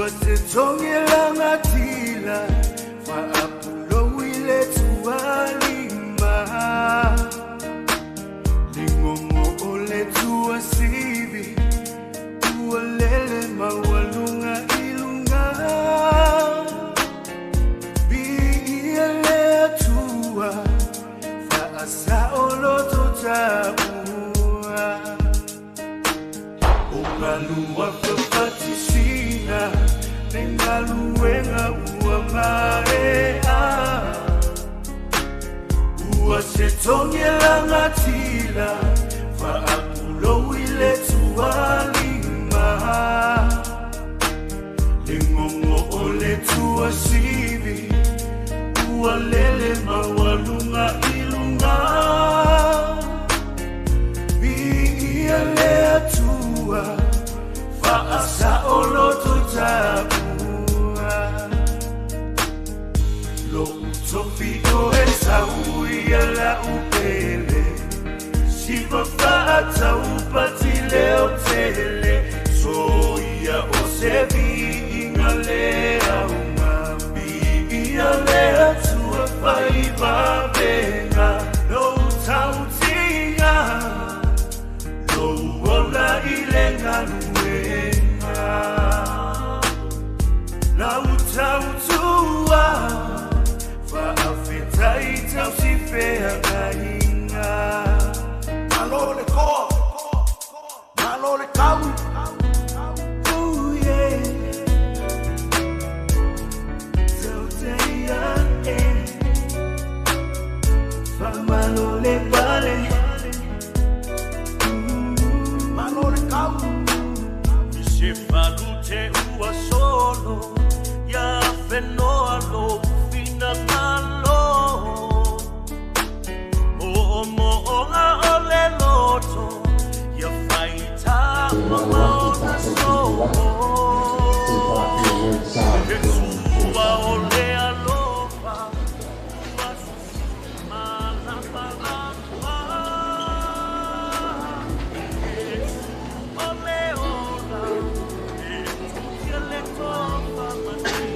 Ua te tongi langatila Faapulo ile tualima Lingongo ole tuasivi Ua lele maualunga ilunga Biia le atua Faasa oloto taua Ungalua fafatisina Nengaluenga ua maea Ua se tongi langatila Faapulo ile tualima Lingongo ole tuasivi Ua lele maualunga ilunga Biia le atua Faasa oloto taua Lo utofi o e sau ia la upele Siva faata upati leo tele So ia o se viinga le aunga Biia le atua fai vavenga Lo tautinga Lo ola ile ngaluenga Lau tautua Faafetai tausifeagaiga Malo le koa, malo le kau. Oh yeah Tauteia e Faamalo le pale Malo le kau. Se falute ua solo Ia whenoa lo finangalo Mo mo nga o le loto Ia whaita ma so E tua o le alofa Ua malapalapa E tua le ola E tutia le tofa mani.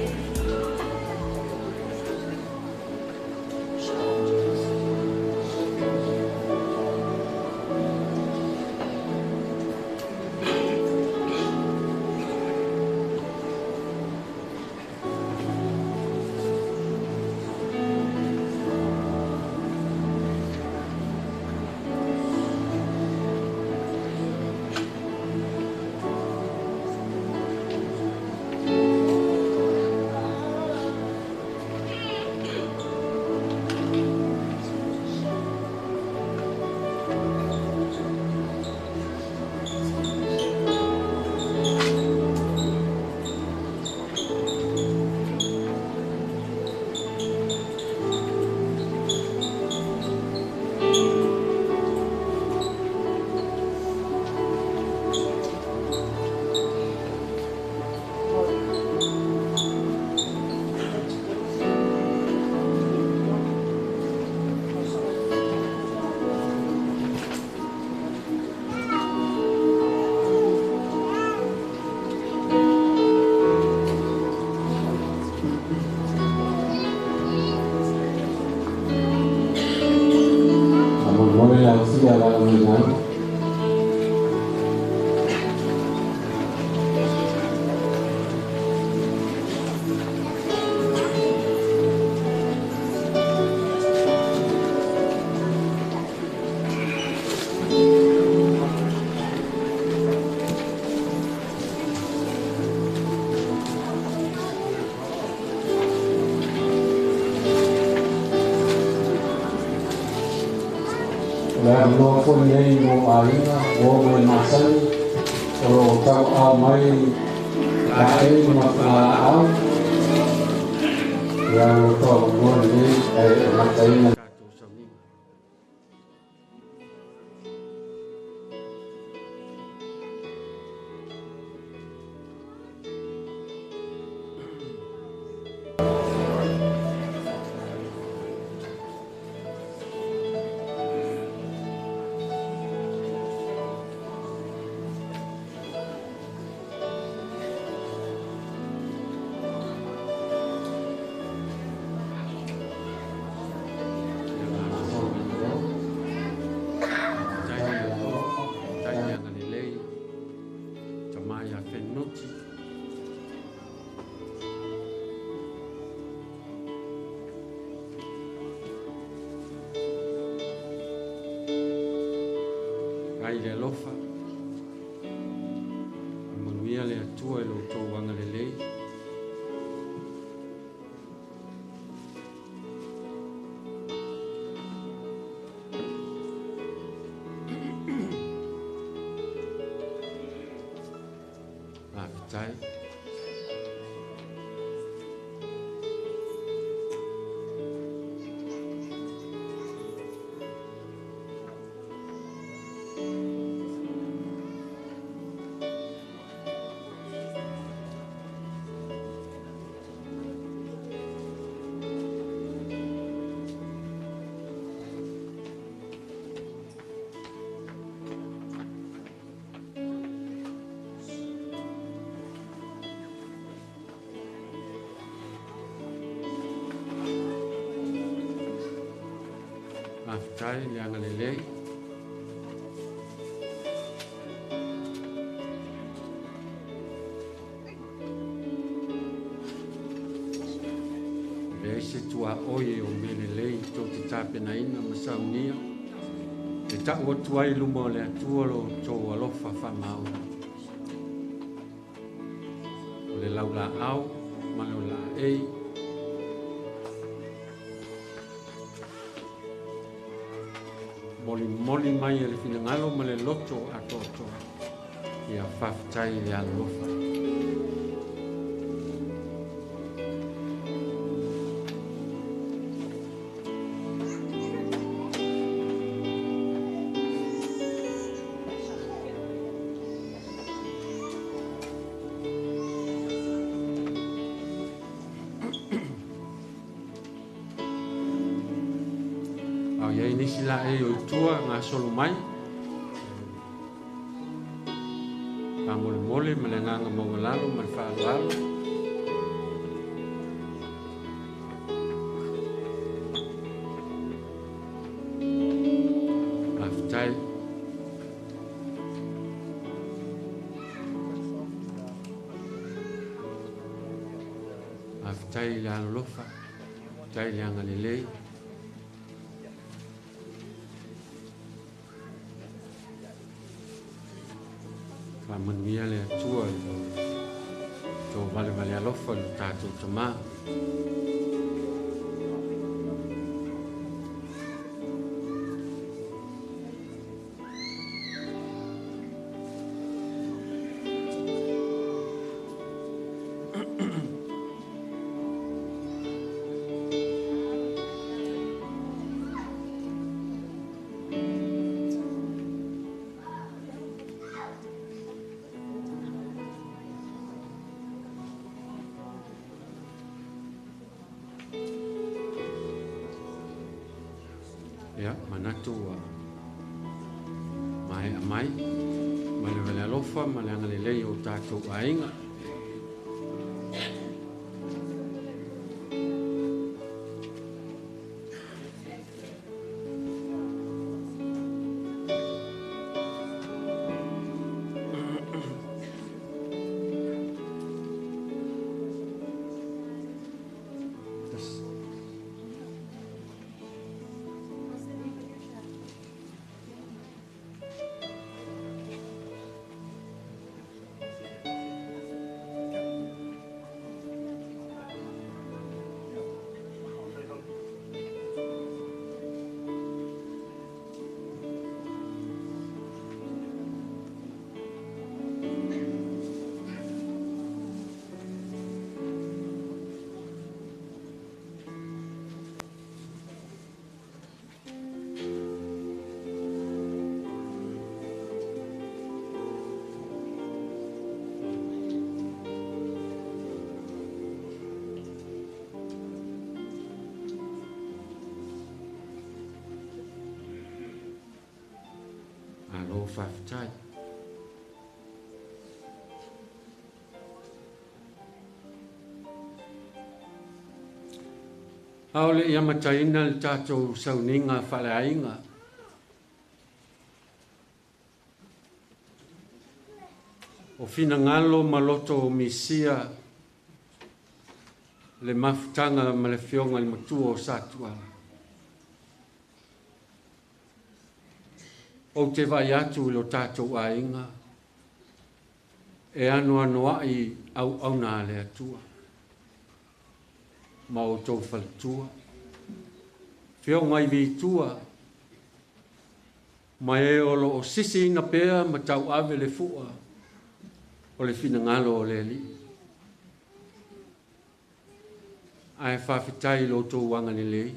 Le noa foi nei mo aiga o me masani o lo tau au mai la e ma au ia lo tau mo nei e mataina. Feagai i le alofa. Faamanuia le Atua i lo outou agalelei. Faafetai. Faafetai le agalelei. E leai se tuaoi o mea lelei tou te tapenaina ma saunia e tau atu ai i luma o le Atua lo outou alofa faamaoni. O le laulaau ma le laei molimoli mai e le finagalo ma le loto atoatoa. Ia faafetai i le alolofa. A o i ai nisi laei o i tua gasolo mai, faamolemole ma le agaga maualalo ma le faaaloalo. Faafetai. Faafetai i le alolofa, faafetai i le agalelei. Faamanuia le Atua i lo outou valevale alofa i lo tatou Tama. Ia, manatu ua maea mai ma le vale alofa ma le agalelei o tatou aiga. Malo faafetai. A o le i amataina le tatou sauniga faaleaiga, o finagalo ma loto misia le mafutaga ma le afioga i le matua o Satuala. Ou te vaai atu i lo tatou aiga e anoanoai auauna a le Atua ma outou faletua, afioga i Vitua, ma e o lo o sisiina pea ma tauave le fua o le finagalo o le Alii. Ae faafetai i lo outou agalelei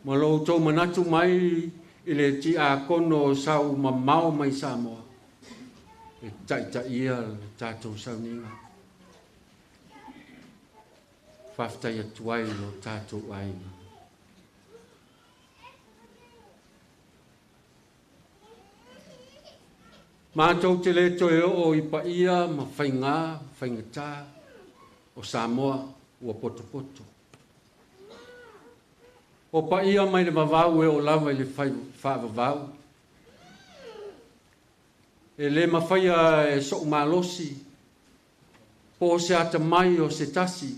ma lo outou manatu mai i le tiakono o sau mamao mai Samoa e taitaia le tatou sauniga. Faafetai atu ai i lo tatou aiga. Matou te le toe oo i paia ma faiga faigata o Samoa ua potopoto. O paia mai le vavau e oo lava i le faavavau. E le mafaia e sou malosi po o se atamai o se tasi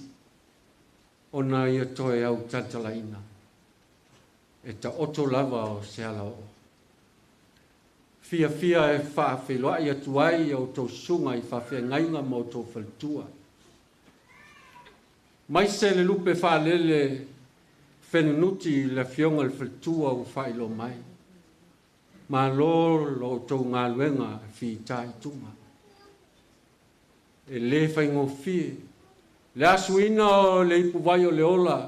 ona ia toe au talantalaina. E taoto lava o se alaoo. Fiafia e faafeiloai atu ai ia outou susuga i faafeagaiga ma outou faletua. Mai se le lupe faalele fenunuti le afioga i le faletua ua faailoa mai. Malo lo outou galuega fitaituga. E le faigofie le asuina o le ipuvai o le ola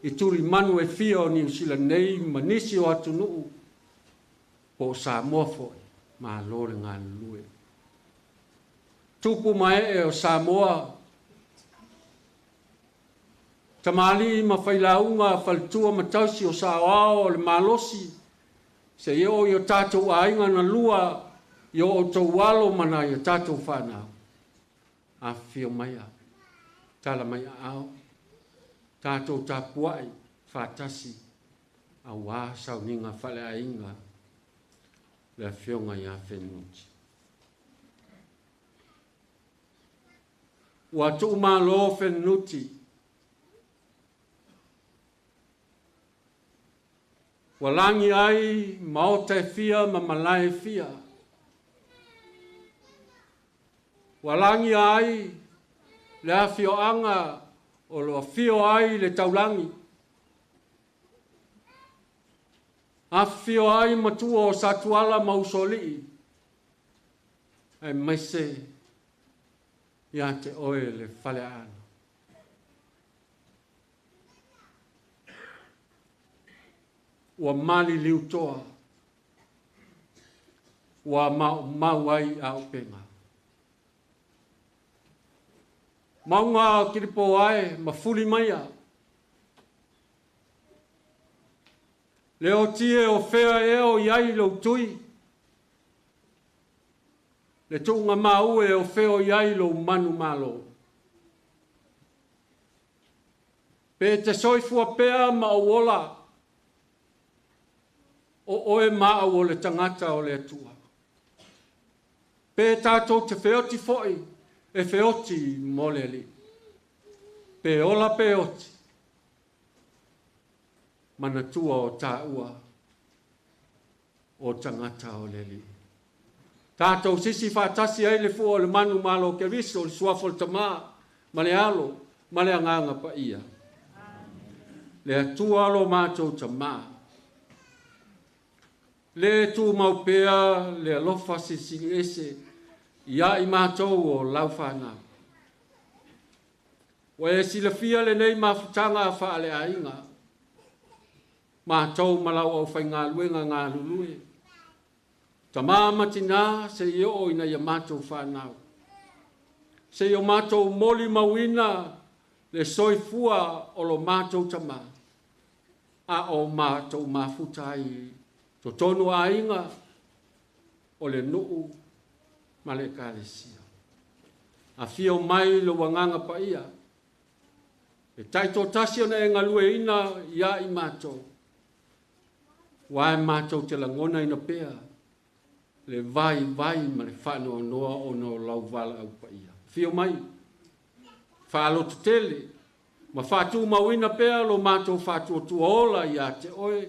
i tulimanu e fia o Niu Sila nei ma nisi o atunuu po o Samoa foi, malo le galulue. Tupu mae o Samoa, tamalii ma failauga faletua ma tausi o saoao o le malosi, se i oo i o tatou aiga na lua, i o outou alo ma nai o tatou whanau. Afifio maia, tala mai aao, tatou tapuai, whātasi, auā sauniga faaleaiga le afioga ia Fenunuti. Ua tuumalo Fenunuti, ua lagi ai maota e fia ma malae e fia. Ua lagi ai le afioaga o lo afio ai le taulagi. Afifio ai matua o Satuala ma Usoalii, aemaise ia te oe le faleaana. Ua maliliutoa, ua maumau ai auupega. Maunga o kilipo ai ma fuli maia. Le o tie o fea e o iai lou tui. Le tuunga maue o fea o iai lou manu malo. Pe te soifua pea ma o ola, o oe maau o le tangata o le Atua. Pe tātou te feoti foi, e feoti mo le Alii. Pe ola pe oti, manatua o tāua o tangata o le Alii. Tātou sisi whātasi ai le fua o le manu malo Keriso, o le suafa o le tamā, ma le alo, ma le agaga paia. Le Atua lo mātou tamā. Le tūmau pea le alofa silisili ese ia i mātou o lau whanau. Ua e silafia lenei mafutaga faaleaiga. Mātou ma lau au whaingaluenga galulue. Tamā ma tinā se i oo ina ia mātou whanau. Se i o mātou moli mauina le soifua o lo mātou tamā. A o mātou mafuta ai totonu aiga o le nuu ma le ekalesia. Afio mai lo agaga paia. E taitoatasi ona e galueina ia i mātou. Ua e mātou te lagona ina pea le vai vai ma le whaanoanoa ona o lau valaau paia. Afio mai, faalototele, ma faatumauina pea lo mātou faatuatua ola ia te oe,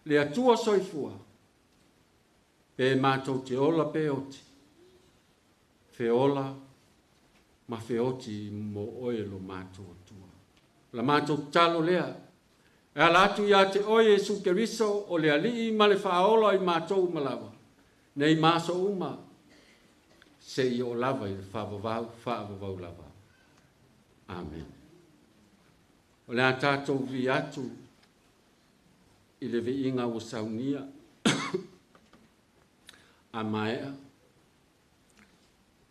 le Atua soifua. Pe mātou te ola pe oti. Feola ma feoti mo oe lo mātou atua. La mātou talo lea. E ala atu ia te oe Iesu Keriso o le alii ma le whaola i mātou malawa. Nei maso uma se i o lava i le whaavavau, whaavavau lava. Amen. O le a tātou vi atu i le viiga ua saunia a maea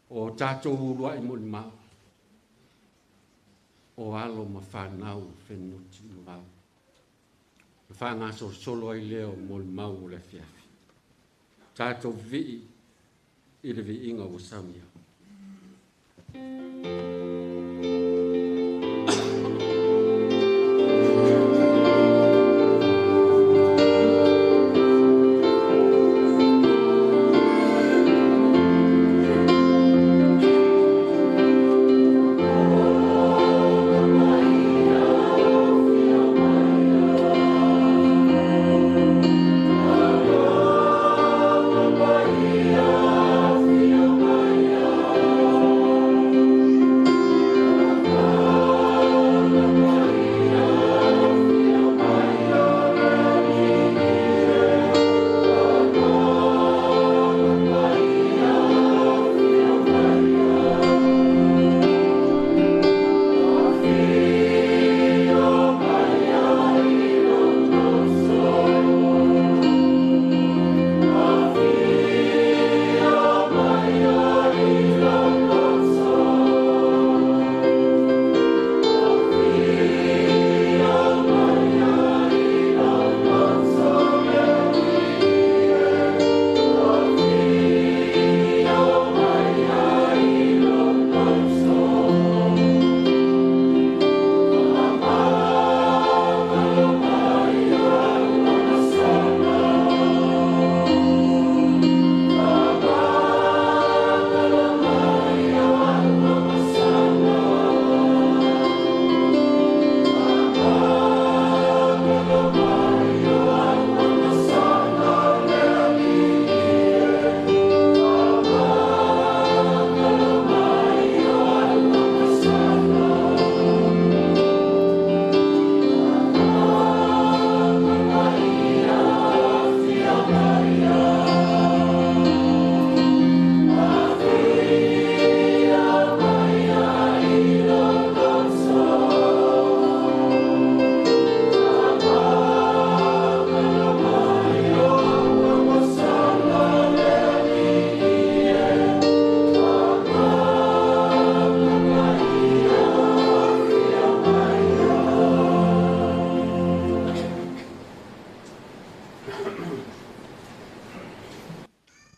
o tātou uluai molimau o alo ma whanau whenuti ma vau. Le whangasolosolo ai lea o molimau o le afiafi. Tātou vii i le viiga ua saunia.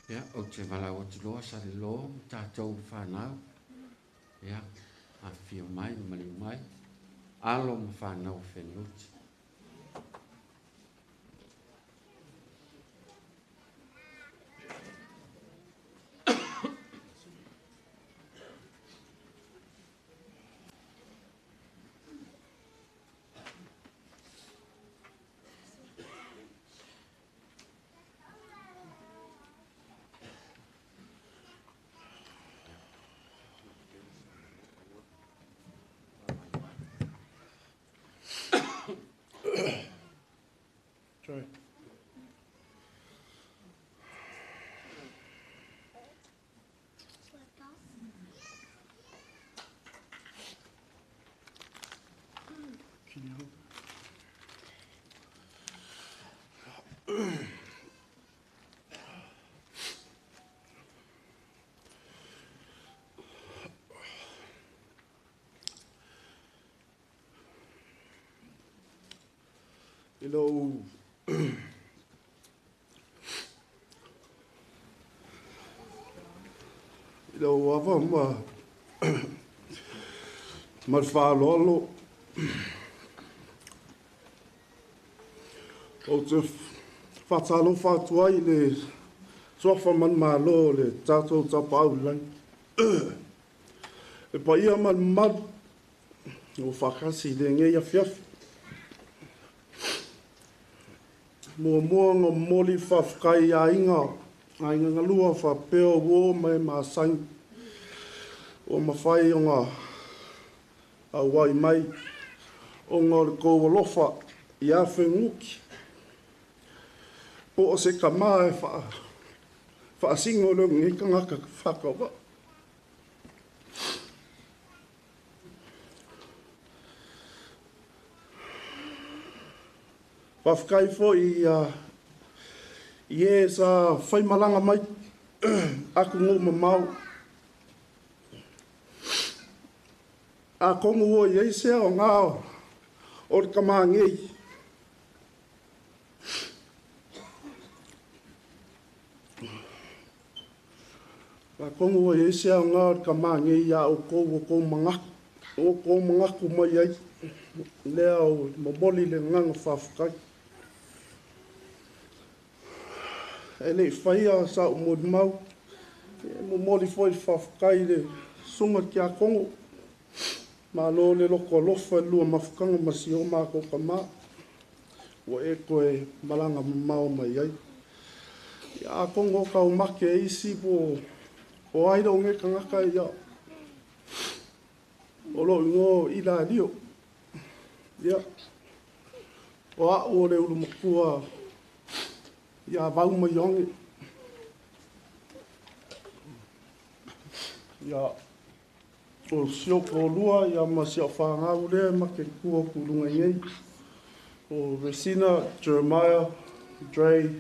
Ia, ou te valaau atu loa sa le lo ma tatou whanau. Ia, afifio mai ma maliu mai. Alo ma whanau whenuti. Sorry. Can you hold that? I lou i lou ava ma ma le faaaloalo ou te faatalofa atu ai i le suafa manumalo o le tatou Tapaau i le Lagi. E paia ma le mamalu ua faatasi i lenei afiafi. Muamua ona momoli le faafetai i aiga Aiga galua faapea o uō ma e masani ua mafai ona auai mai ona o le tou alofa ia feguki po o se kamā e faasino le lenei tagata faatauvaa. Faafetai foi i e sa faimalaga mai atunuu mamao. Atonu ua i ai se aoga o le tamā nei. Atonu ua i ai se aoga o le tamā nei iā outou ua outou manatu mai ai. Lea o momoli le agaga faafetai. E le i faia sa ou molimau, e momoli foi le faafetai i le susuga i le Tiakono. Malo le loto alofa i le lua mafutaga ma si o matou tamā. Ua e toe malaga mamao mai ai. Ia, atonu o taumate e isi po o ai lou nei tagata ia o lou igoa o Ilalio. Ia, o au o le ulumatua ia Vau ma Ioane. Ia, o si ou toalua ia ma si au fanau lea ma te tu atu i luga nei. O Resina, Jeremiah, Dre,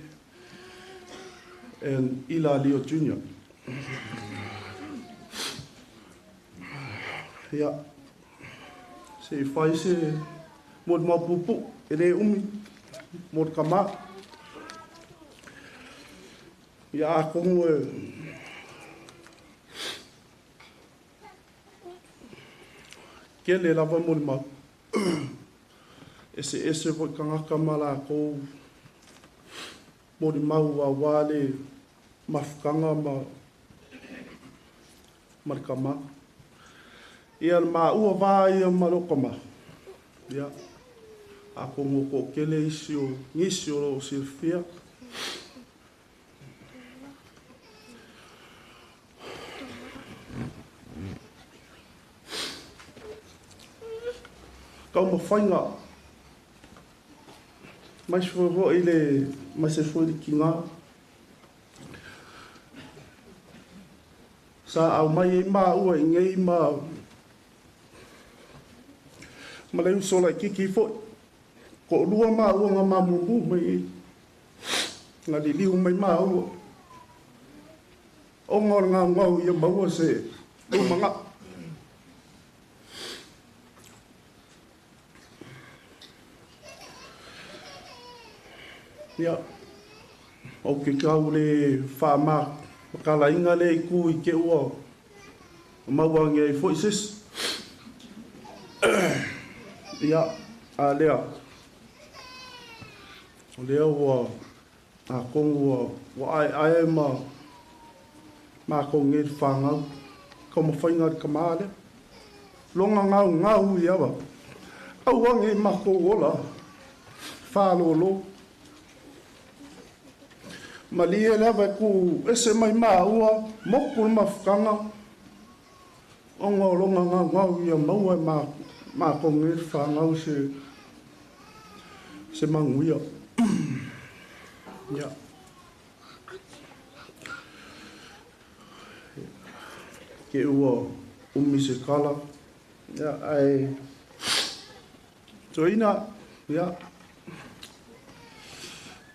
and Ilalio Jr. Ia, se i fai se molimau puupuu, e le umi mo le tamā. Ia, atonu e tele lava molimau. Eseese foi tagata ma latou molimau auā le mafutaga ma le tamā. Ia, le maua va ia ma lou tamā. Ia, atonu o toatele isi o nisi o loo silafia. Taumafaiga mai se foi le mai se foi le tiga sa aumai ai maua i nei ma le uso laitiiti foi. Toalua maua na mamumu mai ai, na liliu mai maua ona o le gaugau ia maua se lumanai. Ia, ou te tau le faamakalaina le itu i te ua maua age ai foi sesi. Ia, a lea, o lea ua atonu ua aeae ma matou nei le fanau, taumafaiga a le tamā lea. Loga gaugau ia va, aua nei matou ola, fālōlō. Malie lava e ku ese mai maua, moku le mafutaga, ona o loga gaugau ia maua e matou nei le fanau se manuia. Ia. Ke ua umi se kala. Ia, ae toeina, ia,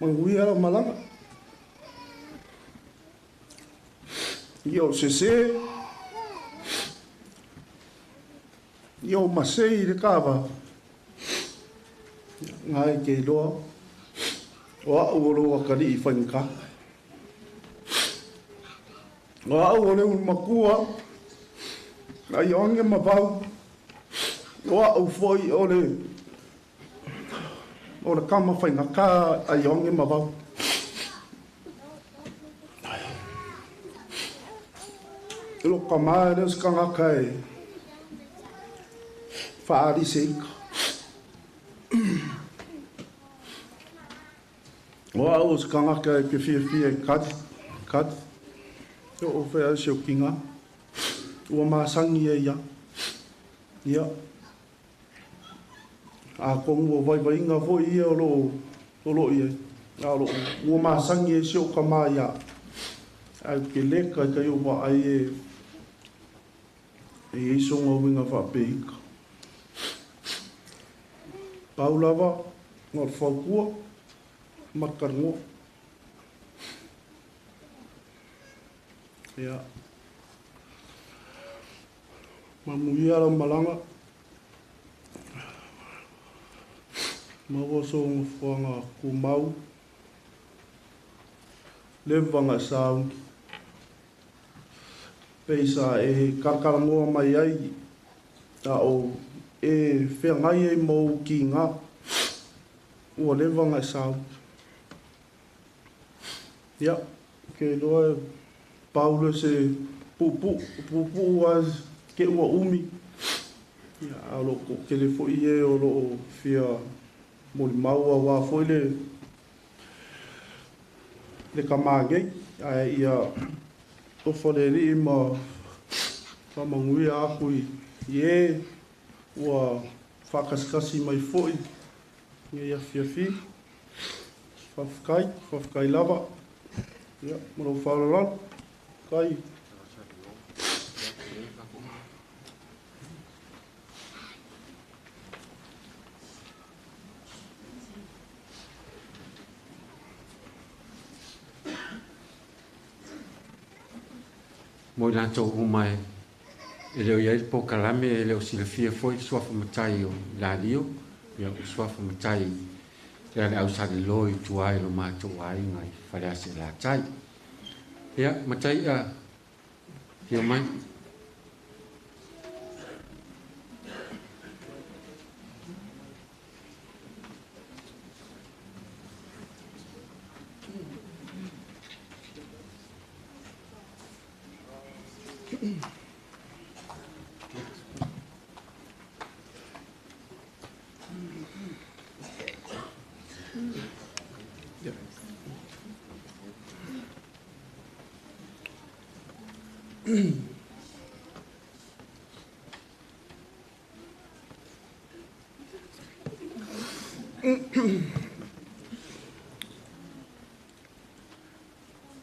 manuia lau malaga. Ia o sese, ia o masei i le kava. Ngai ke iloa, o au o lou akalii faigata. O au o le ulumatua, a Ioane ma Vau, o au foi o le kama faigata a Ioane ma Vau. E lou tamā e le o se tagata e faalise ika. O au o se tagata e te fiafia e kali, Kati, e oo fai a si o kiga, ua masagi ai ia. Ia, atonu ua vaivaiga foi ia o loo i ai, a o loo ua masagi ai si o'u kamā iā ae ou te lē taitai ou vaai e e i ai sona uiga faapeita. Pau lava na o le fautua ma le talanoa. Ia. Manuia lau malaga. Maua sou nofoaga tumau. Leva ona e sauni. Pei sa e kalakalanoa mai ai a o e feagai ai ma ou kiga. Ua leva ona e sauni. Ia, ou te iloa e pau lea o se puupuu, puupuu lava te i ua umi, ia, ae o lo o toatele foi e o lo o fia molimau aua foi le tama nei, ae ia alofa le Alii ma faamanuia atu i e ua faakasikasi mai foi i lenei afiafi. Faafetai, faafetai lava. Ia, ma lou faaaloalo. Faafetai. Mo i latou uma e le o i ai le polokalame, e le o silafia foi le suafa matai o Lalio, ia o suafa matai lea le ausalelo i tua i lo matou aiga i Faleaseelatai. Ia, matai a afio mai.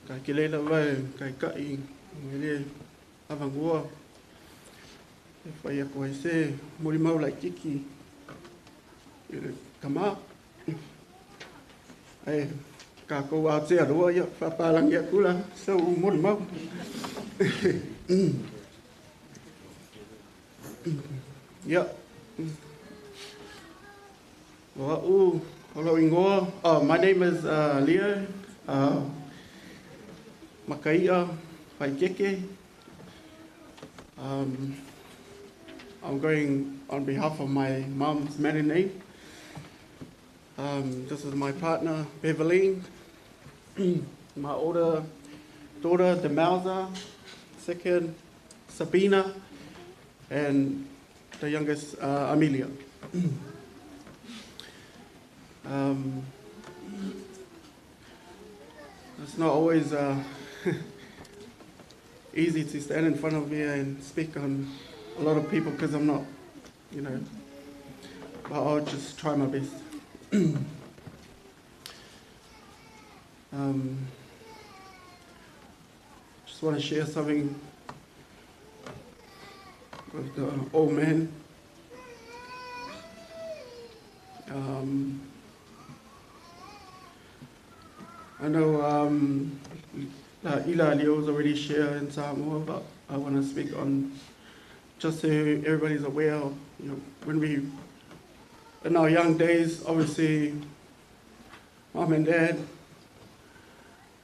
Kai ke leila vai kai kai le avangua e whai ako ai se mori mau lai kiki i le kama. Ai ka kou Aotearoa ia whapalangi akula so mori mau. Ia. O a'u o lou igoa. My name is Leo Makaia Paikeke. I'm going on behalf of my mom's maiden name. This is my partner, Beverly. My older daughter, Demelza. Second, Sabina. And the youngest, Amelia. It's not always easy to stand in front of me and speak on a lot of people because I'm not, but I'll just try my best. Just want to share something with the old man. I know Ila Leo's already shared in Samoa, but I want to speak on, just so everybody's aware, when we, in our young days, obviously, Mom and Dad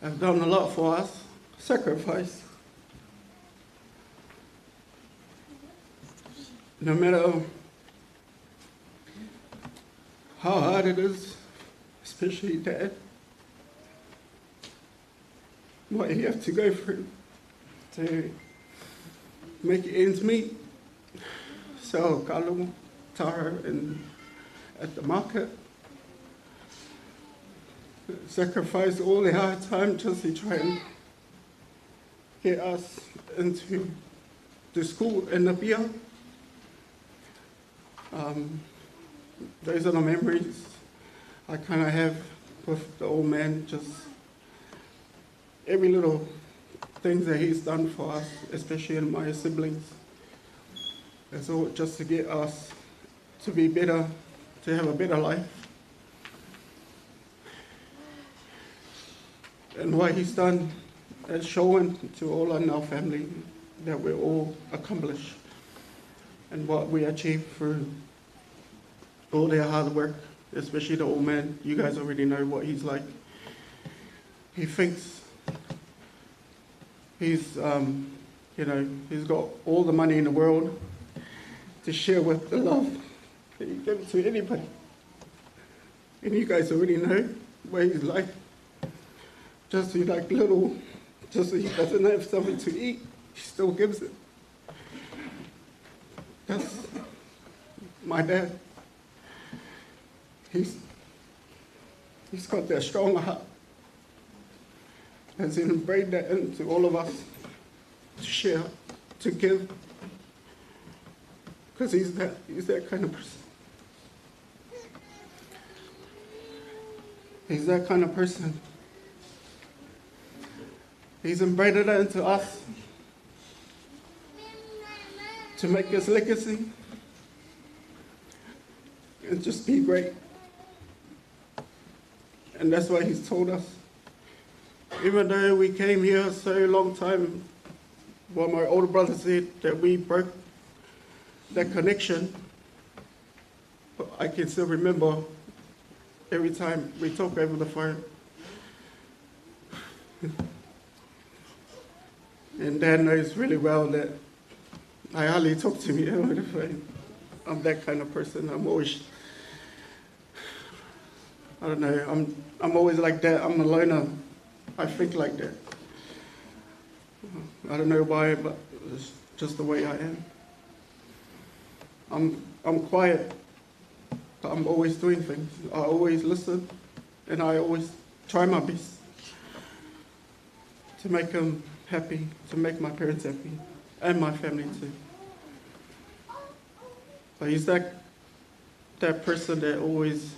have done a lot for us, sacrifice. No matter how hard it is, especially Dad, what you have to go through to make ends meet, sell kalo, taro, and at the market, sacrifice all their hard time just to try and get us into the school in Apia. Those are the memories I kind of have with the old man, just every little thing that he's done for us, especially in my siblings. It's all just to get us to be better, to have a better life. And what he's done is shown to all in our family that we're all accomplished and what we achieved through all their hard work, especially the old man. You guys already know what he's like. He thinks he's, he's got all the money in the world to share with the love that he gives to anybody. And you guys already know what he's like. Just like little, just so he doesn't have something to eat, he still gives it. That's my dad. He's got that strong heart. Has inbred that into all of us to share, to give. Because he's that kind of person. He's that kind of person. He's inbred that into us to make his legacy and just be great. And that's why he's told us. Even though we came here so long time, well, my older brother said that we broke that connection, but I can still remember every time we talk over the phone. And Dad knows really well that I hardly talk to me over the phone. I'm that kind of person. I'm always, I don't know, I'm always like that. I'm a loner. I think like that. I don't know why, but it's just the way I am. I'm quiet, but I'm always doing things. I always listen, and I always try my best to make them happy, to make my parents happy, and my family too. But he's that person that always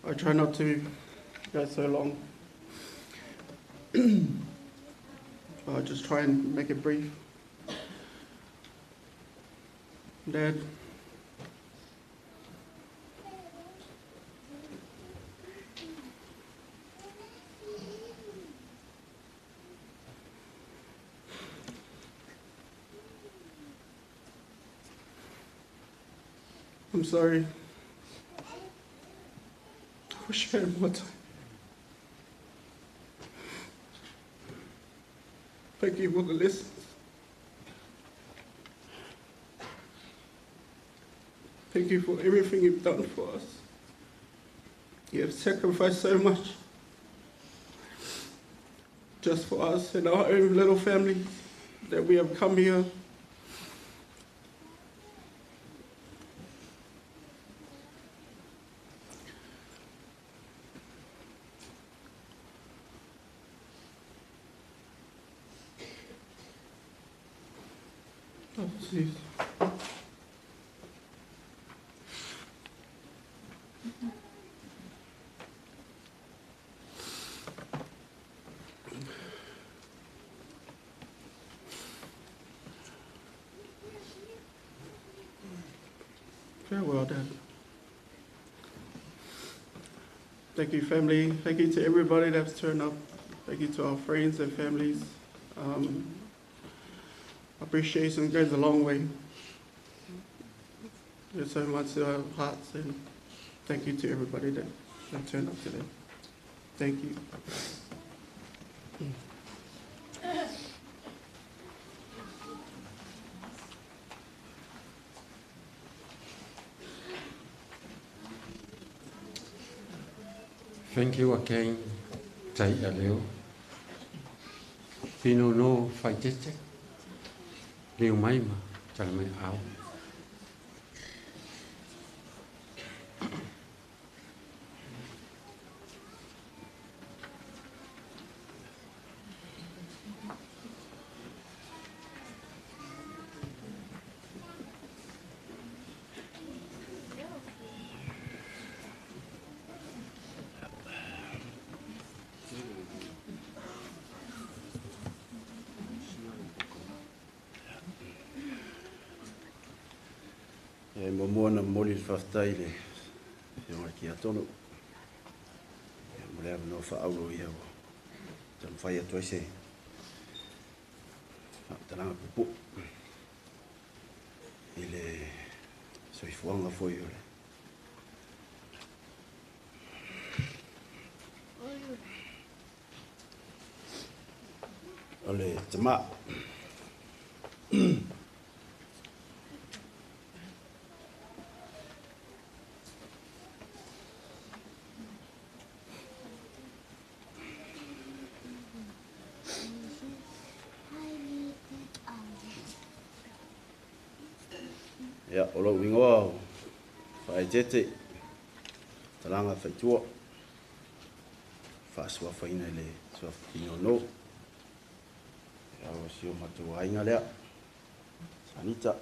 I try not to go so long. I'll just try and make it brief. Dad, I'm sorry. I wish I had more time. Thank you for the lessons. Thank you for everything you've done for us. You have sacrificed so much just for us and our own little families that we have come here. Oh, jeez. Farewell, Dad. Thank you, family. Thank you to everybody that's turned up. Thank you to our friends and families. Appreciation goes a long way. There's so much to our hearts, and thank you to everybody that turned up today. Thank you. Thank you again, Tai Aleo. Pinono Faaeteete, leu mai ma tala mai aao. E muamua ona momoli le faafetai i le Afioga i le Tiakono mo le avanoa faaauro ia ua taumafai atu ai se faamatalaga puupuu i le soifuaga foi o le tamā. Ia, o lou igoa o Faaeteete, Talaga Faitua, faasuafaina i le suafa Pinono. Ia, o si o matou aiga lea, Sanita.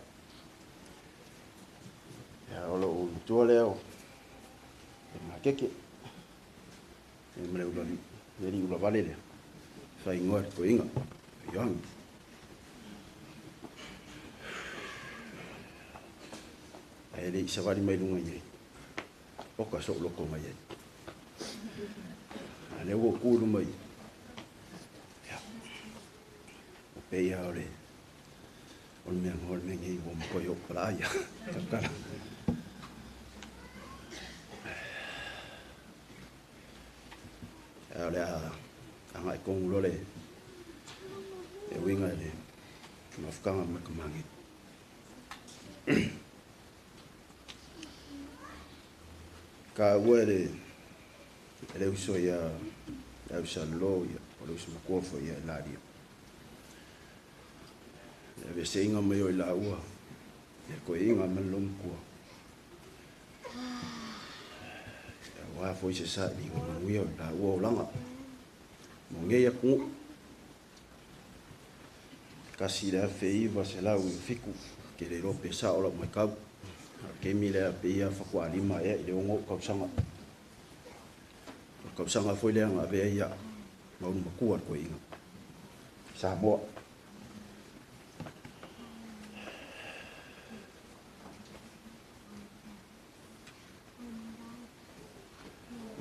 Ia, o lou matua lea o Makeke. Ia, ma le ula, le ula vale lea, faingoa le toeaina, Ioane. Ae le i savali mai luga i nei, oka so'u loko mai ai. A lea ua ku luma i, ia, o peia o le mea ngoa le mea ngei ua matua i o pala ia, kakala. Ia, o le a agai kongu loa le e uiga i le mafutaga ma le kamagi. Ka ua le le uso ia au sa lo ia o le uso makua foi ia laria. Le vese inga mai o i la ua ia ko inga man lo makua. Ia wa foi se sa ni o manuia o la ua o langa. Mo ngei aku kasi le afe iwa se lau i fiku ke le rope sa o lau mai kau. Ke mi le ape ia whakua lima ea i le ongo kausanga. O kausanga foi lea ngā vea ia maunu makua koe inga. Samoa.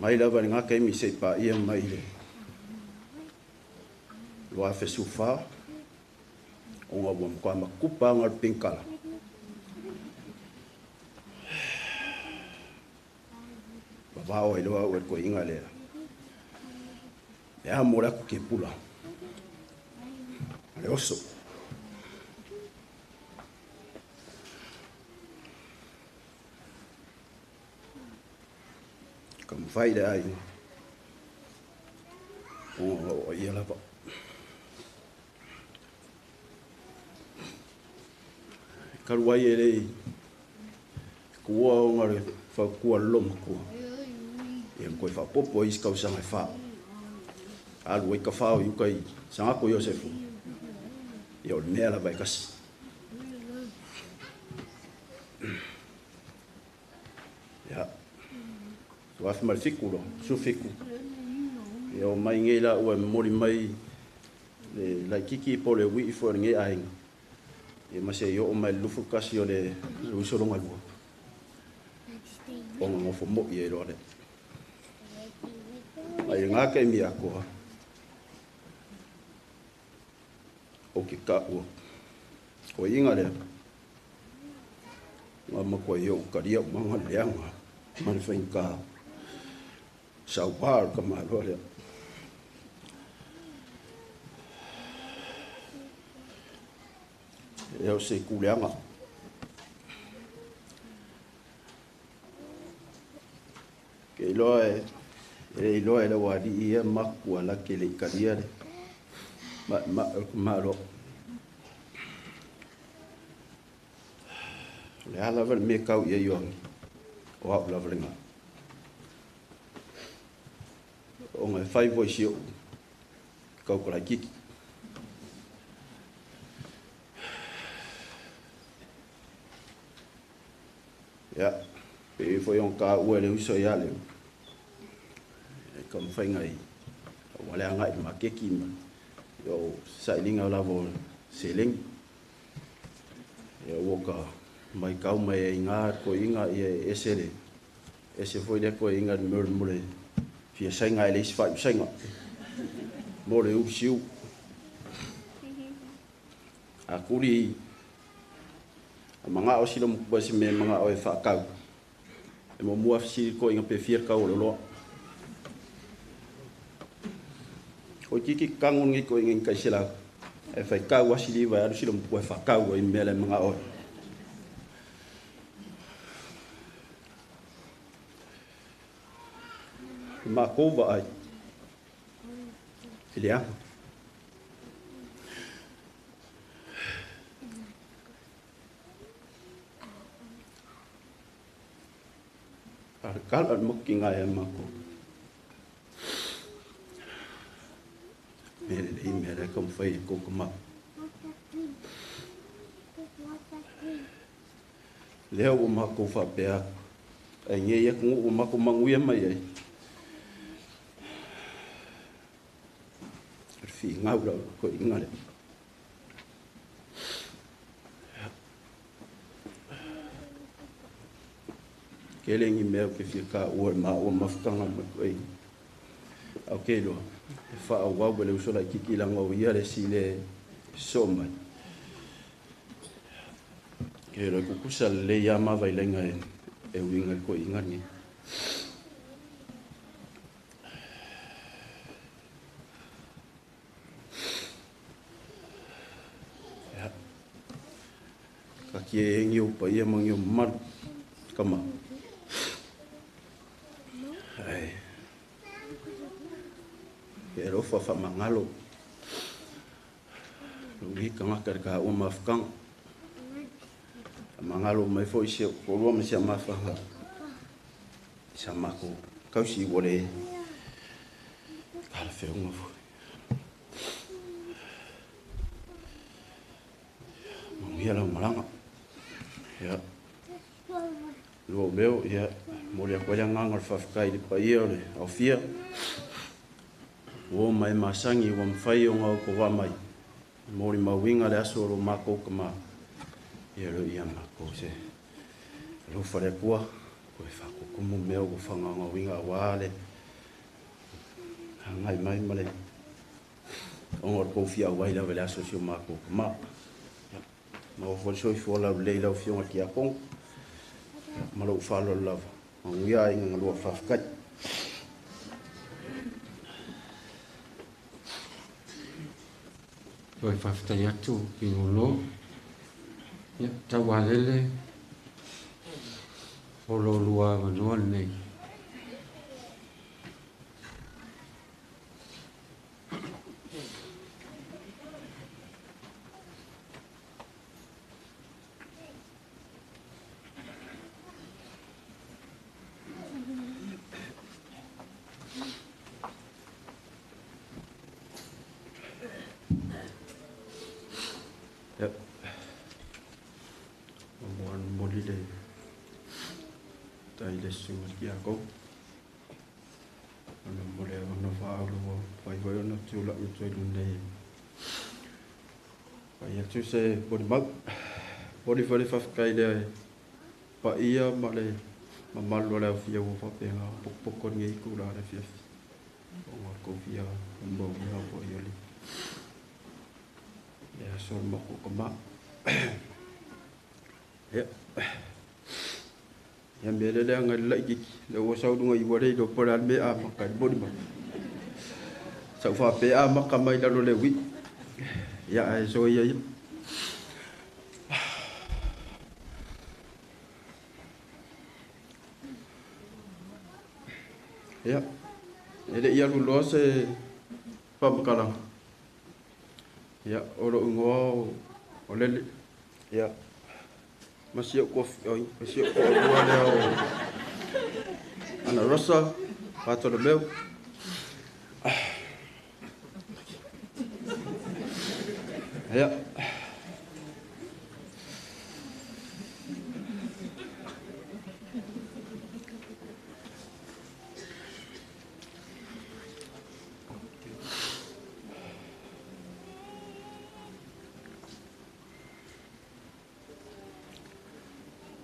Mai lava le ngā kaimi se i pā ia mai le loa afe sufa o ngā ua mkoa makupa ngā pinkala. Vao i loa ua koe inga lea. E a mo le aku ke pula. A le oso. Ka mwhai le ai. O ia lava. Karuai e lei kua o ngā le whaukua loma kua. Ia koe whapopo i sikau sanga e wha. Alu ai ka whao i uka i sangako Iosefu. Ia o le mea lava e kasi. Ia. Tu afi ma le fiku lo, su fiku. Ia o mai ngei la ua mori mai le laikiki po le wii fo le ngei ainga. Ia ma se i o mai lufu kasi o le uiso longa lua. O ngā ngofo mo i e roa le. Ai ngā kei mia koa. O ke ka ua. Ko inga lea. Ngā makoa i o karia o manga lea ngā. Mana whainga sau pāru ka maroa lea. E au se kuleanga. Ke iloa e le iloa e lau alii ia makua la ke le ikaria le. Ma'emaʻe o le malo. O le a lava le mea kau i ai o agi, o a'u lava legā. Ona e fai foi si o'u kau kalaikiki. Ia, pe foi ona kāua e le uso ia le e ka mafaiga i ua le agaʻi le makeki ma o sailiga lava o seleni. Ia ua ka mai kau mai ai gā koiga ia e ese le ese foi lea koiga le mea mo le fia saiga e le isi faaiusaiga mo le ulusiu. A kuli a maga'o sila moku se mea maga'o e faakau. E muamua fesili koiga pe fia le kau o le oloa. O kiki kago lenei koiga i kaiselau. E faikau asiliva e alu sila moku e faakau ai mea le maga'o ai. Makou vaai i le aga. A le kala le mokiga e makou. Mea lelei mea lea taumafai e kou kamau. Lea ua makou faapea atu. Ai nei atunuu ua makou manuia mai ai. O le figau lau koiga lea. Kele ni mea o ke fia kāua le maua mafutaga ma koe. Au ke iloa, e faaauau e le uso laitiiti laga o ia le isi le sosoo mai. Ke iloa e kukusa lelei lava mavailaiga e uiga i le toeaina lenei. Ia, taatia ia ni ou paia ma ni ou mamalu, kama. Ae, e alofa faamagalo lou nei tagata i le taua mafutaga. Faamagalo mai foi si ou toalua ma si a mafaga i sa matou tausi ua le talafeauga foi. Manuia lau malaga. Ia, lua ou leo, ia, momoli atu ai le agaga o le faafetai i le paia o le aofia. Ua oo mai masagi ua mafai ona outou mai. Molimauina le aso o lo matou tama. Ia lo ia matou se alofa le Atua. Koe whakukumu mea ua whangangauinga a le hangai mai ma le ona o le kou fia auai lava i le aso si o matou tama. Ma o foi le soifua laulelei lau Afioga i le Tiakono. Ma lou faaaloalo lava. Manuia aiga galua faafetai. Toe faafetai atu Pigolo. Ia, Taualele, o lo lua avanoa lenei. Ia, ua momoli le tai le susuga i le Tiakono. Ona mo le avanoa faaaulo ua mafai foi ona tulai atu ai i luma nei e fai atu se molimau. Momoli foi le faafetai i le paia ma le mamalu o le aofia ua faapena ona potopoto i lenei itula o le afiafi ona o le tou fia molimauina foi o le aso o le matou tama. Ia, ia mea lea leaga i le laitiiti, lea ua sau i luga i ua le iloa po o le a le mea e amata ai le molimau. Sa ou faapea e amata mai lalo o le ui'i, ia ae soia ia. Ia, e le i alu loa se faamatalaga. Ia, o lo'u igoa o Lele. Ia, ma si o'u oi, ma si o'u to'alua lea o Ana Rosa Patolomeu. Ia.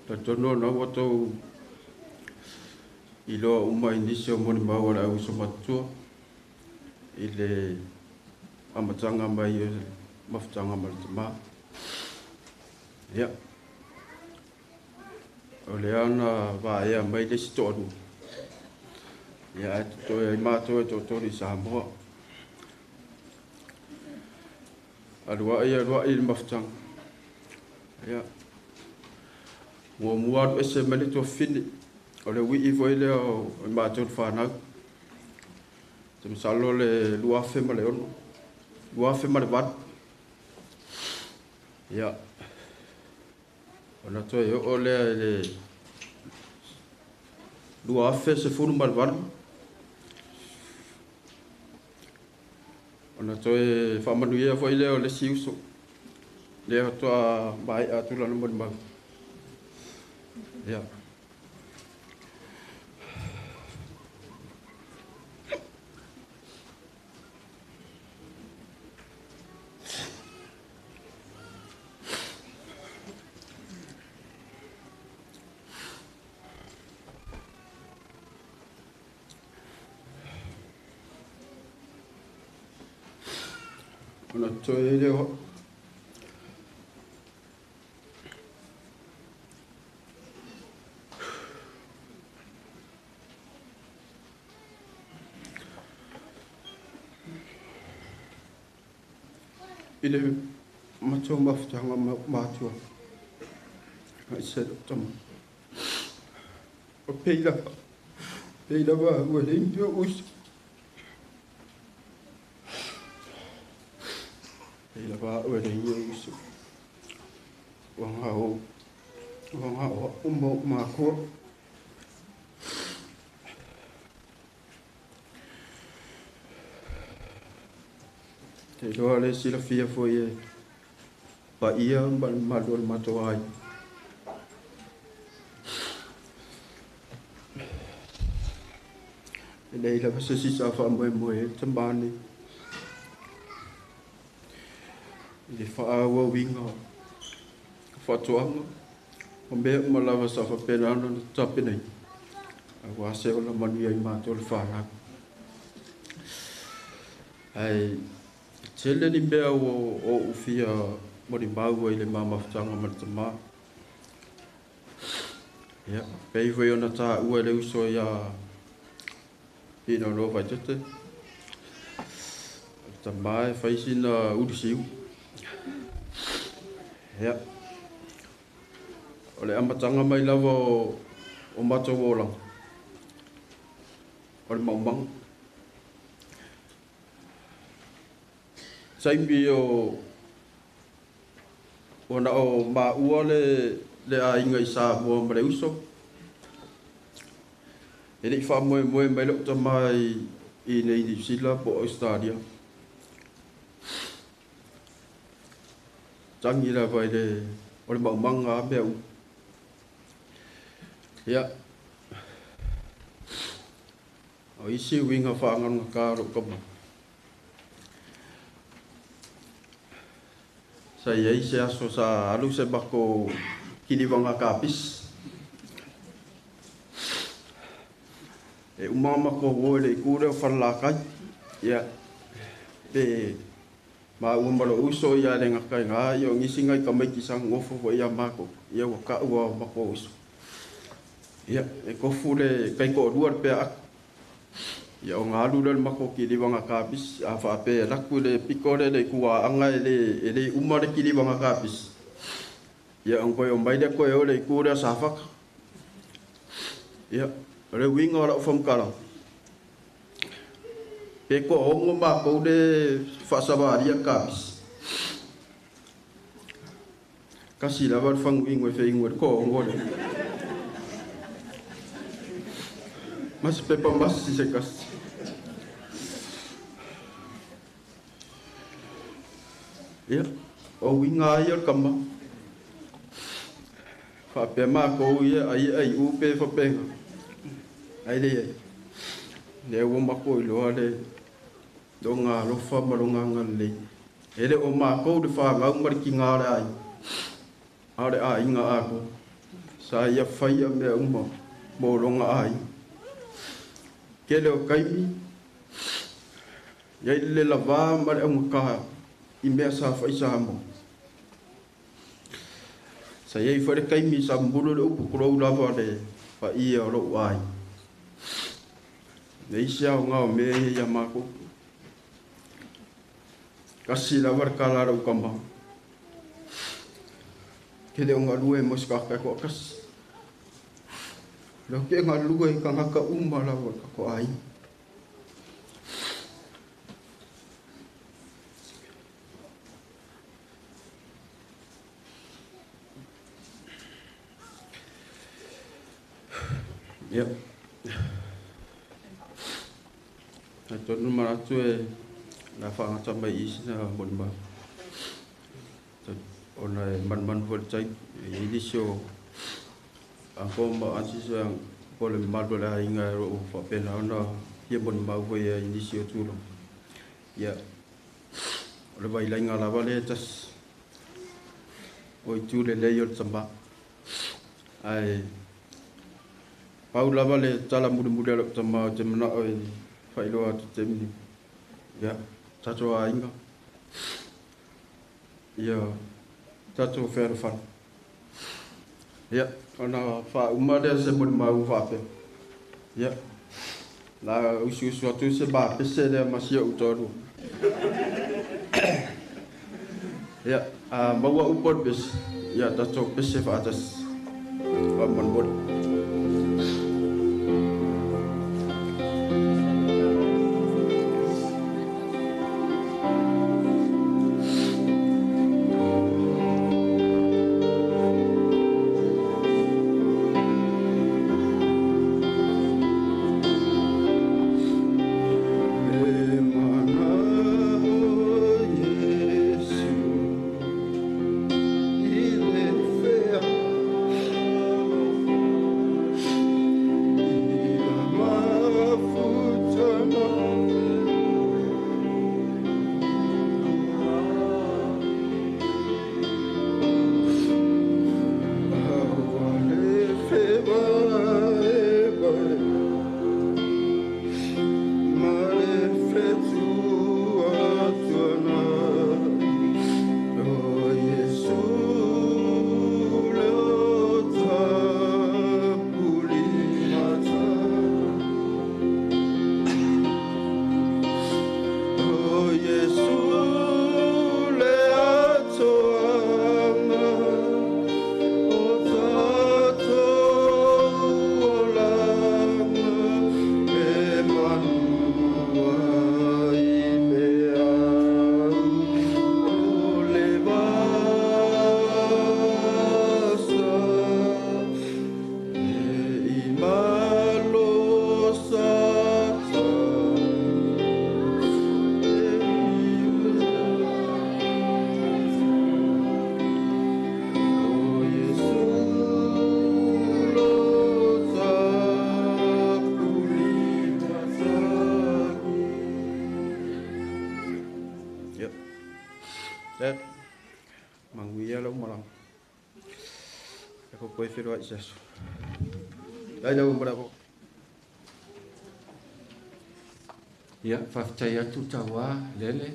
Talitonu ona ua tou iloa uma i nisi o molimau a le au uso matutua i le amataga mai o le mafutaga ma le tamā. Ia, o lea na vaea mai le isi toalua. Ia, ae totoe ai matou e toatolu i Samoa. Aluai, aluai le mafutaga. Ia, muamua alu ese mai le tuafafine. O le ui'i foi lea o i matou le fanau. Te masalo le 2006, 2008. Ia, ona toe oo lea i le 2018. Ona toe faamanuia foi lea o le isi uso. Lea faatoa maea atu lana molimau. Ia. Ona toe lea i le matou mafutaga matua ai se tama. O peila, peila va ua le indio uso. Peila va ua le indio uso. Ua ngā o, ua ngā o uma o mākua. Te iloa le silafia foi e paia ma le mamalu o le matou aiga. E leai lava se isi sa faamoemoe ai le tamā nei i le faaauauina o faatoaga ma mea uma lava sa faapena ona tapenaina aua se ola manuia i matou le fanau. Ae tele ni mea ua ou fia molimau ai i le ma mafutaga ma le tamā. Ia, pei foi ona taua e le uso ia Pino Vaitete. O le tamā e fai sina ulusiu. Ia, o le amataga mai lava o matou olaga, o le maumaga. Taimi o ua na o maua le aiga i Samoa ma le uso. E le'i faamoemoe mai lo'u tamā i nei Niu Sila po o Australia. Tagi lava i le o le maumaga a mea uma. Ia, o isi uiga faagalugata o lo'u tama. Sa i ai se aso sa alu se matou kilivaga kapisi. E uma matou o i le itu lea o Falelatai. Ia, pe maua ma lo'u uso ia le gata i ina, ia o nisi nai tamaiti sa nonofo foi ia matou, ia ua ta'u a matou uso. Ia, e tofu le taito'alua le pea'atu. Ia ona alu lea o le matou kilivaga kapisi, a faapea e alu atu i le pito lea i le itu Aana e le uma le kilivaga kapisi. Ia ona toe omai lea toe o i le itu lea o Safata. Ia, o le uiga o lau faamatalaga, pe toaono matou le faasavalia le kapisi. Kasi lava le faguiga e feigu e le ko'ogo le ma se pepa masi se kasi. Ia, o uiga ai o le kama. Faapea makou ia ai ai u pe faapega. Ai le ai. Lea ua makou iloa le loga alofa ma loga agalelei. E le o makou le fagau ma le kiga o le aiga. A o le aiga atoa. Sa ia faia mea uma mo loga aiga. Kele o kaimi, iai le lavā ma le augata i mea sa fai Samoa. Sa iai foi le kaimi sa momoli le upu tulou lava le paia o lou aiga. Leai se aoga o mea ia ia makou. Kasi lava le kala a lou tama. Kele o galue mo se tagata e toatasi. Leo ke galue i tagata uma lava o le tatou aiga. Ia. Atonu manatu e la faagata mai i sina molimau. Ona e manumanu foi le taimi. E i ai nisi o uncle ma aunties po o le mamalu o le aiga o lo o faapena ona fia molimau foi i nisi o tulaga. Ia, o le vailaiga lava lea e tasi o itu lelei o le tama. Ae pau lava le tala mulimuli a lou tama ou te manao e faailoa atu i le taimi nei. Ia, tatou aiga, ia tatou fealofani. Ia, ona faauma lea se molimau faapea. Ia, la usuusu atu se mapese lea ma si ou toalua. Ia, a maua upu o le pese, ia tatou pese faatasi. Faamolemole. E mana'o Iesu i le fealofa i la mafutaga. Aua le fevaevae ma le fetuatuanai. O Iesu le o tapulimata. O Iesu le atoaga o tatou olaga, e manu ai peau o le vasa. E i malo Satani e O Iesu lo tapulimatagi. Ia, Dad, manuia lau malaga. E ko koe feiloai i se aso. Dai lau malaga. Ia, faafetai atu tauā, Lele.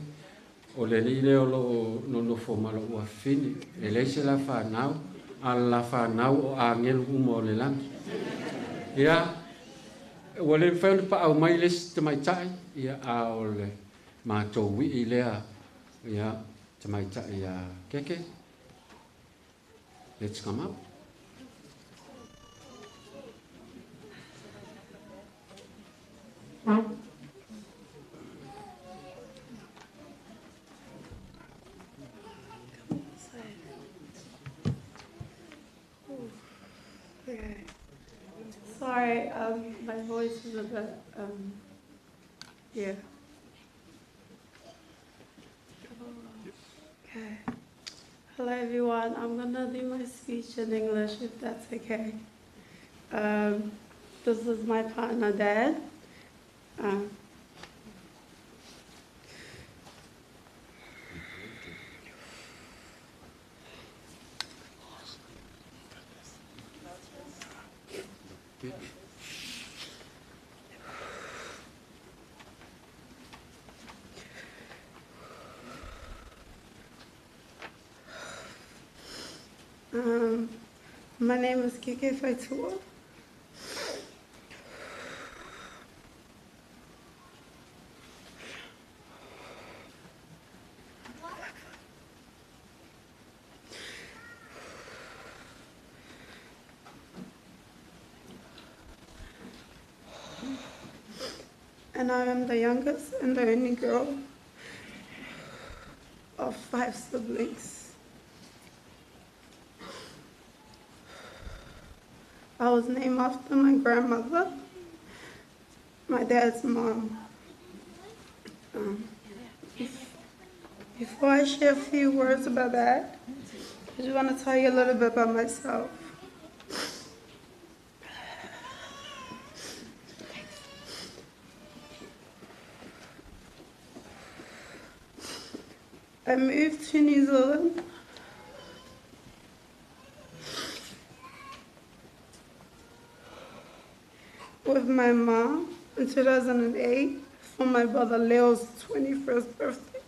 O le alii lea o lo o nonofo ma lou afafine. E leai se la fanau, a o le la fanau o agelu uma o le lagi. Ia, ua le mafai ona paau mai le isi tamaitai, ia, a o le matou uii lea, ia, tamaitai a Keke. Let's come up. Come this way. Okay. Sorry, my voice is a bit, yeah. Okay. Hello everyone, I'm gonna do my speech in English if that's okay. This is my partner, Dad. My name is Keke Faitua. And I am the youngest and the only girl of 5 siblings. I was named after my grandmother, my dad's mom. Before I share a few words about that, I just want to tell you a little bit about myself. I moved to New Zealand with my mom in 2008 for my brother Leo's 21st birthday.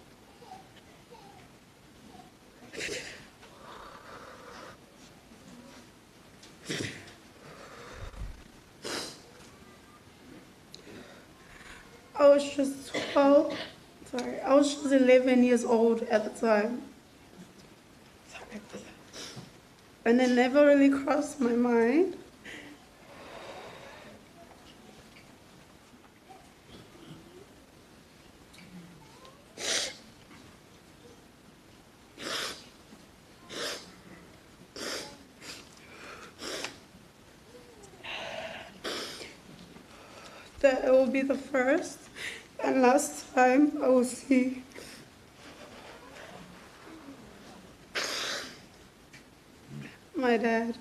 I was just 11 years old at the time. Sorry. And it never really crossed my mind that it will be the first and last time I will see my dad.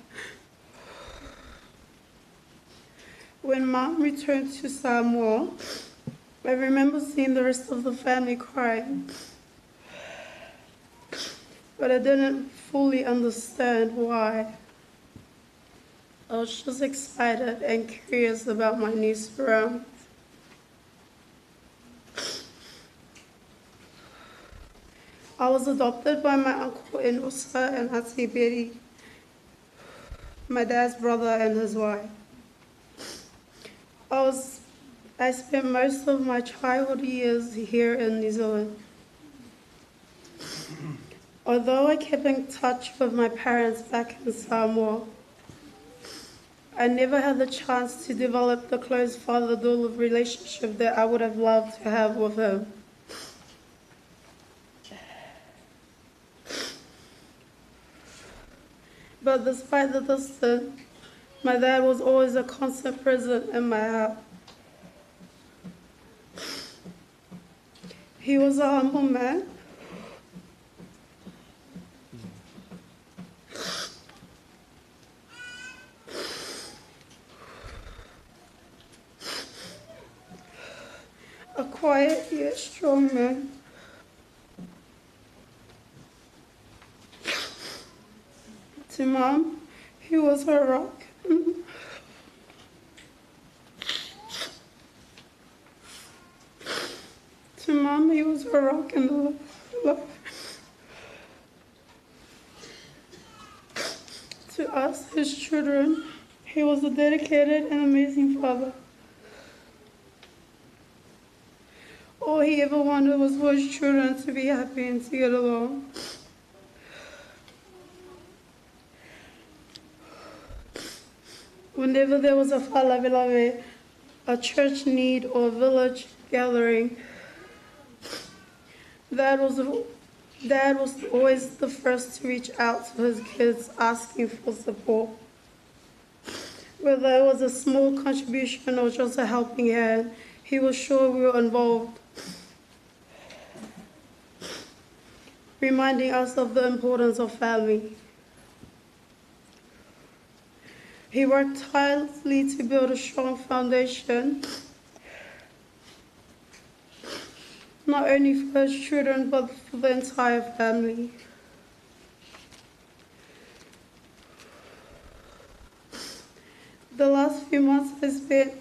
When Mom returned to Samoa, I remember seeing the rest of the family crying, but I didn't fully understand why. I was just excited and curious about my new surroundings. I was adopted by my uncle Enosa and Auntie Betty, my dad's brother and his wife. I spent most of my childhood years here in New Zealand. Although I kept in touch with my parents back in Samoa, I never had the chance to develop the close father-daughter relationship that I would have loved to have with him. But despite the distance, my dad was always a constant presence in my heart. He was a humble man. A quiet yet strong man. To Mom, he was her rock. To Mom, he was her rock in the life. To us, his children, he was a dedicated and amazing father. All he ever wanted was for his children to be happy and to get along. Whenever there was a falavelave, a church need or a village gathering, Dad was always the first to reach out to his kids asking for support. Whether it was a small contribution or just a helping hand, he was sure we were involved, reminding us of the importance of family. He worked tirelessly to build a strong foundation, not only for his children, but for the entire family. The last few months I spent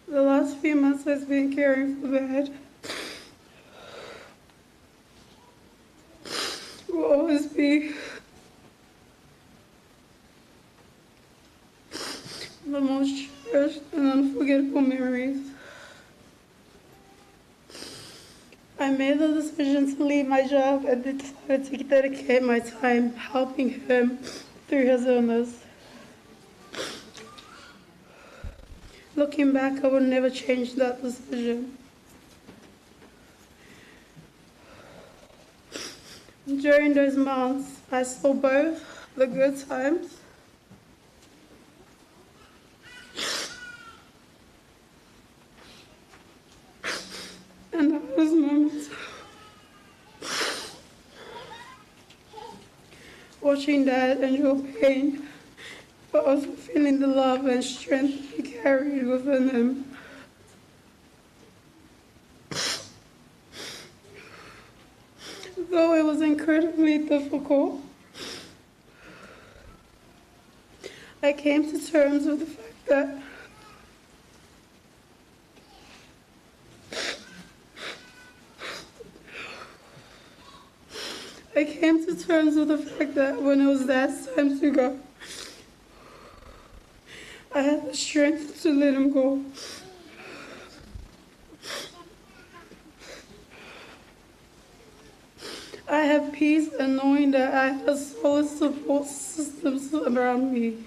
the last few months I've been caring for Dad will always be the most cherished and unforgettable memories. I made the decision to leave my job and decided to dedicate my time helping him through his illness. Looking back, I would never change that decision. During those months, I saw both the good times and the worst moments. Watching Dad endure pain, but also feeling the love and strength he carried within him. Though it was incredibly difficult, I came to terms with the fact that when it was Dad's time to go, I had the strength to let him go. I have peace in knowing that I have a solid support system around me.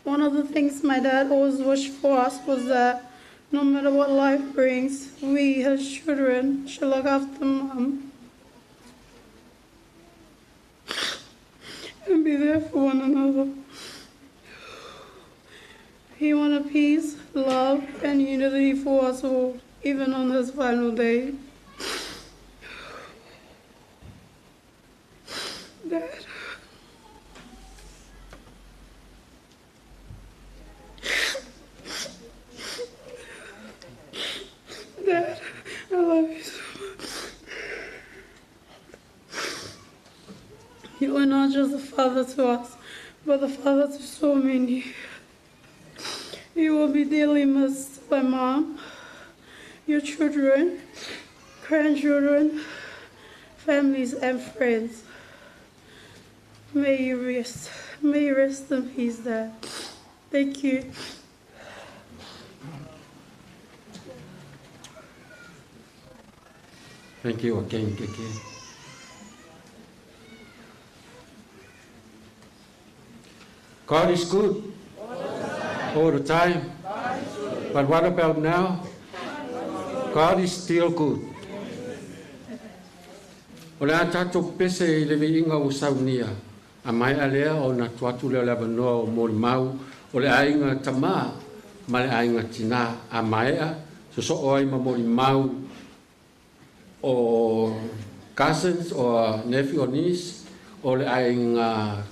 One of the things my dad always wished for us was that no matter what life brings, we, his children, should look after Mum and be there for one another. He wanted peace, love, and unity for us all, even on his final day. Dad. Dad, I love you so much. You are not just a father to us, but the father to so many. You will be dearly missed by Mom, your children, grandchildren, families, and friends. May you rest. May you rest in peace, Dad. Thank you. Thank you again, Kiki. God is good all the time. But what about now? God is still good. O le a tātou pese i le viiga o saunia, a mai alea o na tuatu leo le avanoa o molimau, o le aiga tamā ma le aiga tinā, a maea, so so ai ma molimau o cousins o nephew or niece, o le aiga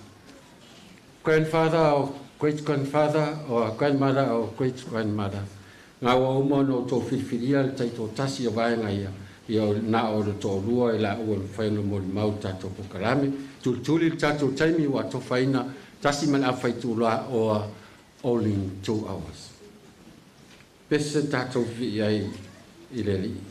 grandfather or great-grandfather or grandmother or great-grandmother. Ngā ua uma no tō whiriwhiria le taito tasi o vaenga ia, ia o nā o le tō lua e la ua mwhai no molimau tātou pokalame. Tulituli le tātou taimi ua tōwhaina tasi man a whai tū la o only 2 hours. Pese tātou whii ai i le lii.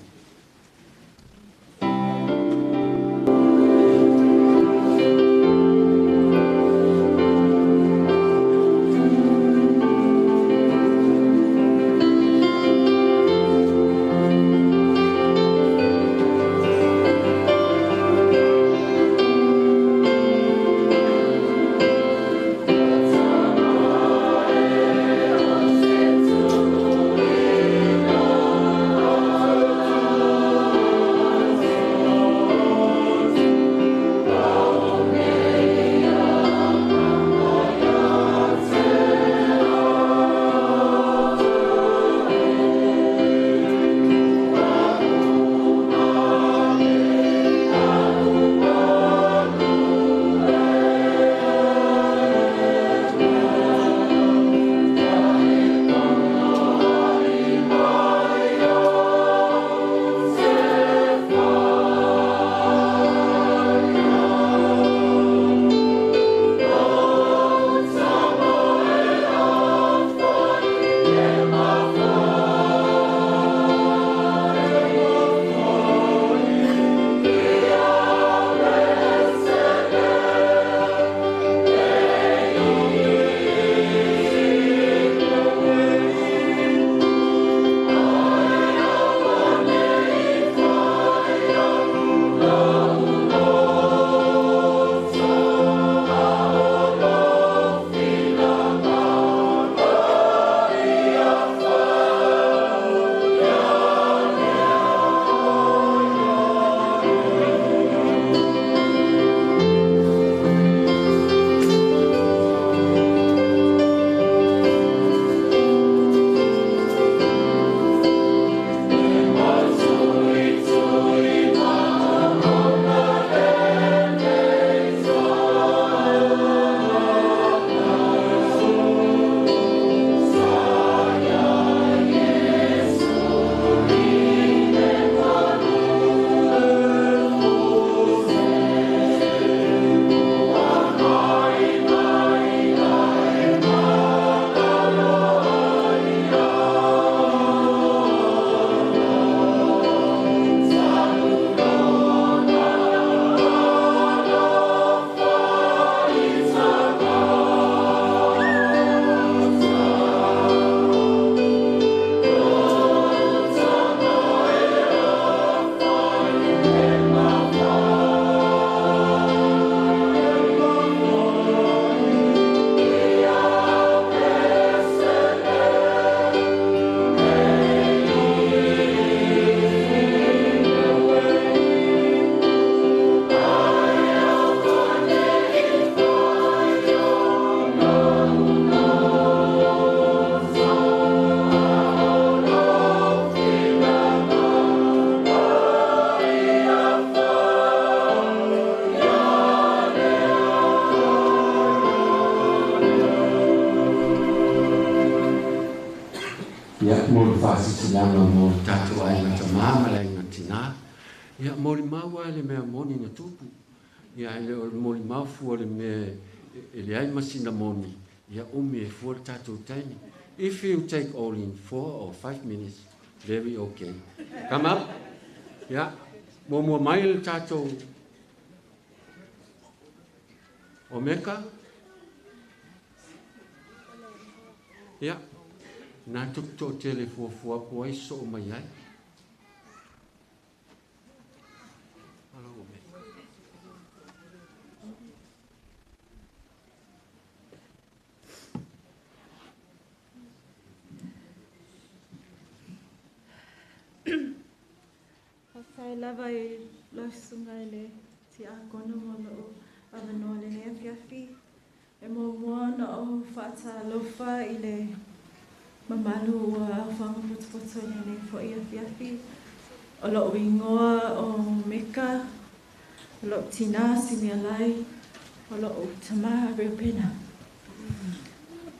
mo le fa'asisilaga mo le tatou aiga tamā ma le aiga tinā. Ia molimau a le mea moni na tupu. Ia e le o le molimau fua le mea e leai ma sina moni, ia umi e fua le tatou taimi. If you take only 4 or 5 minutes, very okay. Come up. Ia, muamua mai le tatou Omeka. Ia, na tuku tele fuafua po ai so mai ai. Alo Omeka. Faafetai lava i lau susuga i le tiakono mo lou avanoa lenei afiafi. E muamua ona ou faatalofa i le mamalu ua aofaga potopoto i lenei fo'i afiafi. O lo'u igoa o Meka, o lo'u tinā Simialai, o lo'u tamā Reupena.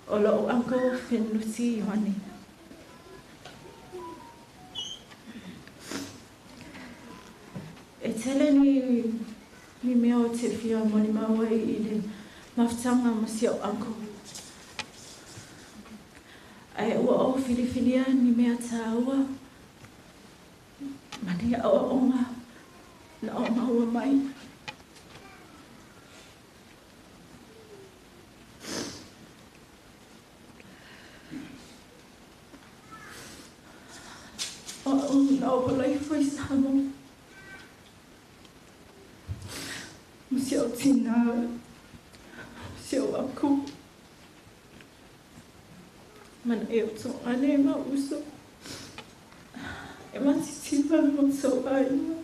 O lo'u uncle Fenuti Ioane. E tele ni mea o te fia molimau ai i le mafutaga ma si o'u uncle. Ae ua ou filifilia ni mea tāua ma ni a'oa'oga na o maua mai. O a'u na ou ola ifo i Samoa. Ma si o'u tinā, si o'u uncle. Ma nai ou togane ma uso. E matitiva le matou aiga.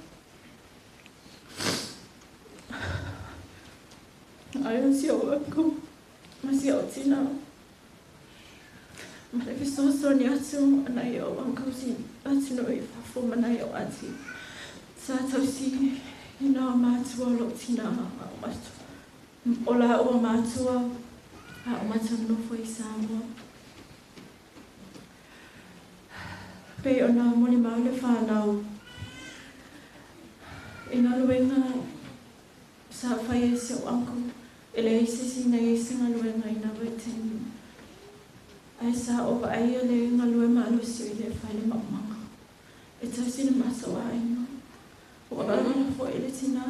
Ae o si o'u uncle ma si o'u tinā. Ma le fesoasoani atu a nai ou uncles i atunuu i fafo ma nai ou aunty. Sa tausi i nā matua o lo'u tinā a o matua. O lāua matua a o matou nonofo i Samoa. Pei ona molimau le whānau i galuega sa fai e si o'u uncle e leai se isi na iai se galuega i na vaitaimi. Ae sa ou vaaia le galue malosi i le fai le maumaga. E tausi le matou aiga. Ua alala fo'i le tinā,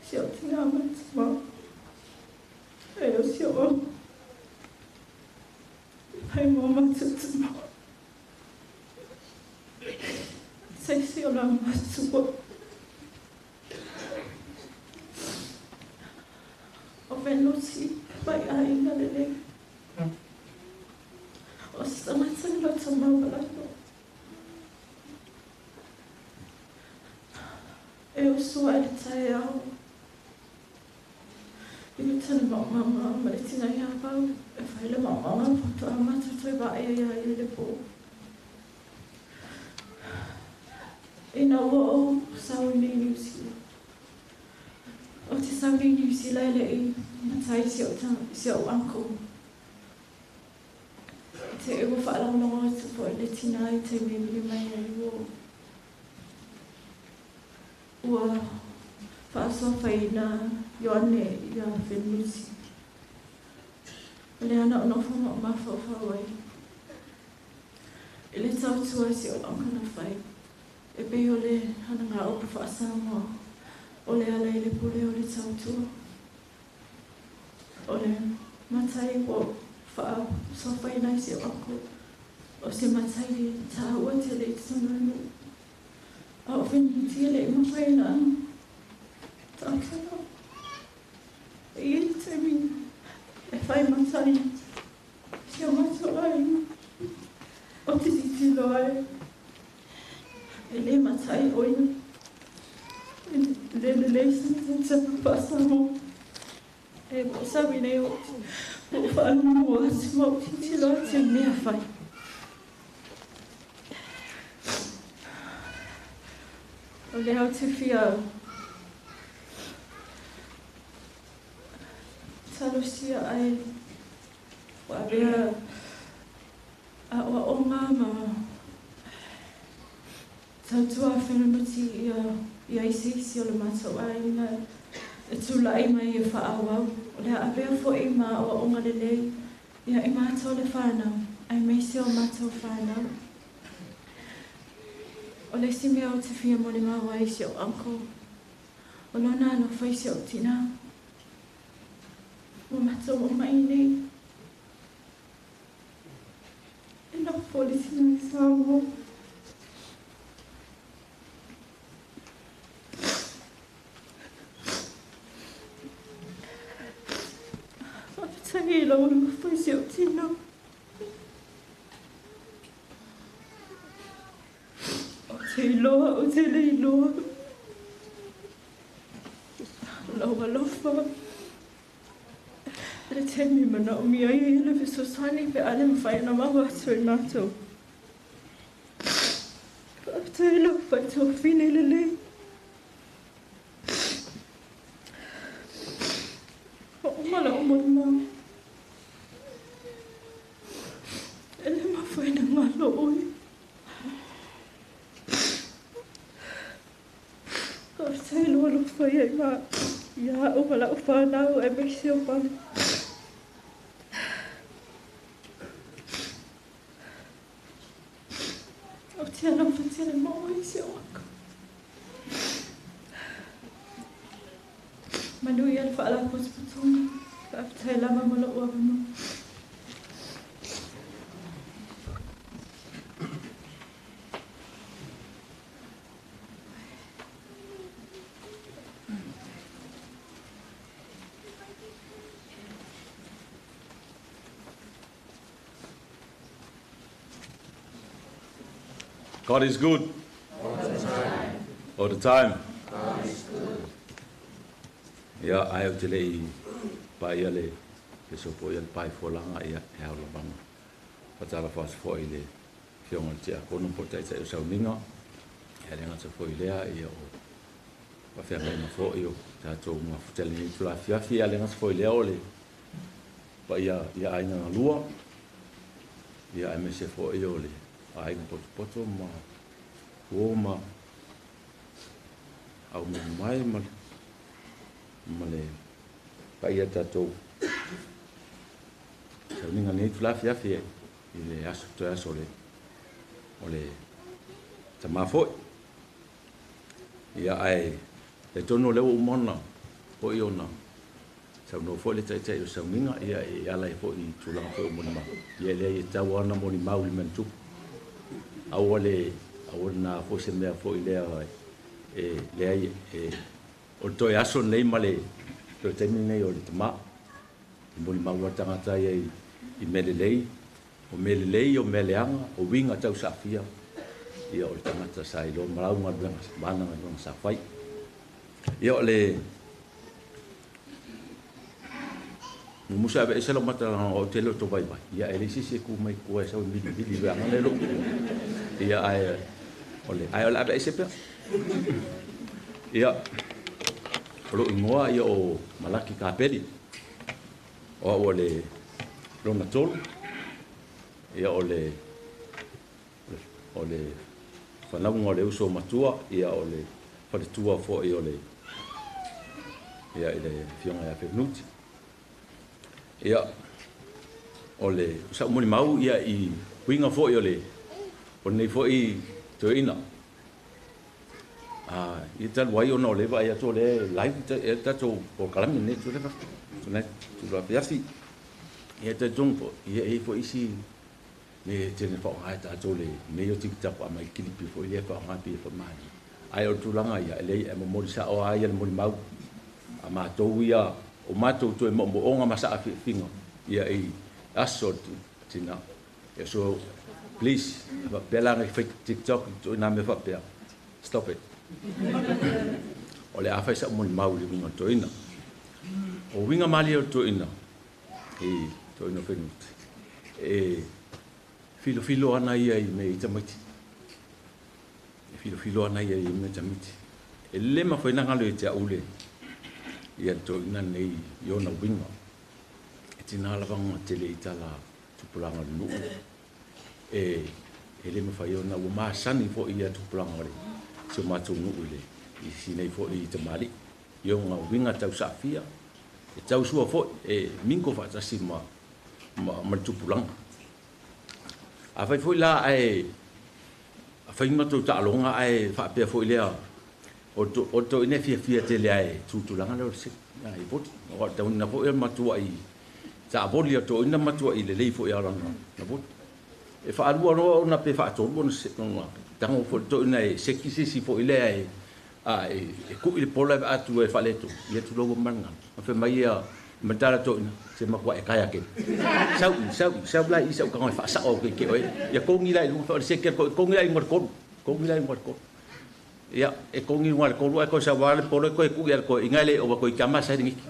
si o'u tinā ma le tamā. E o si o'u uncle. Fai mo matou tamā. Se isi o la matua. O Venuti mai aiga lelei. O se tagata le loto maualalo. E uso ai le taeao. I uta le maumaga ma le tina ia pau. E fai le maumaga faatoa matou toe vaaia ia i le pō. Ina ua ou sau i New Zealand. O te sau nei New Zealand e le'i matai si o'u uncle. Te ua faalagolago atu fo'i le tinā i taimi e vili mai ai ua faasoafaina Ioane ia Fenusi. O lea na ou nofo ma ou mafaufau ai. I le tautua si o'u uncle na fai. E pei o le hanaga upu faasamoa. O le ala i le pule o le tautua. O le matai ua faasoafaina ai si o'u uncle. O se matai tāua tele i totonu o le nuu. A o Fenuti e le'i mafai ona tautala. E i ai le taimi e fai matai si o matou aiga. O te tilotilo ai. E le matai o ia. E le lelei se faasamoa. E ua sau nei o ou faalogologo atu ma ou tilotilo atu i mea fai. O lea ou te fia talosia ai ua avea a'oa'oga ma Tautua fenunuti ia ia isi isi o le matou aiga e tula'i mai e fa'aauau. O le a avea fo'i ma a'oa'oga lelei ia i matou le fanau aemaise o matou fanau. O le isi mea ou te fia molimau ai i si o'u uncle, o lona alofa i si o'u tinā. Ua matou oo mai iinei. E nofo le tinā i Samoa. Faafetai i lou alofa i si o'u tinā. Ou te iloa, ou te le iloa. Lou alofa. I le taimi e manaomia ai le fesoasoani pe a le mafai ona maua atu e matou. Faafetai i lau faaituafine lelei. Ua uma la'u molimau. E le mafai ona galo oe. Faafetai i lou alofa ia ia a'u ma la'u fanau aemaise o fale. Ou te alofa tele ma oe si o'u uncle. Manuia le faalapotopotoga. Faafetai lava mo lo'u avanoa. God is good. All the time. All the time. God is good. Ia, ae ou te le i paia le pesopo ia le pae fualaga, ia, e ao lava ona faatalofa atu foi i le Afioga i le Tiakono po o le Taitai o Sauniga, ia le gata foi i lea, ia o faafeagaiga foi o tatou mafuta i lenei itula afiafi, ia le gata foi i lea o le paia ia aiga galua, ia aemaise foi o le aiga potopoto ma uo ma aumai mai ma le paia tatou sauniga lenei itula afiafi i le aso toe aso o le tamā foi. Ia ae talitonu o lea ua uma ona foi ona saunoa foi le Taitai o Sauniga, ia e ala ai foi i tulaga foi o molimau. Ia e leai, e tatau lava ona molimau i le mea na tupu. Aua le aua le na foi se mea foi lea e leai e o le toe aso lenei ma le toe taimi lenei o le tamā. E molimau lava le tagata ia i mea lelei, o mea lelei, o mea leaga, o uiga tausaafia, ia o le tagata sa iloa ma lau galuega, ma ana galuega sa fai. Ia o le musa ave ese lau matalaga o te le o to vaivai. Ia e le isi e ku mai kua e sau e mili mili le anga le lo. Ia ae o le ae o le ave ese pea. Ia o lo ingoa ia o Malaki Kapeli. O au o le lona tolu. Ia o le fanauga o le uso matua, ia o le faletua foi o le ia i le Afioga ia Fenunuti. Ia o le sa'u molimau ia i uiga foi o le o lenei foi toeaina. Ia talu ai ona o le vaai atu o le live e tatou polokalame lenei tulaga afiafi. Ia talitonu foi ia e i ai foi isi me tele faaaoga e tatou le mea o TikTok a mai kilipi foi lea faaaoga pei e faamalie. Ae o le tulaga ia, e leai, e momoli sa'o lava ia le molimau a matou ia o matou toe moomooga ma saafiafiga ia i aso tina. Ia so please, faapea la fai TikTok i nā mea faapea, stop it. O le a fai sa'u molimau i le uiga o le toeaina. O uiga malie o le toeaina i toeaina o Fenunuti, e filofilo ana ia i mea i tamaiti. E filofilo ana ia i mea tamaiti. E le mafai ona galo ia te a'u le ia le toeaina lenei i ona uiga. E tina lava ona tele i tala tupulaga o le nuu. E E le mafai ona ua masani fo'i ia tupulaga o le si o matou nuu i le i sinei fo'i tamalii i ona uiga tausaafia e tausua fo'i e mingo faatasi ma le tupulaga. Afai foi la ae afai matou taaloga ae faapea foi lea o toeaiina e fiafia tele lava i tutulaga lea o le seki i voli. Aua o le taunina foi o le matuai taavoli a toeaiina matuai lelei foi lava lana voli. E faalua loa ona pe faatolu ona tago foi le toeaina e seki se isi foi lea e kui le pola e vaatu e faaletonu, ia tulou ma le gagana. Ma fai mai ia ma le tala toeaina, se matua e kaea kele. Sau i, sau i, sau la i sau tago e faasao au ke oe. Ia kogi la i luga, o le seki a le toeaina, kogi la i luga o le tolu. Kogi la i luga o le tolu. Ia, e kogi i luga o le tolu ae toe sau lava le pola toe kui a le toeaina e le ova toe tama sa i le giki.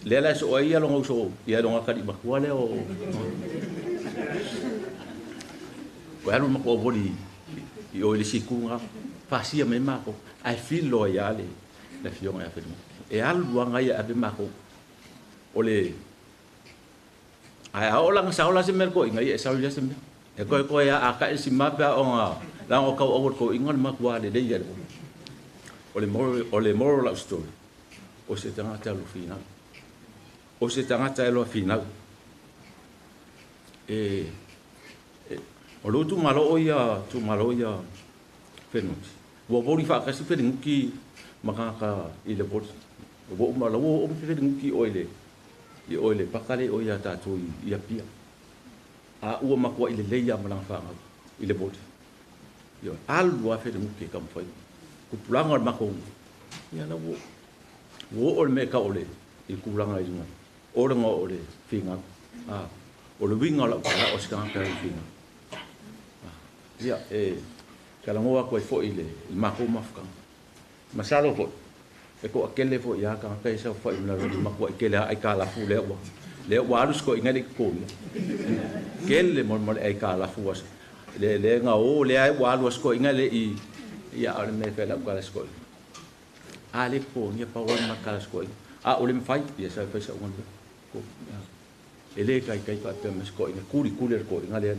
Lea la e soo ai ia lona uso, ia lona atalii matua lea o Toe alu le matou auvoli i o i le isi itu lena, fasia mai ai matou, ae filo ai lava le afioga ia Felimutu. E alu lava ia e ave matou. O le ae a oo la ina sao la se mea i le toeaina, ia e sao i lea se mea. E toe toe a ta'i le sima pe a ona leaga o tauau o le toeaina le matua lelei lava i le voli. O le moral o lau story, o se tagata alo finau. O se tagata e aloa finau. E o lou itumalo o ia itumalo ia Felinuti. Ua voli faatasi Felinuti ma tagata i le voli. Ua uma la ua oo mai Felinuti i o i le i o i le paka lea i o ia tatou i Apia. A ua matuai lelei lava ma lana fanau i le voli. Ioe, alu lava Felinuti e taumafai. Tupulaga o le matou ia la ua oo le mea e tau o le i le tulaga i luga o le o le finau. O le uiga o lau tala o se tagata e finau. Ia, e talanoa atu ai foi i le matou mafutaga. Masalo foi, e toatele foi lava tagata ia e saofafai mai lalo, matuai tele lava aitalafu lea ua alu si toeaina e le i totogia. Tele ma le aitalafu ua le na o lea ua alu a si toeaina e le i, ia a o le mea e fai lau tala i si toeaina. A le totogia pau lava le ma tala i si toeaina. A o le mafai, ia sau e fai sau galuega. E le taitai faapea mai si toeaina, tuli tuli e le toeaina lea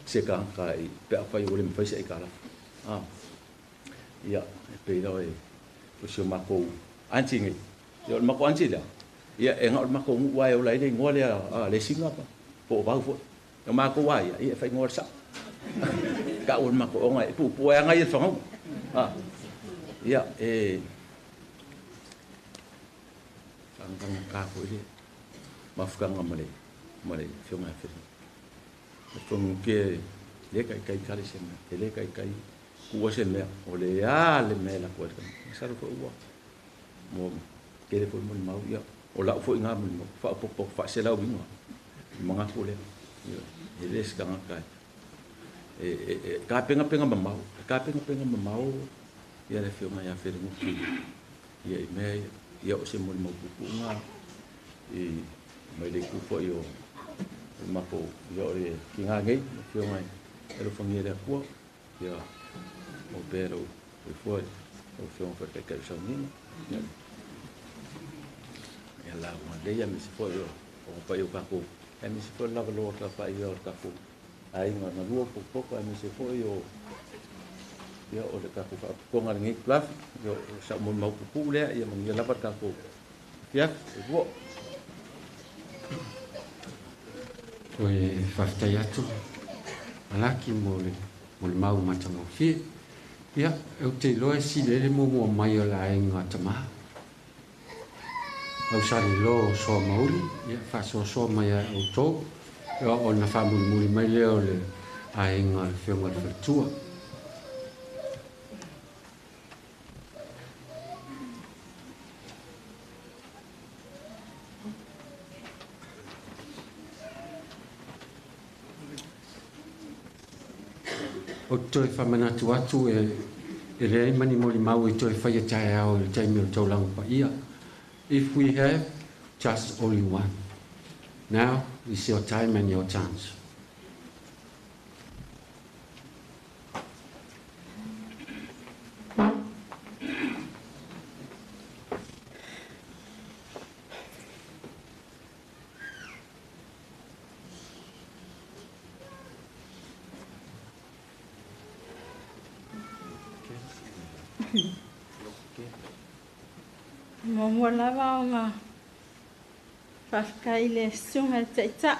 se tagata i pe afai ua le mafai se aitalafu. Ia, e pei lava o si o matou aunty nei. Ia o le matou aunty lea, ia e na o le matou nuu lava e ola ai le igoa lea a Lesiga po o Vau foi. O matou lava ia, ia e faaigoa le sao. Tau o le matou ona e puupuu ai lava ia le fagauga. Ia, e fagatagata foi le mafutaga ma le afioga ia Feliuga. E tonu ke le taitai tali se mea, e le taitai kuua se mea, o le a le mea e lako ai le tagata. Masalo foi ua mo tele foi molimau, ia, o lau foi ngā molimau, faaopoopo faaselauina i manatu lea. Ia, e le se tagata e tapenapena mamao, e tapenapena mamao ia le afioga ia Feliuga ia i mea ia, ia o se molimau puupuuga i mai le itu foi o le matou, ia o le tiga nei, le afioga e alofagia e le Atua, ia mau pea lou soifua i lau afioga foi i le Taitai o Sauniga. Ia la ua lelei aemaise foi o paia o tatou, aemaise foi le lavaloa o le paia o le tatou aiga na lua potopoto, aemaise foi o ia o le tatou faalapotopotoga lenei itulafi, ia o sau molimau puupuu lea, ia manuia lava le tatou afiafi. Soifua. Toe faafetai atu Malaki mo le molimau matagofie. Ia, ou te iloa e sili ai le muamua mai o le aiga tama. Lau salilo o soa mauli, ia faasoasoa mai ia outou, ia ona faamulimuli mai lea o le aiga o le Afioga i le Faletua. Ou te toe faamanatu atu e leai ma ni molimau e toe faia taeao i le taimi o le taulaga paia. If we have just only one. Now is your time and your chance. Muamua lava ona faafetai i le susuga i le Taitai.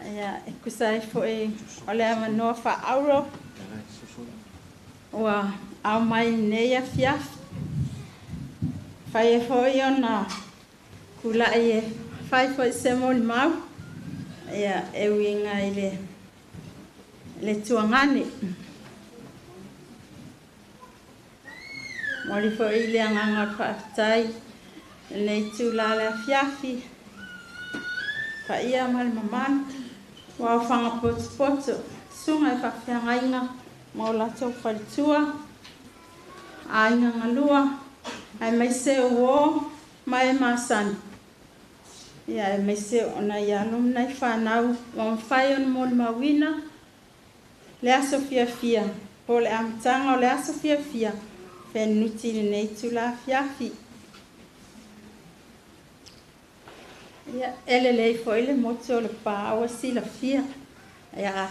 Ia, e tusa ai foi o le avanoa faaauro ua aumai i lenei afiafi. Fai ai foi ona tulai e fai foi se molimau, ia, e uiga i le tuagane. Momoli foi le agaga o le faafetai i lenei itula le afiafi, paia ma le mamalu, ua aofaga potopoto, susuga i faafeagaiga ma o latou faletua, aiga galua, aemaise uō ma e masani, ia aemaise o nai alo ma nai fanau ua mafai ona molimauina le aso fiafia po o le amataga o le aso fiafia fenuti i lenei itula afiafi. Ia, e lelei foi le motu o Lepa ua silafia. Ia,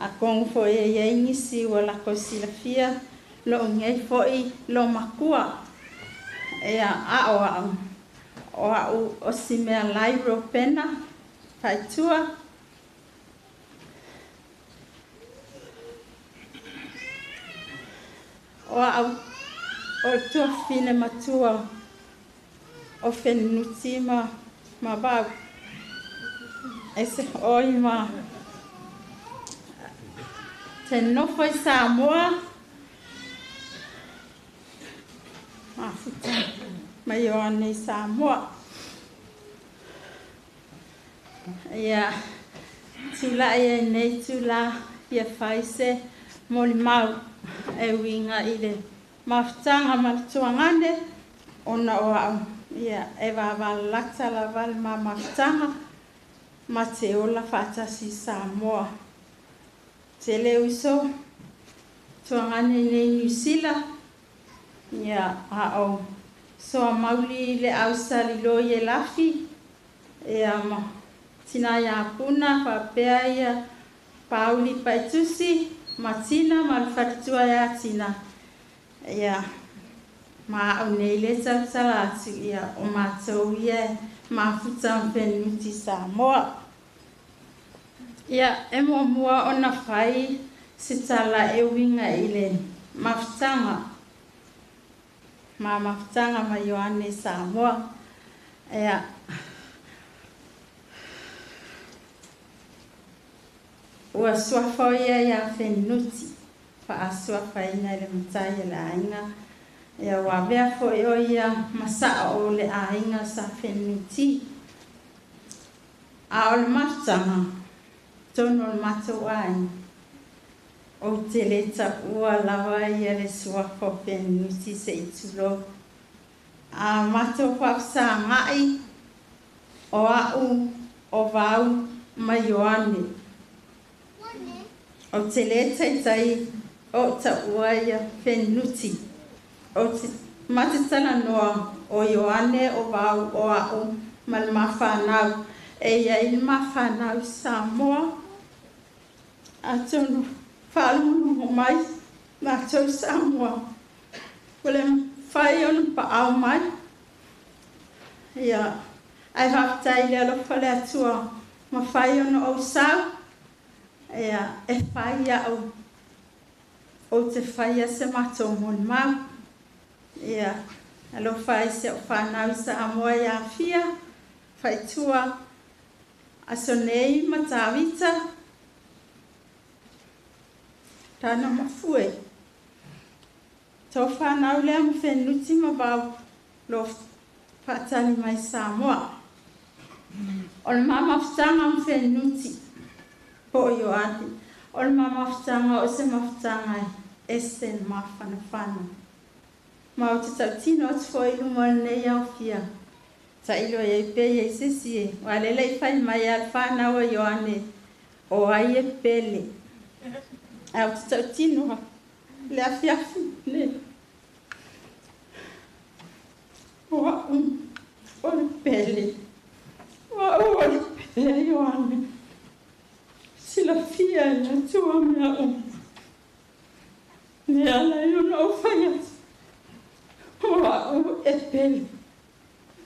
atonu foi e i ai nisi ua latou silafia lou nei foi loomatua. Ia, a o a'u, o a'u o Simealai Ropena Faaitua. O a'u o le tuafafine matua o Fenunuti ma Vau. E se oi ma te nofo i Samoa, mafuta mai Ioane i Samoa. Ia, tulai ai nei itula fia fai se molimau e uiga i le mafutaga ma le tuagane ona o a'u, ia, e vavalalata lava le ma mafutaga ma te ola faatasi i Samoa. Tele uso tuagane i nei Niu Sila, ia, a o soa mauli le ausaliloi e lafi, ia, ma tina ia puna faapea ia Pauli Paitusi ma Tina ma le faletua ia Tina. Ia, ma a'u nei le tautala atu, ia, o matou ia mafuta ma Fenunuti Samoa. Ia, e muamua ona fai se tala e uiga i le mafutaga ma mafutaga ma Ioane Samoa. Ia, ua suafa o ia iā Fenunuti, faasuafaina e le matai o le aiga. Ia, ua avea foi o ia ma sa'o o le aiga sa Fenunuti. A o le mafutaga tonu o le matou aiga, ou te lē ta'ua lava ia le suafa o Fenunuti se i tulou. A matou faafesaga'i, o a'u o Vau ma Ioane, ou te lē taitai o'u ta'ua ia Fenunuti. Ou te ma te talanoa o Ioane o Vau o a'u ma le mafanau e iai le mafanau i Samoa. Atonu faalogologo mai matou Samoa, ua le mafai ona paao mai. Ia, ae faafetai i le alofa o le Atua mafai ona ou sau, ia, e fai a'u ou te faia se matou molimau. Ia, alofa ai si a'u fanau i Samoa ia Afia, Faaitua, aso nei ma Tavita, Tana ma Fue. Tō whānau lea ma Fenunuti ma Vau lo faatali mai Samoa. O le ma mafutaga ma Fenunuti po o Ioane, o le ma mafutaga o se mafutaga e ese le mafanafana. Ma ou te tautino atu foi i luma o lenei aofia. Tailo ai pea iai se isi e, aua lele i fai mai a le whānau a Ioane, o ai e pele. Ae ou te tautino le afiafi lenei, o a'u o le pele. O a'u o le pele a Ioane. Silafia e le Atua mea uma. Mea lai ona ou fai atu. O a'u e pele.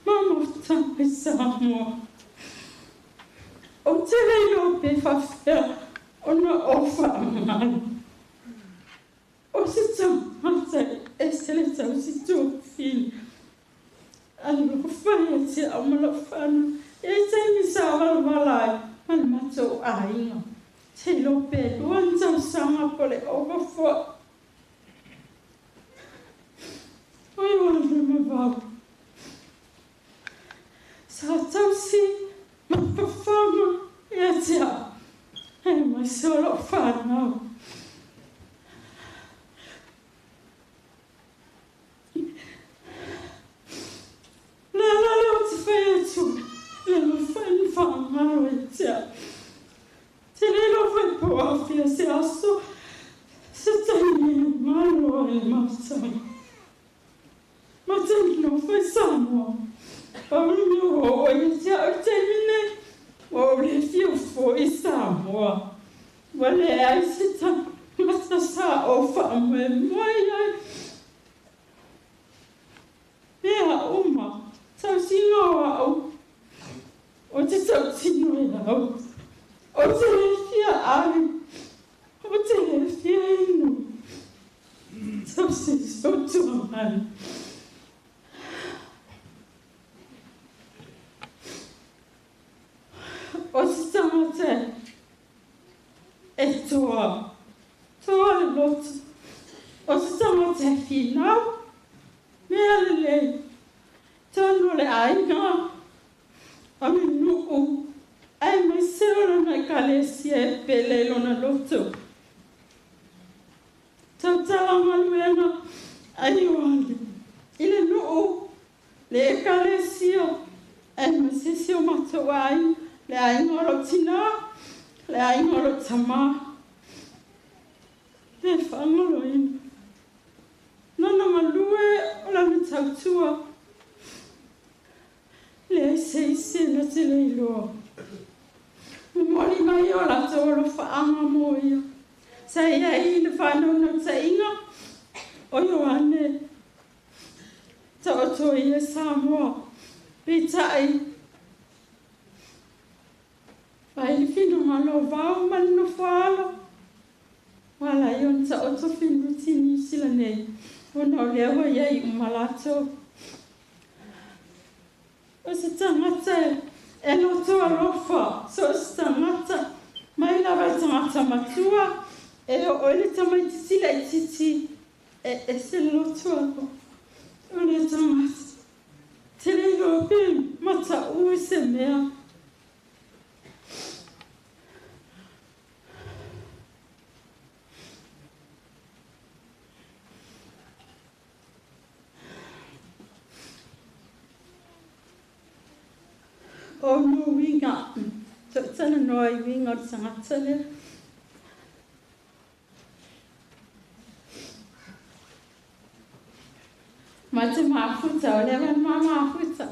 Ma mafutaga i Samoa. Ou te le iloa pe faafefea ona ou faamagalo. O se tagata e ese le tausi tofili. Alofa ia te au ma lau fanau. E i ai taimi sa valavala ai ma le matou aiga. Te iloa pe lua ni tausaga po o le ova foi. O Ioane ma Vau. Sa tausi ma fafaga ia te au aemaise o lau fanau. O le ala lea ou te fai atu ai, e le mafai ona faagalo ia te au. Te le iloa foi po o afia se aso, se taimi e galo ai le mafutaga. Ma te nofo i Samoa. Pau le mea ua oo ia te au i le taimi nei, ua ou le fia foi i Samoa. Ua leai se tagata sa ou faamoemoe i ai. Mea uma, tausiga o au, ou te tautino i au. Ou te le fia ai, ou te le fia inu. Tausi sotua mai. O se tagata e toa, toa le loto. O se tagata e finau, mea lelei, tonu o le aiga, o le nuu, aemaise o lona ekalesia e pele i lona loto. Tautala galuega a Ioane i le nuu, le ekalesia, aemaise si o matou aiga, le aiga o lou tinā, le aiga o lou tamā. Le faagaloina. Lona galue o lana tautua. Leai se isi na te le iloa. Momoli mai o latou alofaaga mo ia. Sa i ai le faanaunautaiga o Ioane taoto ia Samoa. Peitai, fai le finagalo o Vao ma le nofoaalo. Ua ala ai ona taoto Finuti i Niu Sila nei, ona o lea ua i ai uma latou. O se tagata e loto alofa, so o se tagata, mai lava i tagata matua, e oo i le tamaitiiti laitiiti, e ese le loto alofa o lea tagata. Te le iloa pe mataʻu i se mea. O no uiga, toʻatalanoa i uiga o le tagata lea. Ma te mafuta, o lea ma mafuta.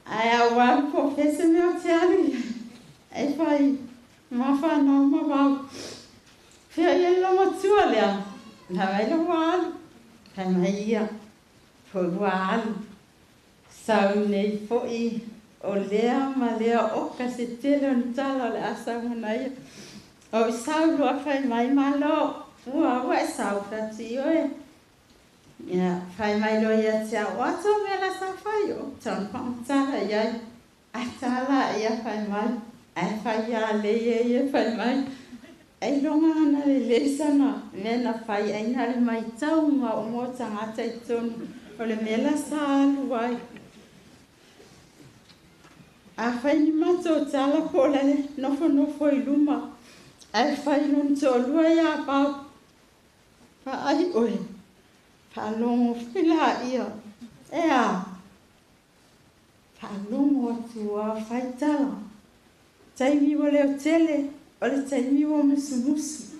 Ae au alu po o fea se mea o te alu i ai. E fai ma whanau ma vau. Fea i ai lo matua lea. Na vai lo alu. Fai mai ia. Po ua alu. Sau nei foi o lea ma lea oka se tele o ni tala o le a sau mana ia. O i sau loa fai mai malo. Ua ua e sau fati oe. Ia, fai mai loa ia te au, o a tou mea la sa fai? O tau whamatala i ai. Ai tala ia fai mai. Ai fai ia le ia ia fai mai. Ai longa ana le lesana mea na fai ai na le maitaunga o mo tagata i tonu o le mea la sa alu ai. A fai ni matou tala po o le nofonofo i luma, ae fai lona toalua ia Bob. Vaai oe, faalogo foi laia, e a? Faalogo atu a fai tala. Taimi ua leo tele, o le taimi ua musumusu.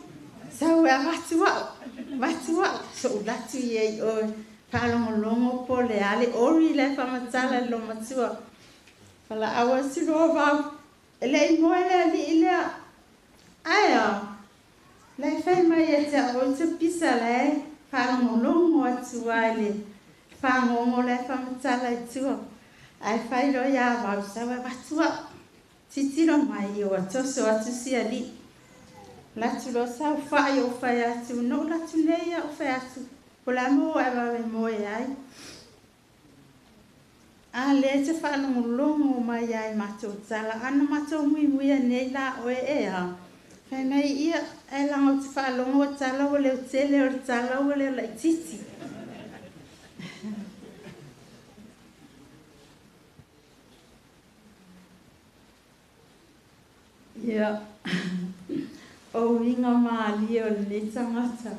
Sau e avatu au, avatu au, soʻu latu i ai oe. Faalogologo po o le a le ori la e faamatala i le loomatua. Valaau atu loa Vau, e le i moe le alii lea. Ae a? Le fai mai e te o te pisa le whangolongo atua i le whangongo le whamatala i tua. Ai whai ro ia wau sawa watua. Titiro mai o atoso atu si ali. Latu lo sau whai o whai atu, no latu nei o whai atu. Po la mo e wawe moe ai. A le te whalongolongo mai ai matou tala. Ana matou mui mui nei la oe e a. Fai mai ia e langa o te whaalongo o tala o leo tele o le tala o leo lai titi. Ia, o winga maali o le tangata.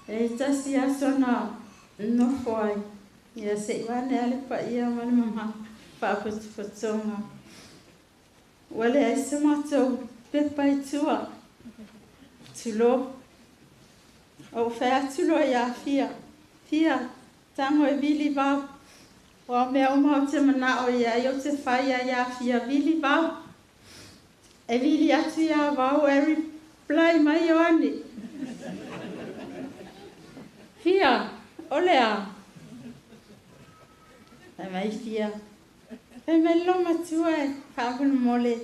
E tasi aso na nofo ai. Ia se iwane ale pa ia ma le mama whaapotopotonga. Wale ai se matou pepa i tua. Tulo. O whea tulo ia fia. Fia, tango e vili vau. O mea uma o te mana o ia i o te whaia ia fia vili vau. E vili atu ia vau e reply mai o ane. Fia, olea. E mai fia. E mai lo matua e whaapuna mole.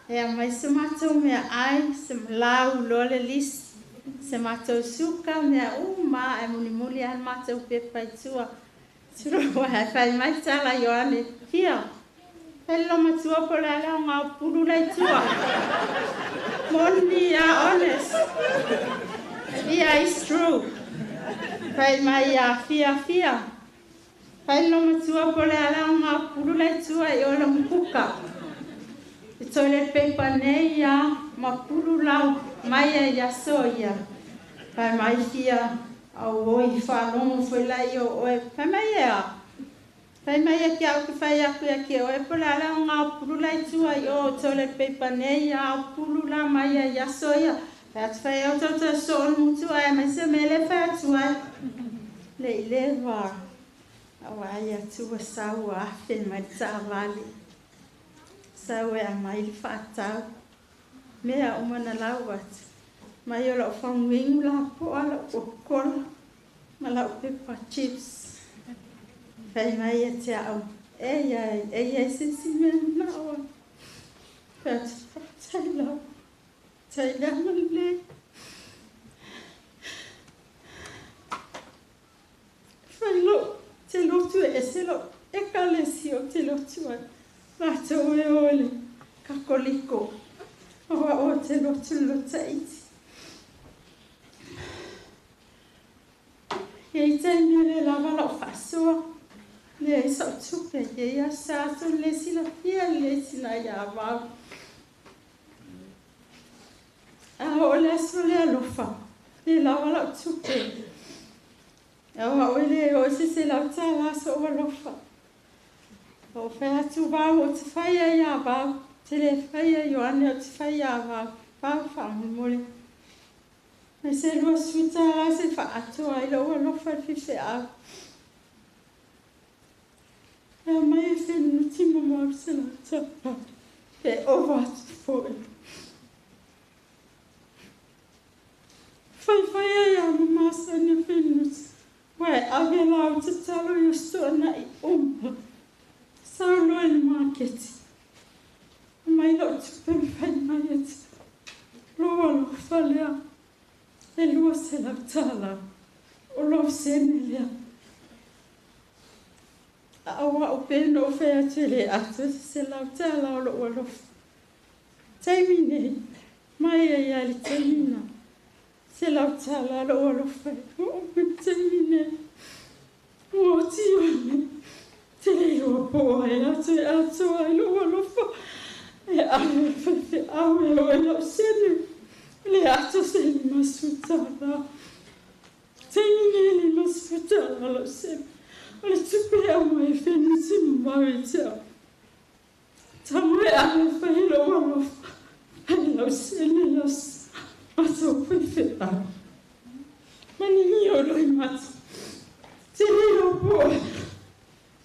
E a mai se matou mea ai, se lau lo le lisi. Se matou suka mea uma e mulimuli an matou pepa i tua. Turo e whai mai tala Ioane. Fia, whai lo matua po le ala o ngā pulu lei tua. Moni a honest. Fia is true. Whai mai a fia fia. Whai lo matua po le ala o ngā pulu lei tua i o le mukuka. I toilet paper nei ia, ma pulu lau mai e ia so ia. Whai mai fia au oi whalongo fwe lai o oe. Whai mai ea. Whai mai e kia au ki whai aku ia ki oe. Po le ala o ngā pulu lai tua i o toilet paper nei ia, au pulu la mai e ia so ia. Whai atu whai au tau tau so o mutu ai, mai se mele whai atu ai. Le i lewa. Au ai atua sau afe mai taavale. Sau e a mai le whaatau. Mea o mana lau atu. Mai o lau whanguingu la poa lau kokola. Ma lau pepa chips. Whai mai e te au. E ai, e ai sisi mea na oa. Whai atu whai lau. Tai lau le. Whai lau. Te lotu e se lau. E ka lesi o te lotu ai. Mātou e ole, kakoliko, o a o te lotu lo taiti. Ia i te mele lava lau whasoa, le ai sau tupe, ia ia sa atu le sila fia le sina ia vau. A o le aso le alofa, le lava lau tupe. A o le o se se lau tā aso o alofa. O whai atu wau o te whaia ia wau, te le whaia Ioane o te whaia wau, wau whaamumole. Me se lua suta la se whaatua i lau alofa i whiwhe au. Ea mai e whenuti mama au se lau tapa, e ova atu foe. Whai whaia ia mama sani whenuti, wai ave lau te talo i o soana i uma. Sau loa le maketi. Mai lau tupe mwhai mai e te. Loa alofa lea. E lua se lau tāla. O lau sene lea. A aua o peno o whea atu le atu se lau tāla o lou alofa. Taimi nei. Mai e ia le taimi na. Se lau tāla lou alofa. O o taimi nei. O tio nei. Te leroa poa e atu e atu ai lou alofa. E ave whai au e o e lau sene. Le atu se le masutala. Teine le masutala lau sene. O le tupe au mai whenuti mau e te au. Tamu e ave whai lou alofa. Ai lau sene lau matou whai au. Maningi o loi mata. Te leroa poa.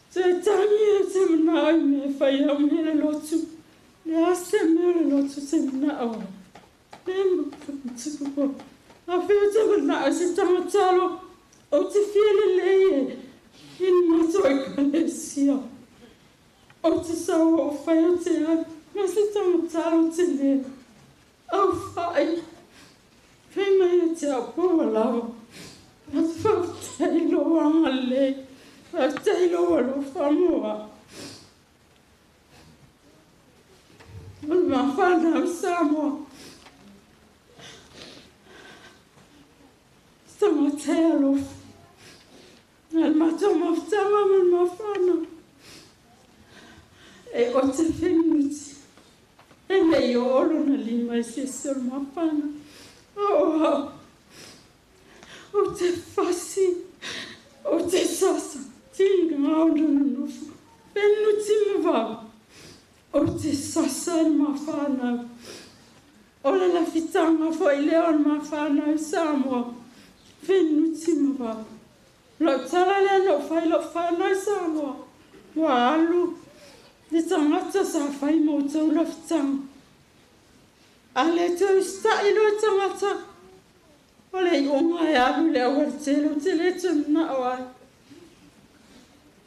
Te tangi e te mana ai me whai au me le lotu. Le ase me le lotu te mana au. Le A feo te mana o se tamatalo o te fia lelei e i le matou ekalesia. O te sau o fai o te alu ma se tamatalo te le. Au whai. Fai mai e te au pua lava. A te whafetai lo anga le. Whafetai lo alofa moa. O le mafana o Samoa. Tamatea alofa. A le matou mafutaga ma le mafana. E o te fenuti. E lei o olo na lima i se se o le mafana. O au. O te fasi. O te sasa. Tinga au na nonofo. Fenuti ma vava. O te sasa e mafana. O le lafitanga foi lea o le mafana i Samoa. Fenuti ma vava. Lau tala lea na ou fai lau whanau Samoa. Ua alu. Le tagata sa fai ma outou lafitaga. A le toe usitai loa tagata. O le iuga e alu le aualatele ou te le toe manao ai.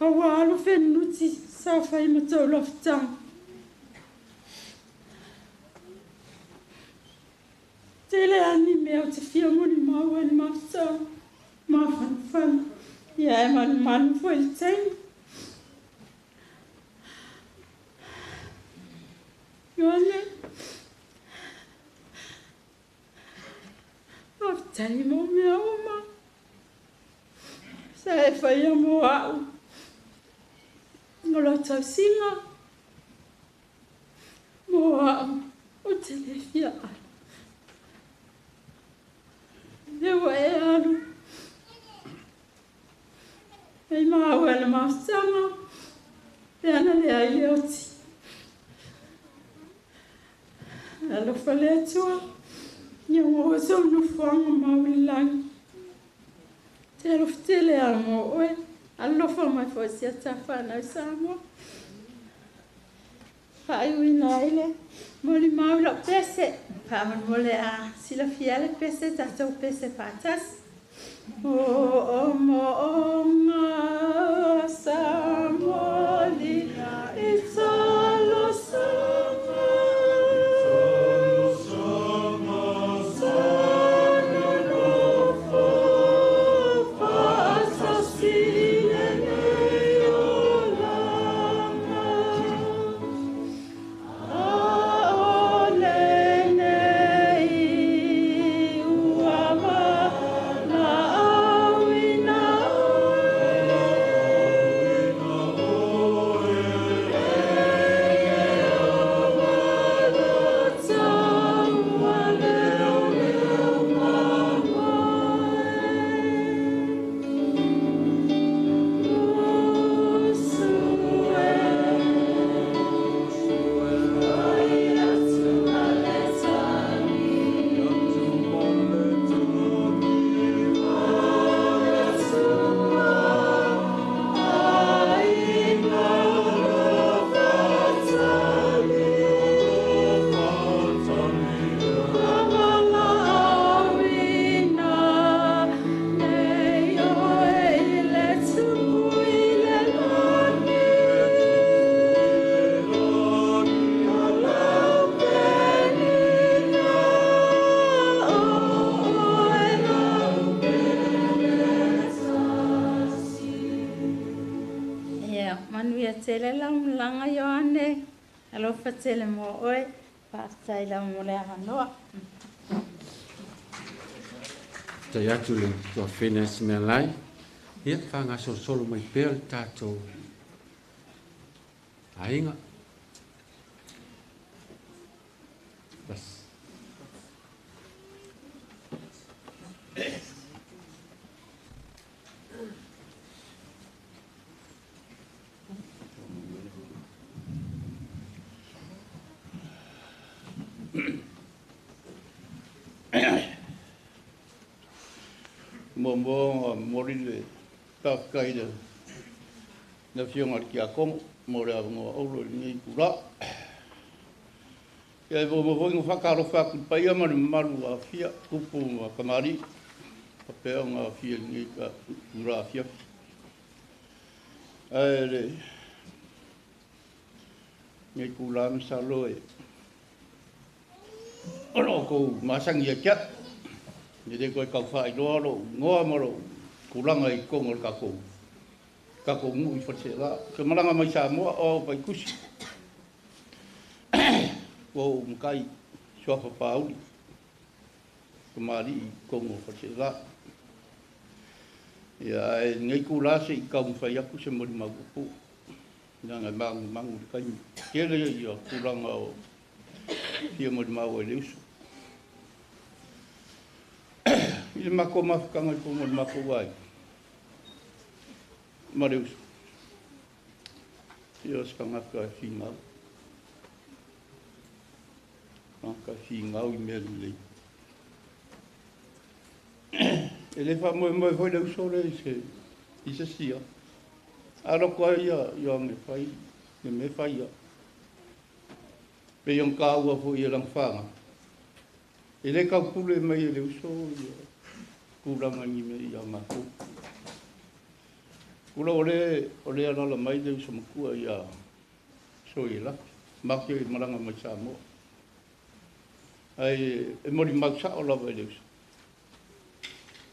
A ua alu fenuti sa fai ma tou lafitaga. Tele ani mea ou te fia molimau ai le mafutaga. Mafanafana. Ia e manumanu foi le taimi. Ioane. Faafetai mo mea uma. Sa e faia mo a'u. O lau tausiga. Mo a'u. Ou te le fia alu. Le ua e alu. Ei maua e le mafutaga. Pe ana leai le oti. Alofa le Atua. Ia maua sou nofoaga mau i le lagi. Te alofa tele a mo oe. Alofa mai foi si a tafanau Samoa. Faaiuina ai le molimau i lau pese. Faamolemole a silafia le pese tatou pese faatasi. O o mo o nga sa moli i talo sanga. Manuia tele lau malaga Ioane. Alofa tele mo oe. Faafetai lava mo le avanoa. Tai atu le tuafene a Simealai. Ia, faagasolo mai pea le tatou aiga. Bas. Mo mori le faafetai le na afioga i le Tiakono mo le avanoa auro i lenei itulā. Ia e mo foi ngo whakalofa aku paia ma le mamalu o afia tupu ma kamali'i faapea ona afia i lenei tulaga afiafi. Ae le nei tulaga masalo e o lo o tou masani ia te a'u. E le toe tau faailoa lo'u igoa ma lo'u tulaga i totonu o le tatou nuu i Faleaseela. Ou te malaga mai Samoa o au Vaitusi. Ua ou matai suafa Pauli, tamalii i totonu o Faleaseela. Ia ae lenei itulā se i taumafai atu se molimau puupuu, leaga e manumanu i le taimi. Tele ia tulaga o fia molimau ai le uso. I le matou mafutaga i totonu o le matou aiga ma le uso, ia o se tagata e finau. Tagata e finau i mea lelei. E le faamoemoe foi le uso lea i se isi lava. A loto lava ia Ioane e fai le mea e fai ai. Pei ona taua foi e lana fanau, e le taupule mai e le uso ia tulaga i ni mea ia matou. Tulou o lea alaala mai le uso matua ia Soielafi, matou te malaga mai Samoa. Ae e molimau sa'o lava i le uso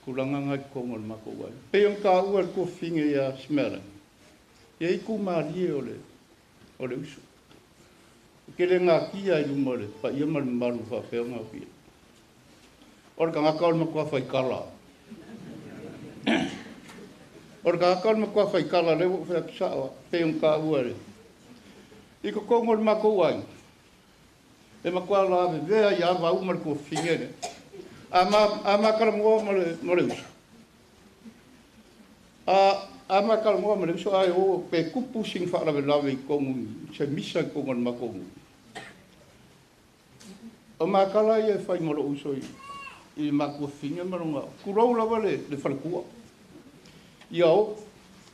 tulaga na i totonu o le matou aiga. Pei ona taua e le tuafafine ia Simealagi, e i ai itu malie o le uso. E te le natia i luma o le paia ma le mamalu faapea ona afia. O le tagata o le matua faitala. O le tagata o le matua faitala, lea ua ou fai atu sa'o lava, pei ona taua e le i totonu o le matou aiga, e matua lavevea ia Vau ma le tuafafine lea. A ma talanoa ma le uso, a ma talanoa ma le uso, ae o pe tupu sina faalavelave i totonu i se misa i totonu o le matou nuu. O matala ia e fai ma lou uso i le matuafafine ma lona, tulou lava le faletua. Ia o,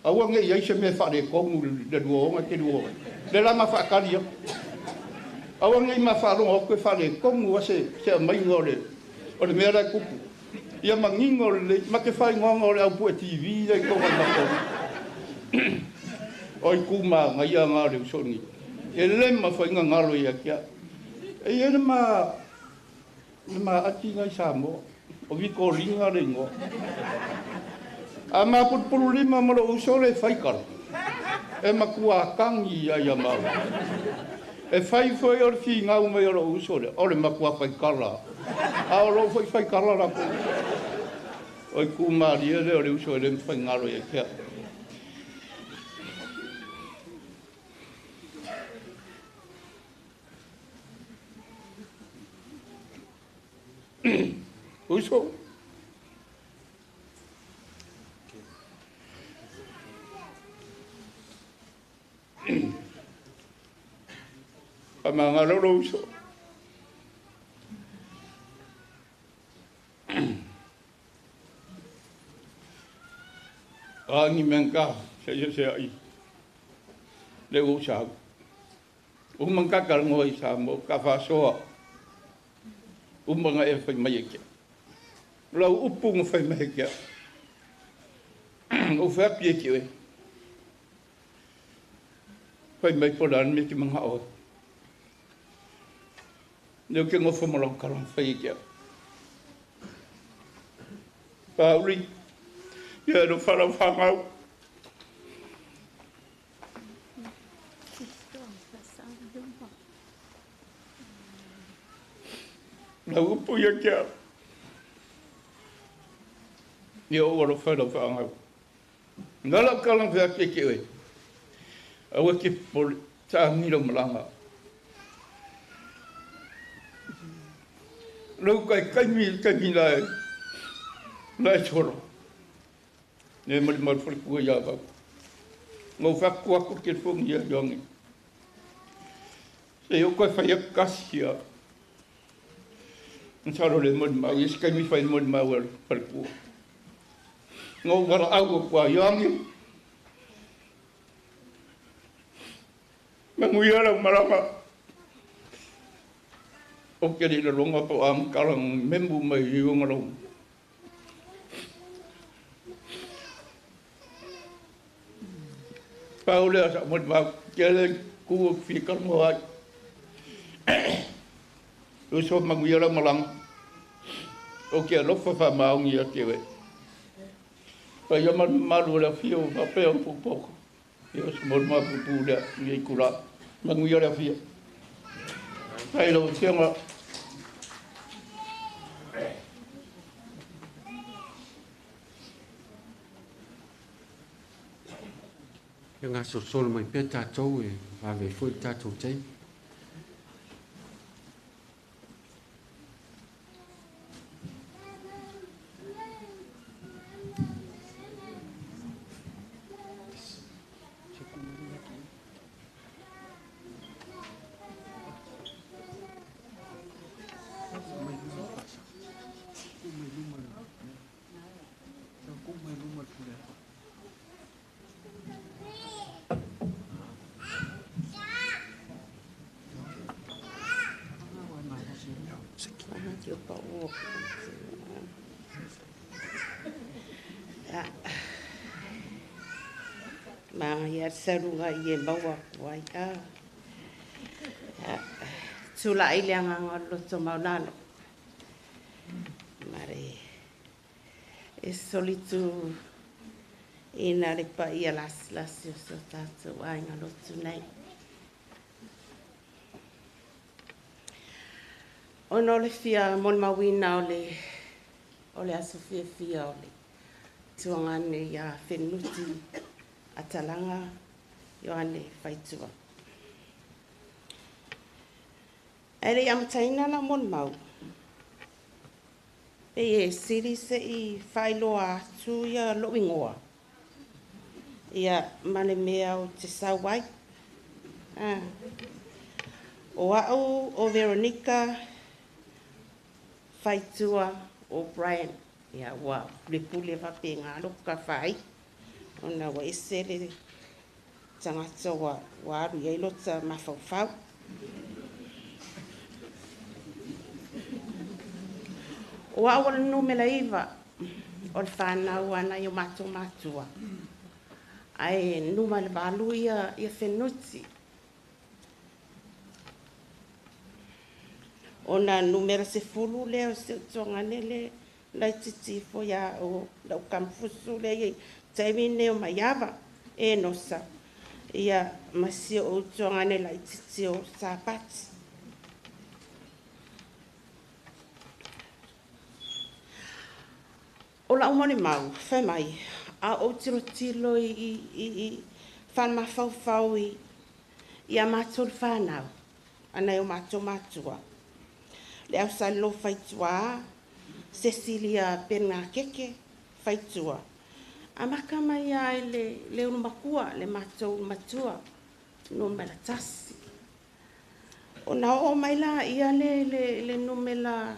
aua ne i ai se mea faaletonu le lua ona te lua ai. Le la ma faatali atu. Aua ne i ma faalogo atu e faaletonu se aumaiga o le mea la e tupu. Ia manino lelei, ma te faaigoaga o le au pue TV la i totonu o le matou. O itu manaia na o le uso lenei. E le mafai ona galo ia te a'u. E i ai le maati na i Samoa, o Vikolina le igoa. A mapulupulu lima ma lou uso le faitala, e matua tagi ia ia mau. E fai foi o le finau mai o lou uso lea, o le matua faitala. A o lou foi faitala latou. O itu malie lea o le uso e le mafai galo ia te a'u. Uso. Faamagalo lou uso. A ni mea ka se ia se ai le ua sau. Uma ka talanoa i Samoa ka faasoa. Uma na e fai mai e ke. Lau upu na fai mai e ke. O fai atu e ke oe. Fai mai po le a le mea e te mana'o ai. Lea ou te nofo ma lau tala na fai e ke au. Pāuli, ia e alofa lau fanau. Lau upu ia te au. Ia ou alofa i lau faangau. Na lau tala na fai atu e ke oe. Aua e te popole, saagi lau malaga. Lou kaikaimi i le taimi la e solo. Ne malimau le faletua ia Vau. Na ou fai atu le telefoni ia Ioane. Se i ou toe fai atu tasi ia. Masalo le molimau, ia se taimi fai le molimau a le faletua. Na ou valaau atu a Ioane. Manuia lau malaga. O ke le longa po am kalang memu mai i unga lo. Pau lea sa mo ma ke le ku fi ka mo ai. O so mangu la malang. O ke alofa fa maungi a te we. Pa ia man malu la fio fa pe o poko. Ia so mo ma pu lea i kula. Mangu ia la fio. Ai lo tianga. Ia ngā sosolo mai pea tātou e vave foi tātou teimi. Ia sarunga i e maua ai a tula i le anganga loto maulalo mare e solitu ina le pa ia lasi o so tātou ainga lotu nei. Ona o le fia molimauina o le aso fiafia o le tuagane ia Fenunuti Atalanga Ioane Faitua. Ae le i amataina la molimau, pe e sili se i faailoa atu ia lou igoa, ia ma le mea o te sau ai. O au o Veronica Faitua o Brian, ia ua pulepule faapega loko ka fai. Ona ua ese le tagata ua alu i ai lota mafaufau. O au o le numera 9 o le whanau ana i o mātou mātua. Ae numa le 8 ia Fenunuti. Ona numera 10 lea o se utuagane le laititi fo ia o lau kamfusu lea i taimi nei o maiava e nosa. Ia masi o utuagane laititi o Sapati. O lau molimau, fai mai, a o tilotilo i whanmafaufau i a mātou whanau, ana i o mātou mātua. Le au salo whaitua, Cecilia Penga Keke whaitua. A maka mai ai le ulumakua, le mātou matua, no mela tasi. O na o mai la ia le numela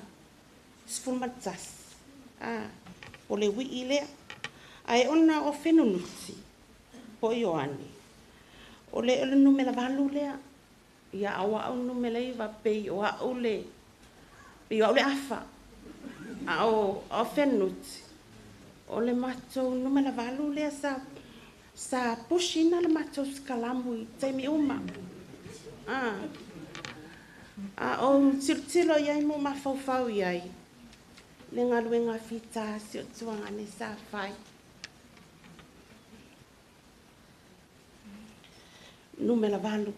11. O le wii lea. Ae ona o Fenunuti, po Ioane. O le numela 8 lea. Ia au au numela 9 pei o au le, pei o au le afa. A o Fenunuti. O le matou numela 8 lea sa pushina le matou skalamu i taimi uma. A o tilotilo iai mo mafaufau iai. Le ngaluenga fita si o tuangane sa fai. Numela 8.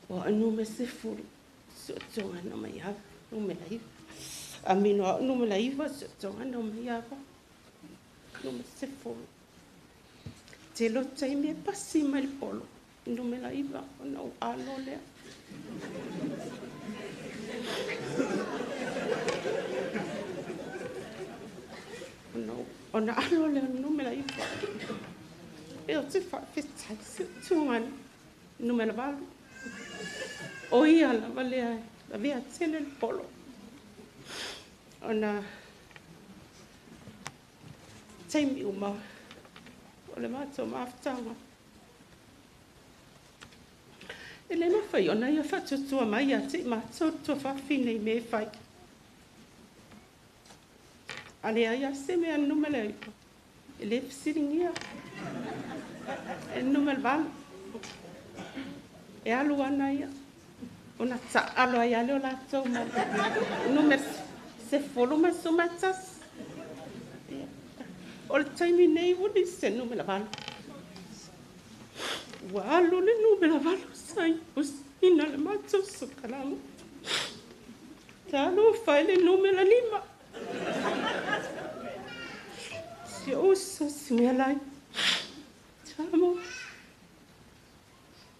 O nume 10 si o tuangane mai ava. Numela 9. Amino numela 9 si o tuangane mai ava. Nume 10. Te lo taimi e pasi mai le polo. Numela 9 ona o alo lea. Ona alo lea numela 9. E o te whaafetai si o tuangane. Numela 8. O ia lava lea, lavea tele le polo. Ona taimi uma o le mātou mafutaga. E le mafai ona ia faatuatua mai ia te i matou le tuafafine i mea e fai. A leai lava se mea a le numera 9, e le fesiligia. E le numera 8, e alu ana ia, ona taalo ai lava lea o latou ma le numera 11. O le taimi nei ua leai se numera 8. Ua alu le numera 8 sa i pusina le matou sukalamu. Talofa i le numera 5. Si ou uso si mealai. Tamo.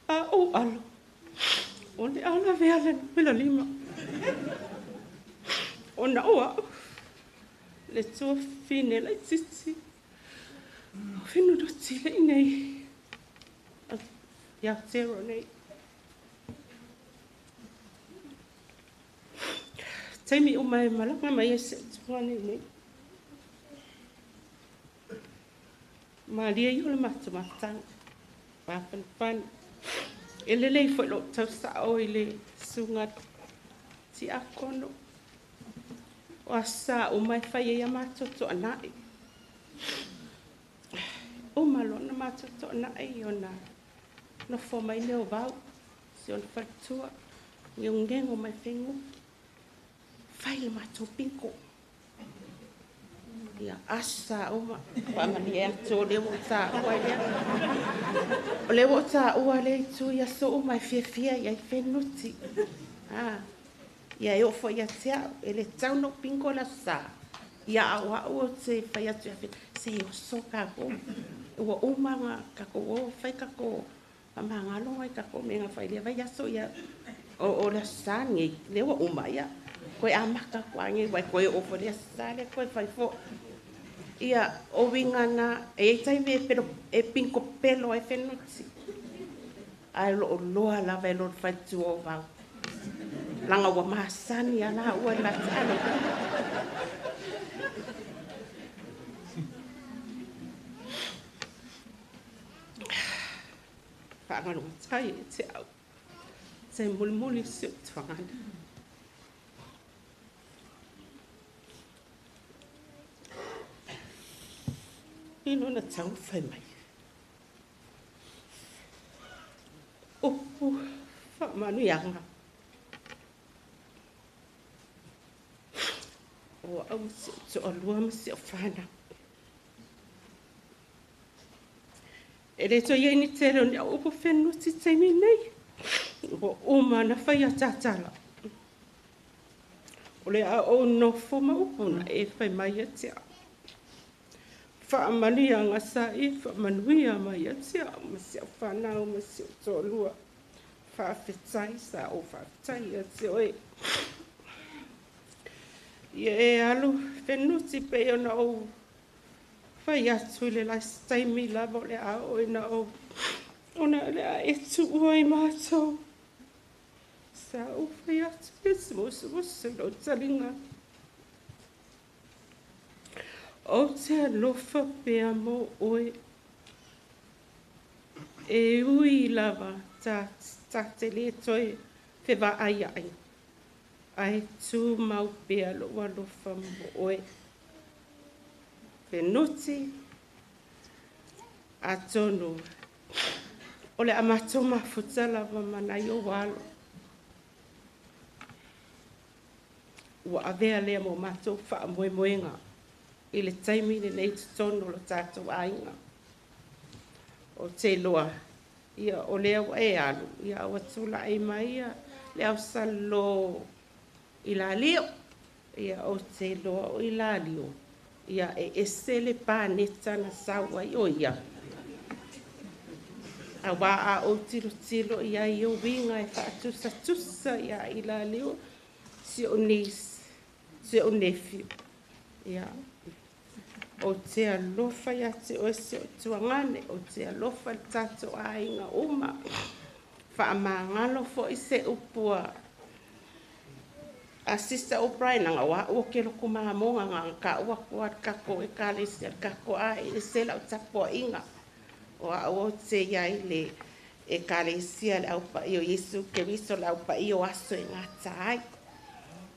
A ou alo. O le a lavea le numera 5. Ona o au. Le tuafafine laitiiti. O fenunuti le i nei. Ia Aotearoa nei. Taimi uma e malaga mai ai si ou tuaga nei nei. Malie ia o le matou mafutaga. Mafanafana. E lelei foi lou tausao i le susuga tiakono. O aso uma e fai ai a matou toanai. Uma loa ona matou toanai ona nofo mai lea o Vau, si ona faletua, geogego mai feiguki. Fai le matou bingo. Ia, aso sa uma, faamalie atu o lea ua ou taua ai lea. O lea ua ou taua lea itu i aso uma e fiafia i ai fenuti. Ah, ia e oo foi ia te au, e le tatau ona ou bingo le aso Sa. Ia a o au ou te fai atu ia Fenu, se oso tatou. Ua uma ona tatou o fai tatou faamagalo ai tatou mea na fai i lea vaiaso. Ia, o le aso Sa lenei, lea ua uma, ia, toe amata atu lava nei, aua e toe oo foi i le aso Sa lea toe fai foi. Ia, o uiga na, e i ai taimi e pelo, e pingo pelo ai fenuti, ae o lo o loa lava e lona faletua o Vau. Leaga ua masani lava laua i le taalo. Faagalugatai e te au. Se mulimuli si ou tuagana. Ino na tau fai mai. Upu faamanuiaga. O au ma si ou toalua ma si ou fanau. E le toe i ai ni tele o ni au upu fenuti i le taimi nei. Ua uma ona fai a tatala. O le a ou nofo ma upu na e fai mai ia te au. Faamanuiaga sa e faamanuia mai ia te au ma si au fanau ma si ou toalua. Faafetai sa ou faafetai ia te oe. Ia e alu fenuti pei ona ou fai atu i le last taimi lava o le a oo ina ou ona o le a e tuua i matou. Sa ou fai atu e te musumusu i lou taliga. Ou te alofa pea mo oe. E ui lava ta, ta te le toe fevaaiai, ae tumau pea lou alofa mo oe. Fenuti, atonu o le a matou mafuta lava ma nai ou alo. Ua avea lea mo matou faamoemoega i le taimi lenei i totonu o lo tatou aiga. Ou te iloa, ia, o lea ua e alu, ia, ua tulai mai le au salolo i Lalio. Ia, ou te iloa o i Lalio, ia, e ese le paneta na sau ai o ia. Aua a ou tilotilo i ai i uiga e faatusatusa ia i Lalio, si ou niece, si ou nephew, ia, ou te alofa ia te oe si ou tuagane, ou te alofa i le tatou aiga uma. Faamagalo foi se upu a a Sister O'Brien, anga o au o ke loko mamoga nga ka ua kua le kako e ekalesia le kako a e ese lau tapuaiga o au o te iai le E kalesia le au pa'i o Iesu Keriso le au pa'i o aso e gata ai.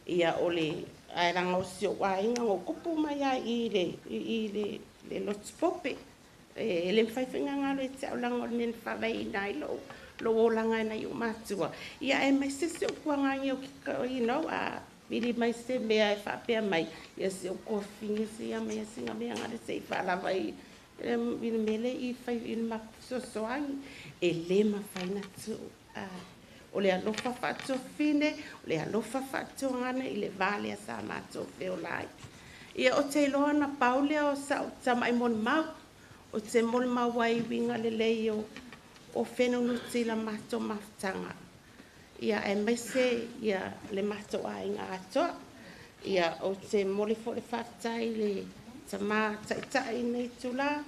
Ia o le ae laga o si o'u aiga gokupu mai ai i le i le le lotu pope. E le mafai faigagalo e te a'u laga o le mea na faavaeina ai lo'u lou olaga e nai o'u matua. Ia ae mai se si o'u puagagi o ke a vili mai se mea e faapea mai ia si o'u tuafafine se ia mai siga mea gale se'i faalava i i le mea lea i fai i le matou fesoasoani e lē mafai na tu'u a o le alofa faatofine o le alofa faatuagana i le va lea sa matou feola ai. Ia o te iloa na pau lea o sa'u tama'i molimau o te molimau ai uiga lelei o fenunuti i la matou mafutaga. Ia aemaise ia le matou aiga atoa. Ia ou te momoli foi le faafetai i le tamā ta'ita'i i lenei itulā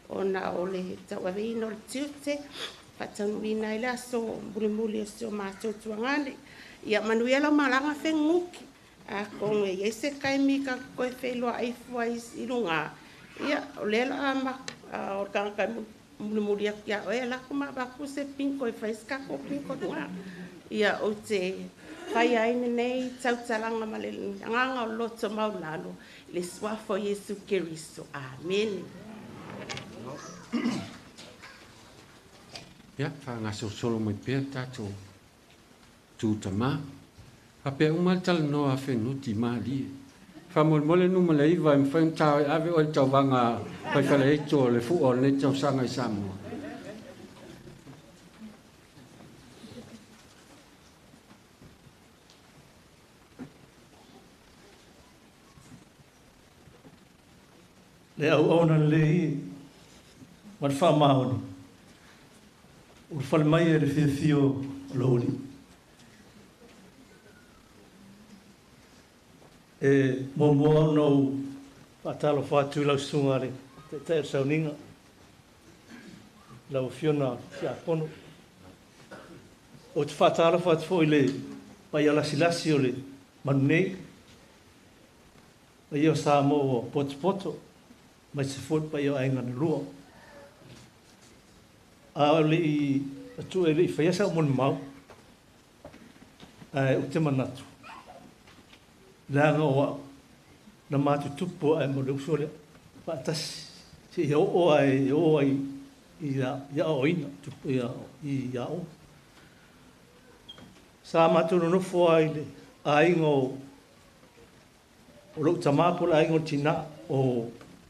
ona o le tauaveina o le tiute faataunuuina ai le aso mulimuli o si o matou tuagane. Ia manuia lau malaga fenunuti. Atonu e i ai se taimi tatou toe feiloai fua i luga. Ia o lea la o le tagata e mulimuli atu ia oe alu atu ma avatu se pinto e fai se tatou pinto luga. Ia ou te fai ai lenei tautalaga ma le agaga o loto maulalo i le suafa o Iesu Keriso. Amene. Ia, faagasolosolo mai pea le tatou tu tamā. Faapea uma le talanoa a Fenunuti malie. Faamolemole numera 9 e mafai ona ta ave oe i le tauvaga faifaleito o le fu'a o lenei tausaga i Samoa. Le auauna lelei ma le faamaoni ua fale mai e le fiafia o lou Alii. E muamua ona ou faatalofa atu i lau susuga i le Taitai o le Sauniga, lau Afioga Tiakono. Ou te faatalofa atu foi i le paia lasilasi o le manu nei, paia o Samoa ua potopoto, aemaise foi le paia o aiga na lua. A o le i atu e le i faia sa'u molimau, ae ou te manatu, leaga o a'u na matutupu a'e ma le uso lea faatasi seia oo ae oo ai i aoaoina i aoga. Sa matou nonofo ai le aiga o lou tamā po o le aiga o le tinā o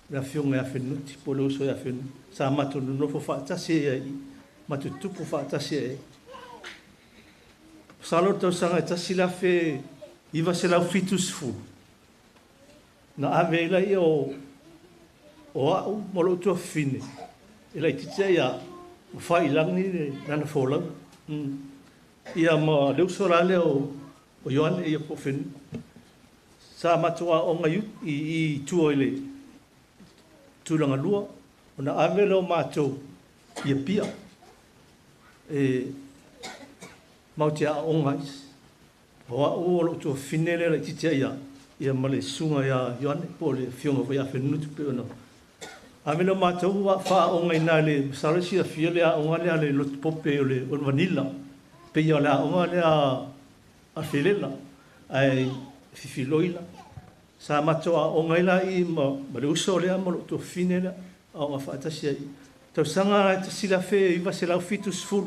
le afioga ia Fenunuti po o le uso ia Fenunuti. Sa matou nonofo faatasi ai i matutupu faatasi ai. Masalo le tausaga e 1970 na ave ai laia o a'u ma lou tuafafine e laitiiti ai a'u ma fa'ilagi le lana folauga. Ia ma le uso la lea o Ioane ia po o Fenunuti. Sa matou aoga i tua i le tulaga lua ona ave lea o matou i Apia e matou te aooga ai. O a'u o lou tuafafine lea laitiiti ai a'u ia ma le susuga ia Ioane po o le afioga foi ia Fenunuti pei ona ave lea o matou faaaoga i ina i le masalo e silafia le aoga lea a le lotu pope o le vanilla pei o le aoga lea a Felela ae fifiloi la. Sa matou aoga ai la i ma le uso lea ma lou tuafafine lea aoga faatasi ai. Tausaga e 1970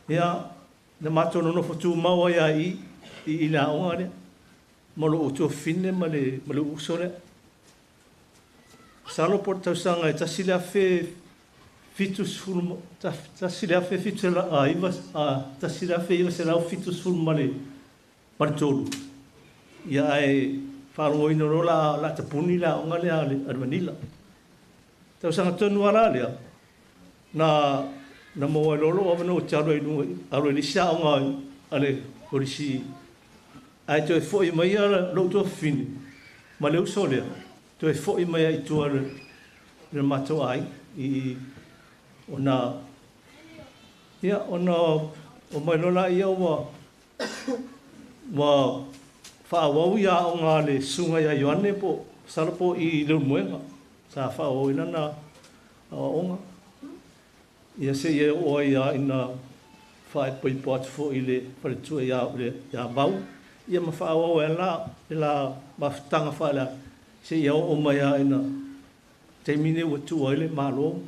ia na matou nonofo tumau ai lava i le aoga lea ma lou tuafafine ma le uso lea. Masalo po o le tausaga e 1973 ia ae faalogoina loa la tapuni le aoga lea a le Manila. Tausaga tonu lava la lea na maua ai loa lou avanoa ou te alu ai i luga alu ai i le isi aoga a le Kolisi ae toe fo'i mai lou tuafafine ma le uso lea toe fo'i mai ai i tua i le matou aiga i ona ia ona omai loa laia ua faaauau ia aoga a le susuga ia Ioane po masalo po i Leulumoega sa faaauau ai lana aoaoga. Ia se ia o ai a ina faaipaipo atu foʻi i le faletua iā iā Vau ia ma faaauau ai la le la mafutaga faaleaga seia oo mai a ina taimi nei ua tuua ai le Malo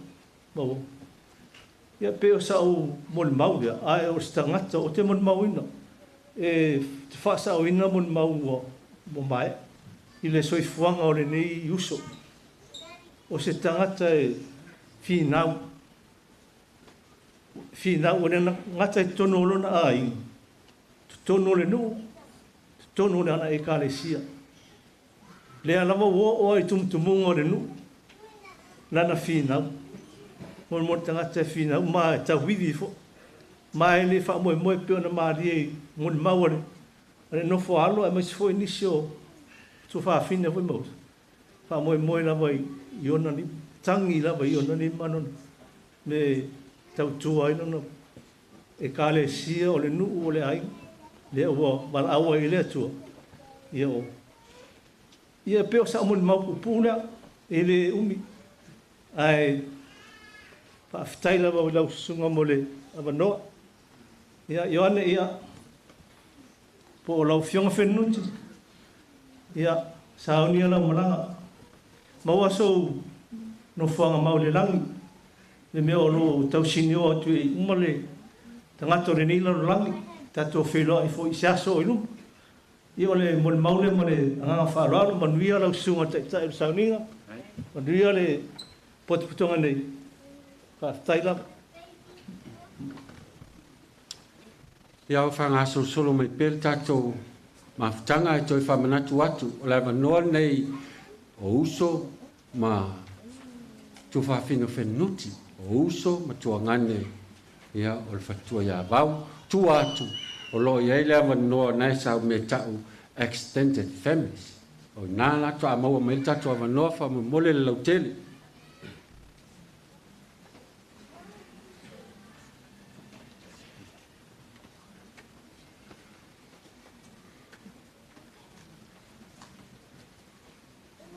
ma ua ia pei o sa'u molimau lea ae o se tagata ou te molimauina e te faasaoina molimau ua ua maea i le soifuaga o lenei uso o se tagata e finau finau o le gata i totonu o lona aiga, totonu o le nuu, totonu o le ana ekalesia. Lea lava ua oo ai i tumutumuga o le nuu, lana finau. Mo le tagata e finau ma e tauivi foʻi. Ma e le faamoemoe pei ona malie i molimau a le nofo a alo aemaise foi nisi o tuafafine foi ma uso. Faamoemoe lava i ona lima, tagi lava i ona lima lona me tautua ai lona ekalesia o le nuu o le aiga lea ua valaau ai i le Atua. Ia o ia pei o sa'u molimau puupuu lea e le umi ae faafetai lava i lau susuga mo le avanoa. Ia Ioane ia po o lau Afioga Fenunuti ia saunia lau malaga maua sou nofoaga mau i le lagi le mea o loo tausinioa atu ai uma le tagata o lenei lalolagi tatou feiloai foi i se aso o i luma. Ia o le molimau lea ma le agaga faaaloalo. Manuia lau susuga taitai o le sauniga, manuia le potopotoga nei, faafetai lava. Ia o faagasolo mai pea le tatou mafutaga e toe faamanatu atu o le avanoa lenei o uso ma tuafafine o Fenunuti, o uso ma tuagane ia o le faletua ia Vau, tua atu o loo i ai le avanoa na e sau mea ta'u extended families. O ina latou a maua mai le tatou avanoa faamolemole le lautele.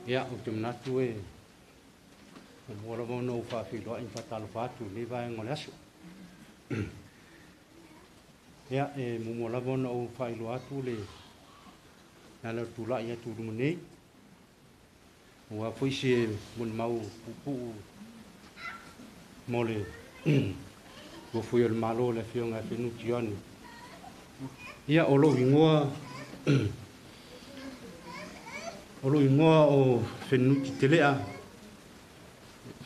Ia, ou te manatu e muamua lava ona ou faafeiloai ma faatalofa atu i lenei vaega o le aso. Ia, e muamua lava ona ou faailoa atu le ala o le tulai atu i luma nei. Aua foi se molimau puupuu mo le tuafui o le Malo le Afioga ia Fenunuti Ioane. Ia, o lou igoa o Fenunuti Telea,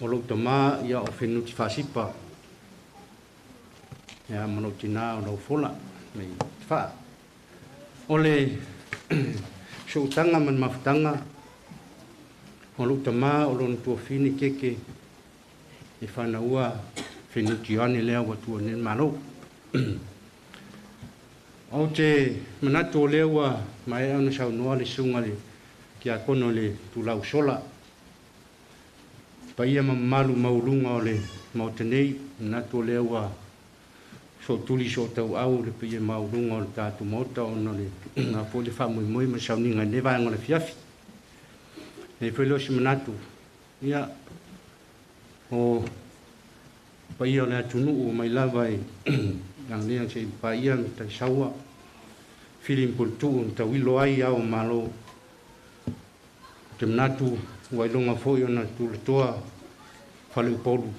o lou tamā ia o Fenunuti Faasipa, ia ma lou tinā o Laufola mai Tafaa. O le soutaga ma le mafutaga o lou tamā o lona tuafine Keke e fanaua Fenunuti Ioane lea ua tua nei le Malo. Ou te manatu o lea ua maea ona saunoa le susuga le Tiakono le Tulau Sola. Paia ma mamalu maualuga o le Maota nei, manatu o lea ua sootuli sootauau le paia maualuga o le tatou Maota ona o le foi le faamoemoe ma le sauniga i lenei vaega o le afiafi. E foi lea o se manatu, ia, o paia o le atunuu mai lava i Agalea seia paia ma Taisaua, fili ma puletuu na tauilo ai ao o Malo. Ou te manatu ua iloga foi ona tulatoa faleupolu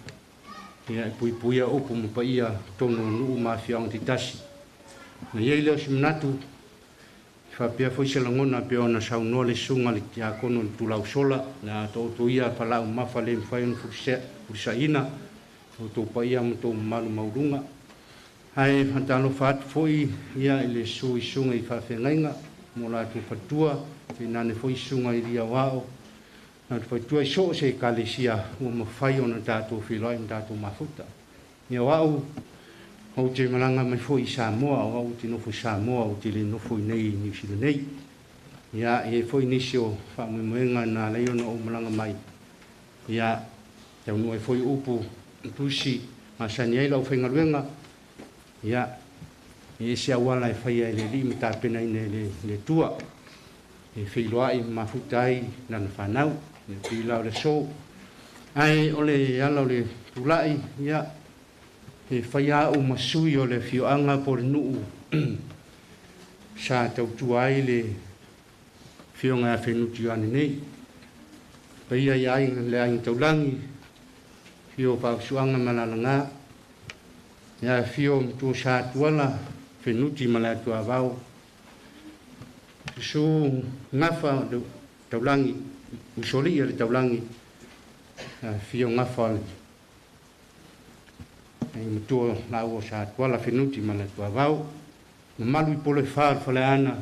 ia e puipuia upu ma paia totonu o nuu ma afioaga taitasi. Na i ai lea o se manatu, faapea foi se lagona pei ona saunoa le susuga le Tiakono le Tulau Sola, le a taoto ia faalaau mamafa le mafai ona fulisaina outou paia ma outou mamalu maualuga. Ae faatalofa atu foi ia i le susu i susuga i faafeagaiga mo latou faletua, tainane foi susuga i alii aoao, latou faletua i so o se ekalesia ua mafai ona tatou feiloai ma tatou mafuta. Ia o au, ou te malaga mai foi i Samoa, o au ou te nofo i Samoa, ou te le nofo i nei i Niu Sila nei. Ia, e i ai foi nisi o faamoemoega na ala ai ona ou malaga mai. Ia, taunuu ai foi upu tusi masani ai lau faigaluega. Ia, e ese auala e faia e le Alii ma tapenaina e le Atua. E feiloai ma mafuta ai lana fanau, ia pei la o le aso. Ae o le ala o le tulai, ia, E whaia o masui o le fioanga po le nuu sa tautua ai le fioga a Fenuti Ioane nei. Paia i aiga le aiga taulagi, fio faausuaga ma lalagā, ia fio matua sa tuala Fenuti ma le atuavao. Susu gafa le taulagi, usolii le taulagi, fio gafa le ai matua laua sa tuala Fenuti ma le atuavao. Mamalu i polo e wha faleana,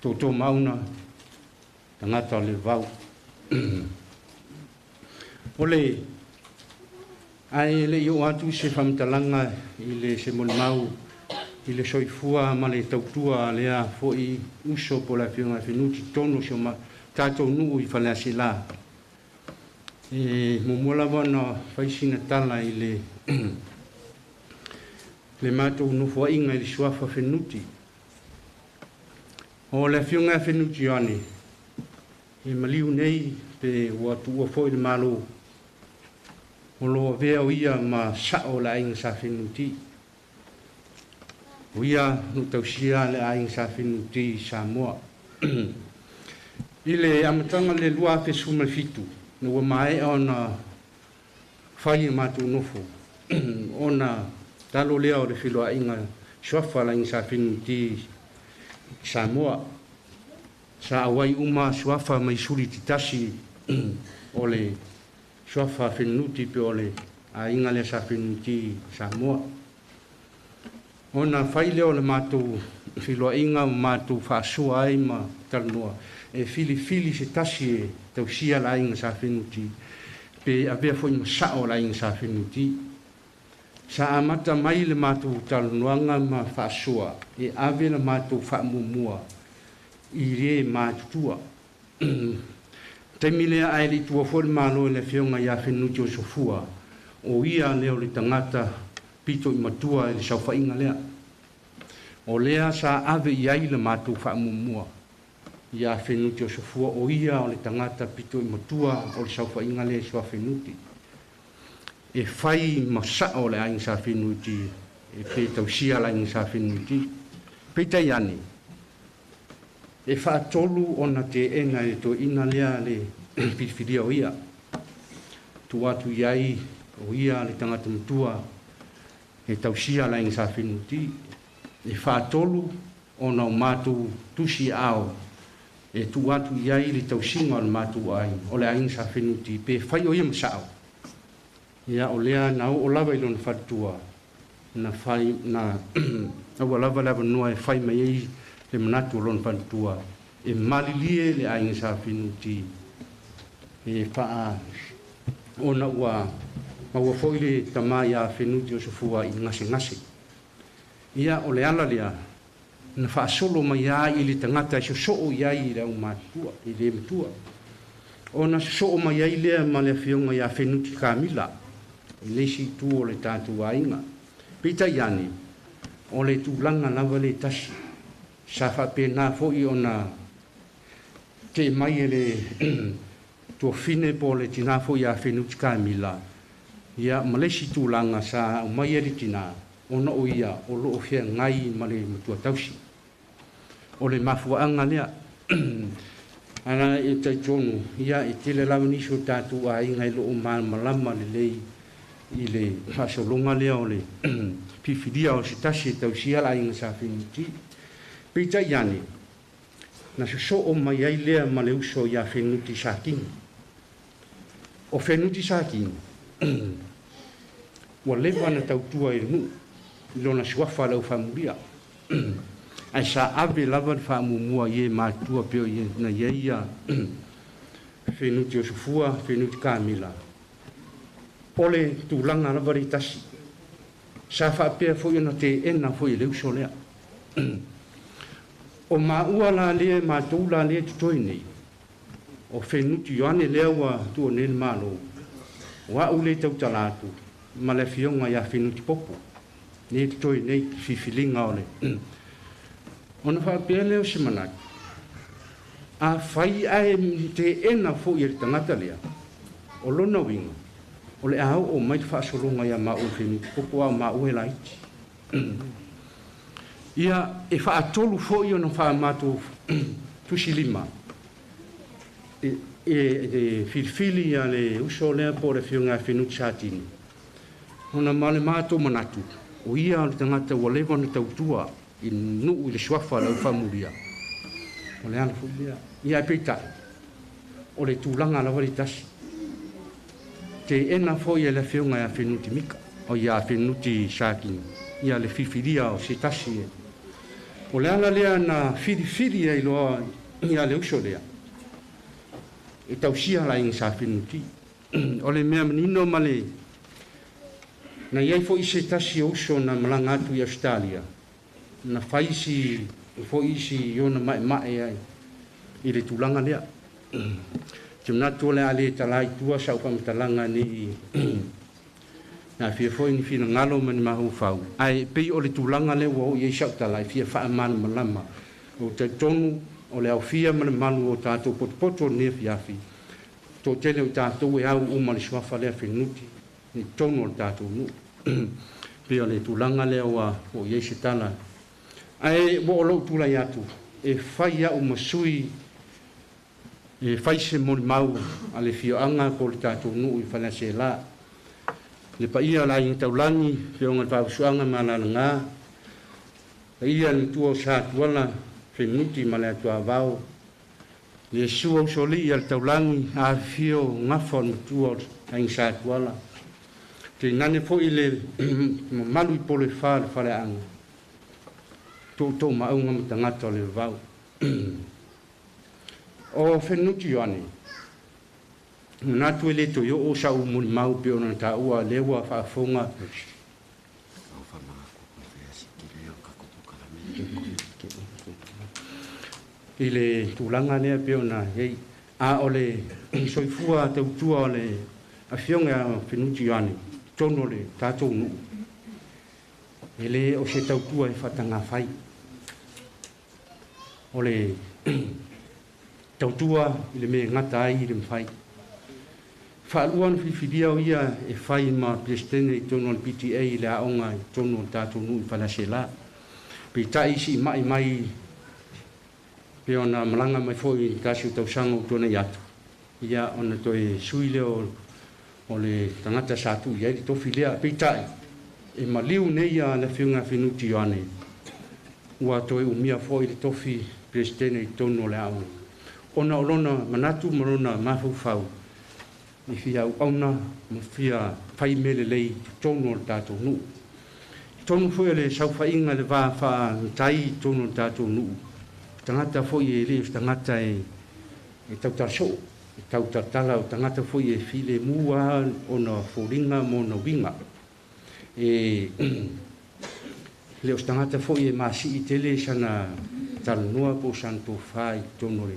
tōtō mauna, tangata o le vau. O le, ai le i o atu se whamtalanga i le se molimau, i le soifua ma le tautua lea foi uso po le afioga Fenuti tonu se o tātou nuu i Faleaseela. E muamua lava ona fai sina tala i le le matou nofoaiga i le suafa Fenuti. O le afioga ia Fenuti Ioane, e maliu nei pe ua tuua foi le Malo, o lo avea o ia ma sao o le aiga sa Fenuti. O ia no tausia le aiga sa Fenuti i Samoa. I le amataga le 2017, na ua maea ona fai e matou nofo, ona talo lea o le filoaiga suafa le aiga sa Fenuti i Samoa. Sa auai uma suafa mai suli titasi o le suafa Fenuti pe o le aiga lea sa Fenuti i Samoa. Ona fai lea o le matou filoaiga ma matou faasoa ai ma talanoa e filifili se tasi e tausia le aiga sa Fenuti pe avea foi ma sao le aiga sa Fenuti. Sa amata mai le matou talanoaga ma faasoa e ave le matou faamuamua i le matutua. Taimi lea ae le i tua foi le Malo i le afioga ia Fenuti o Sofua, o ia lea o le tagata pito i matua i le saofaiga lea. O lea sa ave i ai le matou faamuamua ia Fenuti o Sofua, o ia o le tagata pito i matua o le saofaiga lea i Soa Fenuti. E fai ma sao le aiga sa Fenuti e pe tausia le aiga sa Fenuti. Peitai ane, e faatolu ona teena e toeaina lea le filifilia o ia. Tuu atu i ai o ia le tagata matua e tausia le aiga sa Fenuti. E faatolu ona o matou tusi ao e tuu atu i ai le tausiga o le matou aiga, o le aiga sa Fenuti, pe fai o ia ma sao. Ia o lea na oo lava i lona faletua, na fai, na aua lava le avanoa e fai mai ai le manatu o lona faletua, e malilie le aiga sa Fenuti e faa ona ua maua foi le tama ia Fenuti o Sofua i gasegase. Ia o le ala lea na faasolo mai ai i le tagata e sosoo i ai i le aumatutua, i le matua. Ona sosoo mai ai lea ma le afioga ia Fenuti Kamila, i le isi itu o le tatou aiga. Peitai ane, o le tulaga lava le tasi. Sa faapena foi ona te mai e le tuafine po o le tinā foi ia Fenuti Kamila, ia ma le isi tulaga sa aumai e le tinā, ona o ia o loo feagai ma le matua tausi. O le mafuaaga lea. Ana e talitonu, ia e tele lava nisi o tatou aiga e loo malamalama lelei i le faasologa lea o le fifilia o se tasi e tausia le aiga sa Fenuti. Peitai ane, na sosoo mai ai lea ma le uso ia Fenuti Sakini. O Fenuti Sakini, ua leva na tautua i le nuu, i lona suafa le aufamulia. Ae sa ave lava le faamuamua i e matua pe o na i ai ia Fenuti o Sofua, Fenuti Kamila. O le tulaga lava le tasi. Sa faapea foi ona teena foi e le uso lea. O maua la lea, matou la lea totoe nei, o Fenuti Ioane lea ua tua nei le Malo, o au le tautala atu ma le afioga ia Fenuti Popo, nei totoe nei fifiliga o le. Ona faapea lea o se manatu, a fai ae teena foi e le tagata lea, o lona uiga, O le a oo mai le faasologa ia maua i Fenuti Koko a o maua e laiti. Ia e faatolu foi ona faamatou tusilima e filifili ia le uso lea po o le afioga ia Fenuti Satini, ona ma le matou manatu, o ia o le tagata ua leva ona tautua i nuu i le suafa o le aufaamulia. O le ala foi lea. Ia ae peitai, o le tulaga lava le tasi. Teena foi e le afioga ia Fenuti Mika, o ia Fenuti Satini, ia le filifilia o se tasi e. O le ala lea na filifili ai loa ia le uso lea, e tausia le aiga sa Fenuti. O le mea manino ma le na i ai foi se tasi o uso na malaga atu i Australia, na fai si foi isi i ona maemae ai i le tulaga lea. Te manatu o le a le tala i tua sau faamatalaga nei na fia foi ni finagalo ma ni mafaufau, ae pei o le tulaga lea ua oo i ai sau tala e fia faamalamalama. O talitonu o le aofia ma le malu o tatou potopoto o lenei afiafi, toatele o tatou e au uma le suafa lea Fenuti i totonu o le tatou nuu. Pei o le tulaga lea ua oo i ai se tala. Ae ua o lou tulai atu e fai au ma sui e fai se molimau a le afioaga po o le tatou nuu i Faleaseela. Le paia o le aiga taulagi, afioga i le Faausuaga ma Alalaga, paia le matua o Satuala, Fenuti ma le Atuavao, le Iesu usoalii a le taulagi, afifio gafa o le matua o le aiga Satuala, tainane foi le mamalu i polo e fa o le faleaga, toutou maauga ma tagata o le vavau. O Fenuti Ioane, manatu e le toe oo sau molimau pei ona taua lea ua faafofoga i le tulaga lea pei ona i ai. A o le soifua tautua o le afioga ia Fenuti Ioane totonu o le tatou nuu, e le o se tautua e faatagafai. O le tautua i le mea e gata ai i le mafai. Faalua ona filifilia o ia e fai ma Peresetene i totonu o le PTA i le aoga i totonu o le tatou nuu i Faleaseela. Peitai siimai mai pe ona malaga mai foi i tasi o tausaga ua tuanai atu, ia ona toe sui lea o le tagata sa tuu i ai le tofi lea. Peitai, e maliu nei ia le afioga ia Fenuti Ioane, ua toe umia foi le tofi Peresetene i totonu o le aoga, ona o lona manatu ma lona mafaufau i fia auauna ma fia fai mea lelei i totonu o le tatou nuu. Totonu foi o le saofaiga le va faagatai i totonu o le tatou nuu, tagata foi e le o se tagata e tautala soo, e tautalatala, o tagata foi e filemu lava ona foliga ma ona uiga. E le o se tagata foi e masii tele sana talanoa po o sana tofa i totonu o le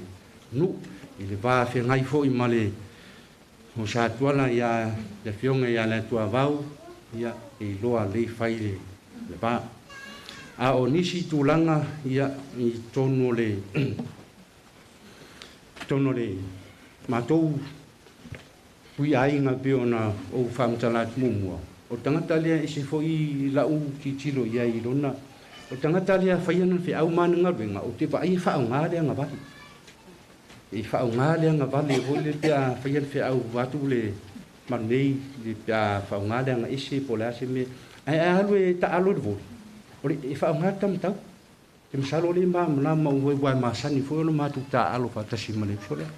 nuu. I le va feagai foi ma le o Satuala ia le afioga ia le Atuavao, ia e iloa lelei fai le va. A o nisi tulaga ia i totonu o le matou pui aiga pei ona ou faamatala atu muamua, o le tagata lea e ese foi lau tilotilo i ai i lona. O le tagata lea e fai ana feau ma ana galuega, ou te vaai e faaaoga le agavale. E faaaoga le agavale foi le pe a fai ana feau atu le manei, le pe a faaaoga le agaese po o le a se mea. Ae alu e taalo i le voli, o le e faaaoga le taumatau. Te masalo le malamalama ua e masani foi ona matou taalo faatasi ma le uso lea.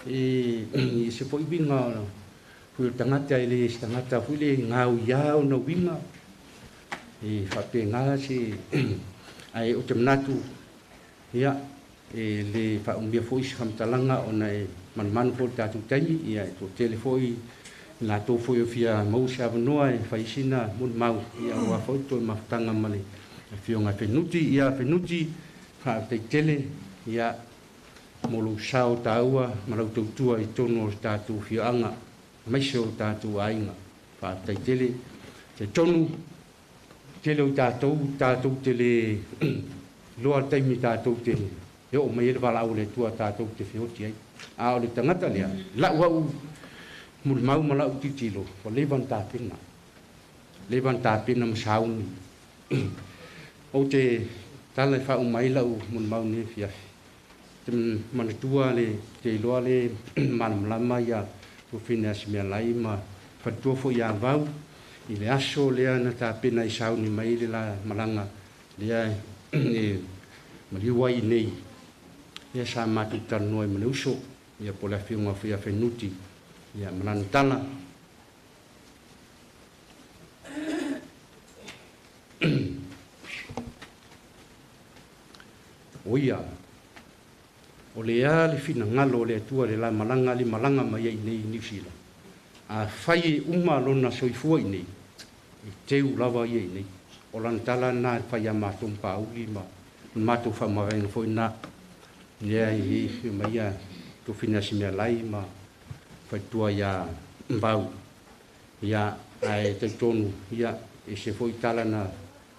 E se foi uiga foi o le tagata e le se tagata foi le gauia ona uiga. E faapena se ae o te manatu ia e le faaumia foi se faamatalaga ona e manumanu foi le tatou taimi, ia e toatele foi latou foi o fia maua se avanoa e fai sina molimau, ia aua foi toe mafutaga ma le afioga Fenuti. Ia Fenuti, faafetai tele ia mo lou sao taua ma lau tautua i totonu o le tatou afioaga aemaise o tatou aiga. Faafetai tele. Talitonu tele o tatou te le iloa le taimi tatou te e oo mai ai le valaau a le Atua tatou te feoti ai. A o le tagata lea, lau au Mulimau ma la'u tilotilo ua leva ona tapena leva ona tapena ma sauni. Ou te tala e faauma ai la'u molimau nei afiafi te manatua le te iloa le malamalama ia tuafine asimealai ma faletua fo'i ia Vau i le aso lea na tapena ai sauni mai le la malaga lea e maliu ai nei ia sa matou talanoa ai ma le uso ia po le afioga foi ia Fenuti ia ma lana tala. O ia o le a le finagalo o le Atua le la malaga le malaga mai ai nei i Niu Sila. Afai e uma lona soifua iinei, e teu lava ia iinei. O lana tala lena e fai ia matou ma Pauli ma le matou faamavaega foi lena. Lea e afio mai ia Tofina Simealai ma faletua ia Vau. Ia, ae talitonu, ia, ese foi tala na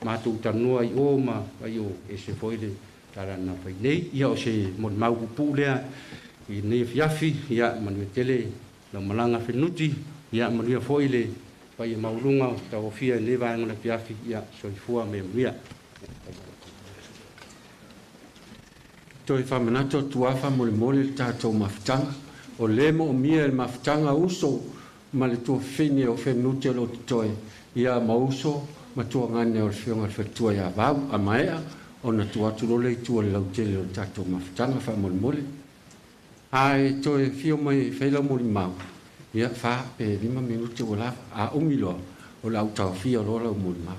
matou talanoa i o ma ai o ese foi le tala na fai nei. Ia, o se molimau puupuu lea i lenei afiafi. Ia, manuia tele lau malaga Fenuti. Ia, manuia foi le paia maualuga o tauaofia i lenei vaega o le afiafi. Ia, soifua ma ia manuia. Toe faamanatu atu lava faamolemole le tatou mafutaga. O lē moomia e le mafutaga uso ma le tuafafine o Fenuti o loo totoe ia ma uso ma tuagane o le Afioga i le Faletua ia Vau. A maea ona tuu atu loa lea i tua i le lautele o le tatou mafutaga faamolemole. Ae toe afio mai e fai lau molimau, ia 4 pe 5 minute ua lava. A umi loa, o le a ou taofia loa lau molimau.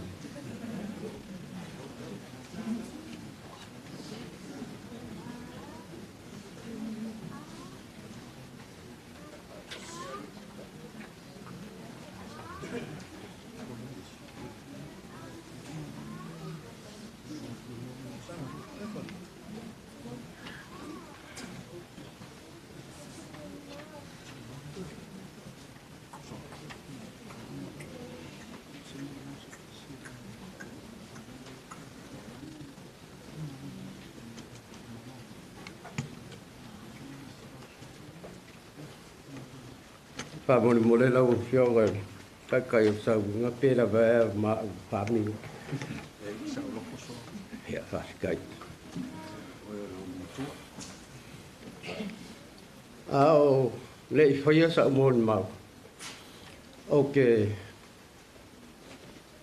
Faamolemole lau Afioga i le Taitai o le Sauiga pe lava ea ma au faamigo. Ia, faafetai. A o le'i faia sa'u molimau, ou te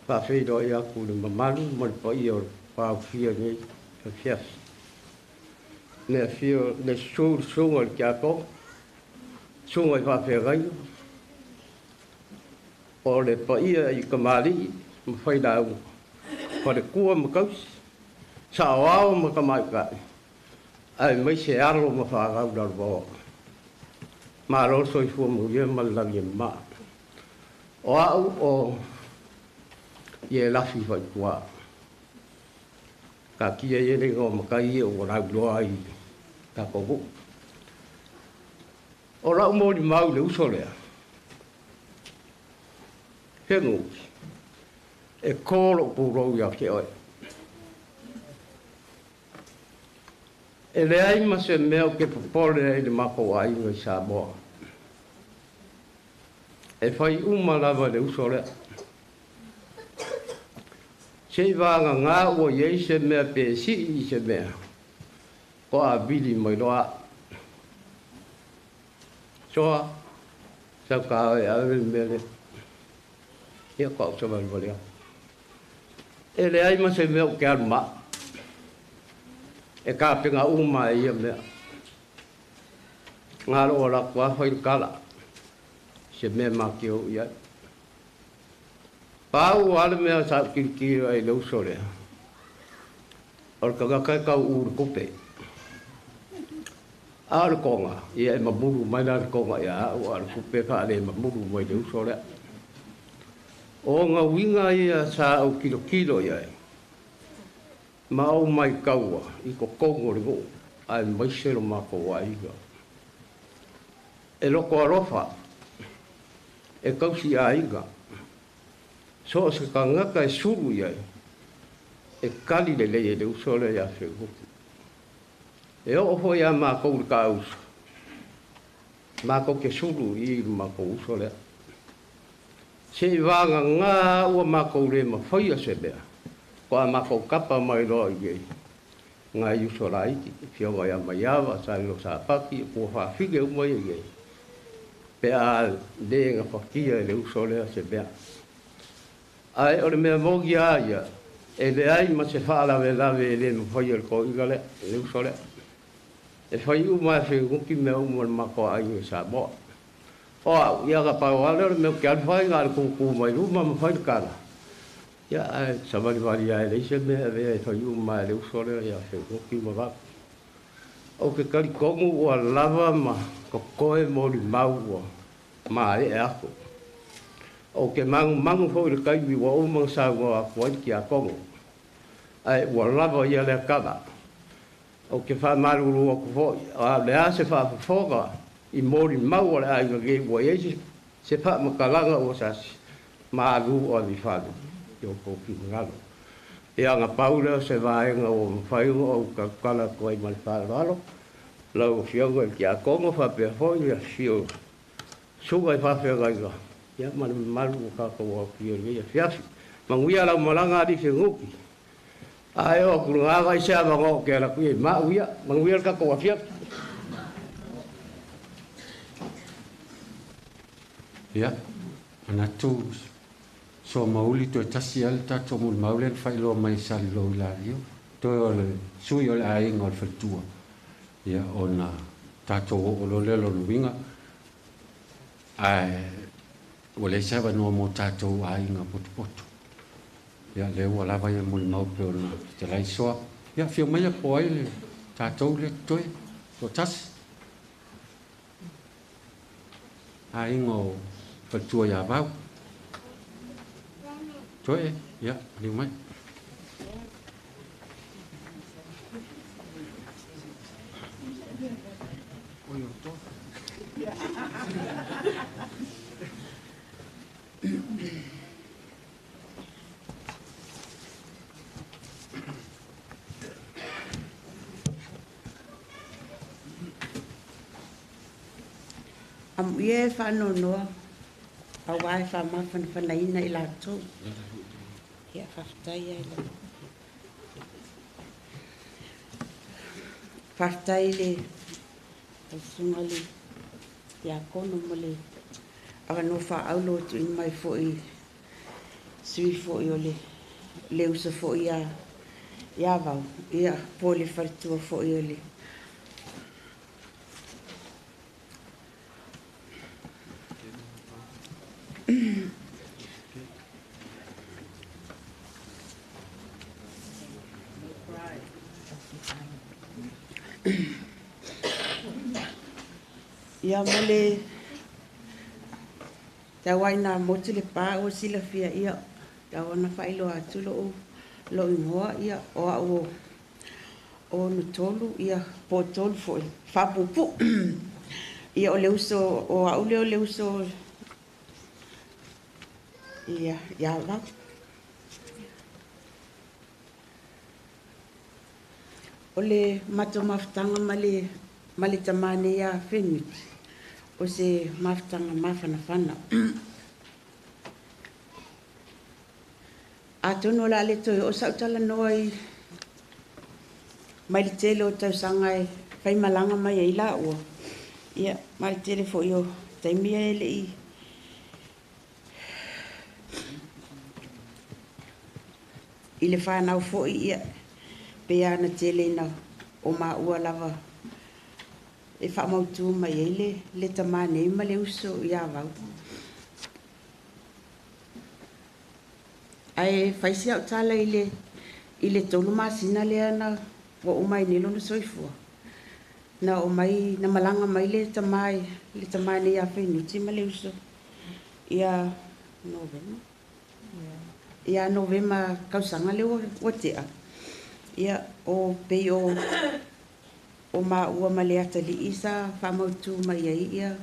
faafeiloai atu i le mamalu ma le paia o le paofia nei afiafi. Le afio le susu le susuga i le tiakono, susuga i faafeagaiga, o le paia i kamali'i ma failauga, faletua ma tausi, saoao ma tamaitai, aemaise alo ma fanau lalovaoa. Malo le soifua manuia ma le lagi e mama. O au o Ielafi Faituā. Taatia ia le igoa matai ia ua lauiloa ai i tatou nuu. O la'u molimau i le uso lea, Fenuti, e kō lo'u pulou ia te oe. E leai ma se mea ou te popole ai i le matou aiga i Samoa. E fai uma lava e le uso lea. Se i vagagā ua i ai se mea pe sii i se mea, toavili mai loa a'u. Soa, sau ta e ave le mea lea. Ia ko au savalivali atu. E leai ma se mea ou te alu ma a'u. E tapena uma e ia mea. Galo o alu atu lava fai le tala, se mea ma te o i ai. Pau lava le mea sa ou tilotilo ai i le uso lea, o le tagata e tauū i le tupe. A o le toga, ia e mamulu mai la le toga ia au, a o le tupe e faalemamulu mai le uso lea. O ona uiga ia sa ou tilotilo i ai, ma ou maitaua i totonu o le nuu aemaise lo matou aiga. E loto alofa, e tausi aiga, so o se tagata e sulu i ai, e kali lelei e le uso lea ia Fenuti. E oo foi ia matou i le taauso, Makou te sulu i makou uso lea. Se i vagagā ua makou lē mafaia se mea, ko a makou kapa mai loa i ai ngai uso laiti, fioga ia Maiava, Salelo Sapaki, ua faafile uma ia i ai, pe a lē gafatia e le uso lea se mea. Ae o le mea moni a ia, e leai ma se faalavelave e lē mafaia e le toeaina lea, le uso lea. E fai uma e feguti mea uma o le matou aiga i Samoa. O au, ia na pau lava lea o le mea ou te alu fai, na o le tūtū mai luma ma fai le tala, ia ae savalivali lava e leai se mea e avea e fai uma lava e le uso lea ia feguti ma vave. Ou te talitonu ua lava ma totoe molimau ua maea atu. Ou te manumanu foi i le taimi ua uma ona saunoa atu ai le tiakono, ae ua lava ia lea tala. Ou te faamalulu atu foi, a o le a se faafofoga i molimau a le aiga nei ua i ai se faamatalaga ua sasi, malu ave i fale i outou finagalo. Ia na pau lea o se vaega ua mafai ona ou tautala atu ai ma le faaaloalo, lau Afioga i le Tiakono faapea foi le afifio o susuga i faafeagaiga, ia ma le mamalu ua tatou aofia i lenei afiafi. Manuia lau malaga alii feguti. Ae oo atu i lena vaai se avanoa ou te alu atu i ai ma au ia. Manuia le tatou afiafi. Ia, manatu soamauli toe tasi lava le tatou molimau lea na faailoa mai e Salelou i Lalio, toe o le sui o le aiga o le faletua, ia ona tatou oo loa lea lona uiga, ae ua leai se avanoa mo tatou aiga potopoto. Ia, lea ua lava ia molimau pei ona fetalai soa. Ia, afio maia po o ai le tatou lea totoe, toatasi. Aiga o faletua ia Vau. Toe, ia, maliu mai. Amuia e faanoanoa auā e faamafanafanaina i latou. Ia, faafetai ai lava. Faafetai i le susuga i le Tiakono mo le avanoa faaauro ua tuuina mai foi i sui foi o le le uso foi ia Vau, ia, po o le faletua foi o le Ia mo le tau ai na motu le pa ua silafia ia tau ona faailoa atu lou lou igoa ia o au o ono tolu ia po o tolu foi faapuupuu ia o le uso o au lea o le uso ia ia Vau. O le matou mafutaga ma le ma le tamā nei ia Fenuti, o se mafutaga mafanafana. Atonu o le a le toe oo sau talanoa i mai le tele o tausaga e faimalaga mai ai laua, ia ma le tele foi o taimi e le i i le fanau foi, ia pei lava ona tele ina o maua lava e faamautu mai ai le le tamā nei ma le uso ia Vau. Ae fai si au tala i le i le 3 masina lea na ua uma ai nei lona soifua. Na oo mai na malaga mai le tamā le tamā nei ia Fenuti ma le uso ia Novema. Ia Novema tausaga lea ua tea. Ia o pei o o maua ma le atalii sa faamautu mai ai ia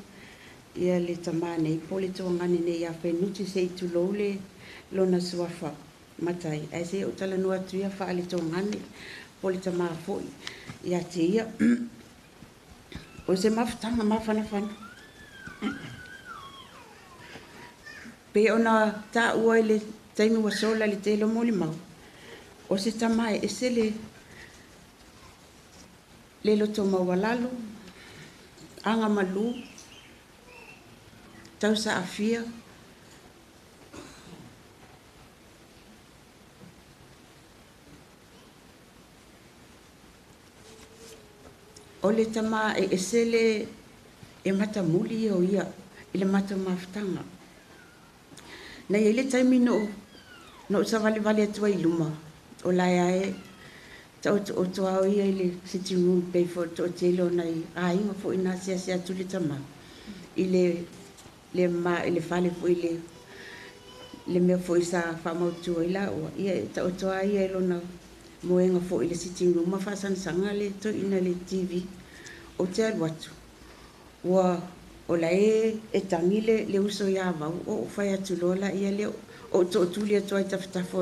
ia le tamā nei po o le tuagane nei ia Fenuti se i tulou le lona suafa matai ae se i ou talanoa atu ia faaletogane po o le tamā foi ia te ia. O se mafutaga mafanafana. Pe ona tāua i le taimi ua sola i le tele o molimau, o se tama e ese le loto maualalo, aga malu, tausaafia, o le tama e ese le e matamuli o ia i le matou mafutaga. Na iai le taimi na ou savalivali atu ai i luma o lae ae taoto'oto a o ia i le sitting room pei foi o le toatele o nai aiga foi na asiasi atu le tama i le ma i le fale foi le mea foi sa faamautu ai laua. Ia e taoto a ia i lona moega foi i le sitting room ma faasagasaga le toeaina i le TV. Ou te alu atu ua o lae e tagi le uso ia Vau o ou fai atu loa la ia lea o ou tootuli atu ai tafatafa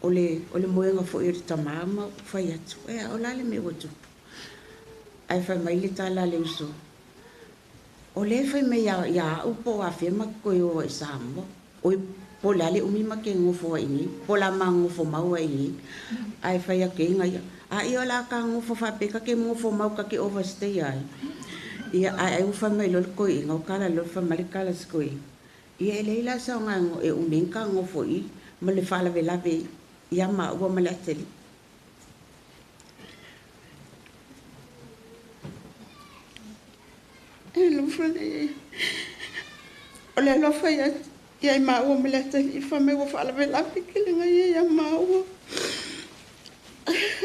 o le moega foi o le tama ma ou fai atu e a o la le mea ua tupu. Ae fai mai le tala a le uso o lea fai mai ia au po o afea ma koe o ai Samoa oi po o le a le umi ma ke gofo ai nei po o le a magofo mau ai nei. Ae fai atu ai ia a ia o le a ka gofo faapea ka ke gofo mau ka ke overstay ai. Ia ae ai ua fai mai loa le koi'iga o kala loa fai mai le kala se koi'iga. Ia e leai la saoga e umi ai ka gofo i ma le faalavelave ia maua ma le ateli. E alofa nei. O le alofa ia i maua ma le ateli i fai mai ua faalavelave ke le ngai ia maua.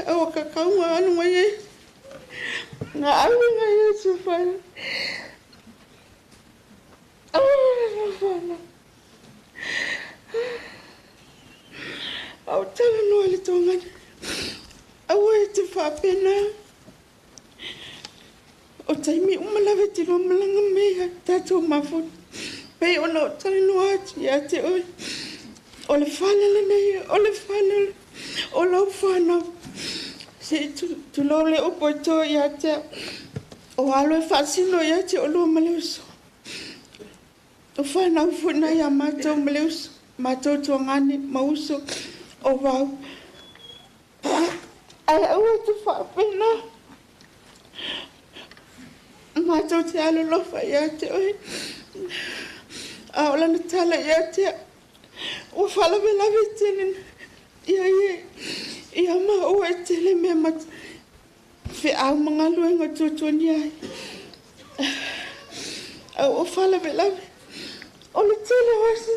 Aua kakauga alu ngai e. Ngā alu ngai e te whai. Alofa. Au tala noa le tongani. Aua e te whaapena. O taimi uma lava te lua malanga mea tātou mafuta. Pei ona o tala noa atu ia te oe. O le whale lenei, o le whale, o lau whanau. Se i tulou le upo i tō ia te o alo e whaasino ia te o lua ma le uso. O whanau funa ia mātou ma le uso, mātou tuangane ma uso o wau. Ai aua te whaapena. Mātou te alo lofa ia te oe. A o lana tala ia te ua whalavelave tene ia ia ia maua e tele mea ma feau mangaluega tuatuani ai. Au o faalavelave o le tele o aso.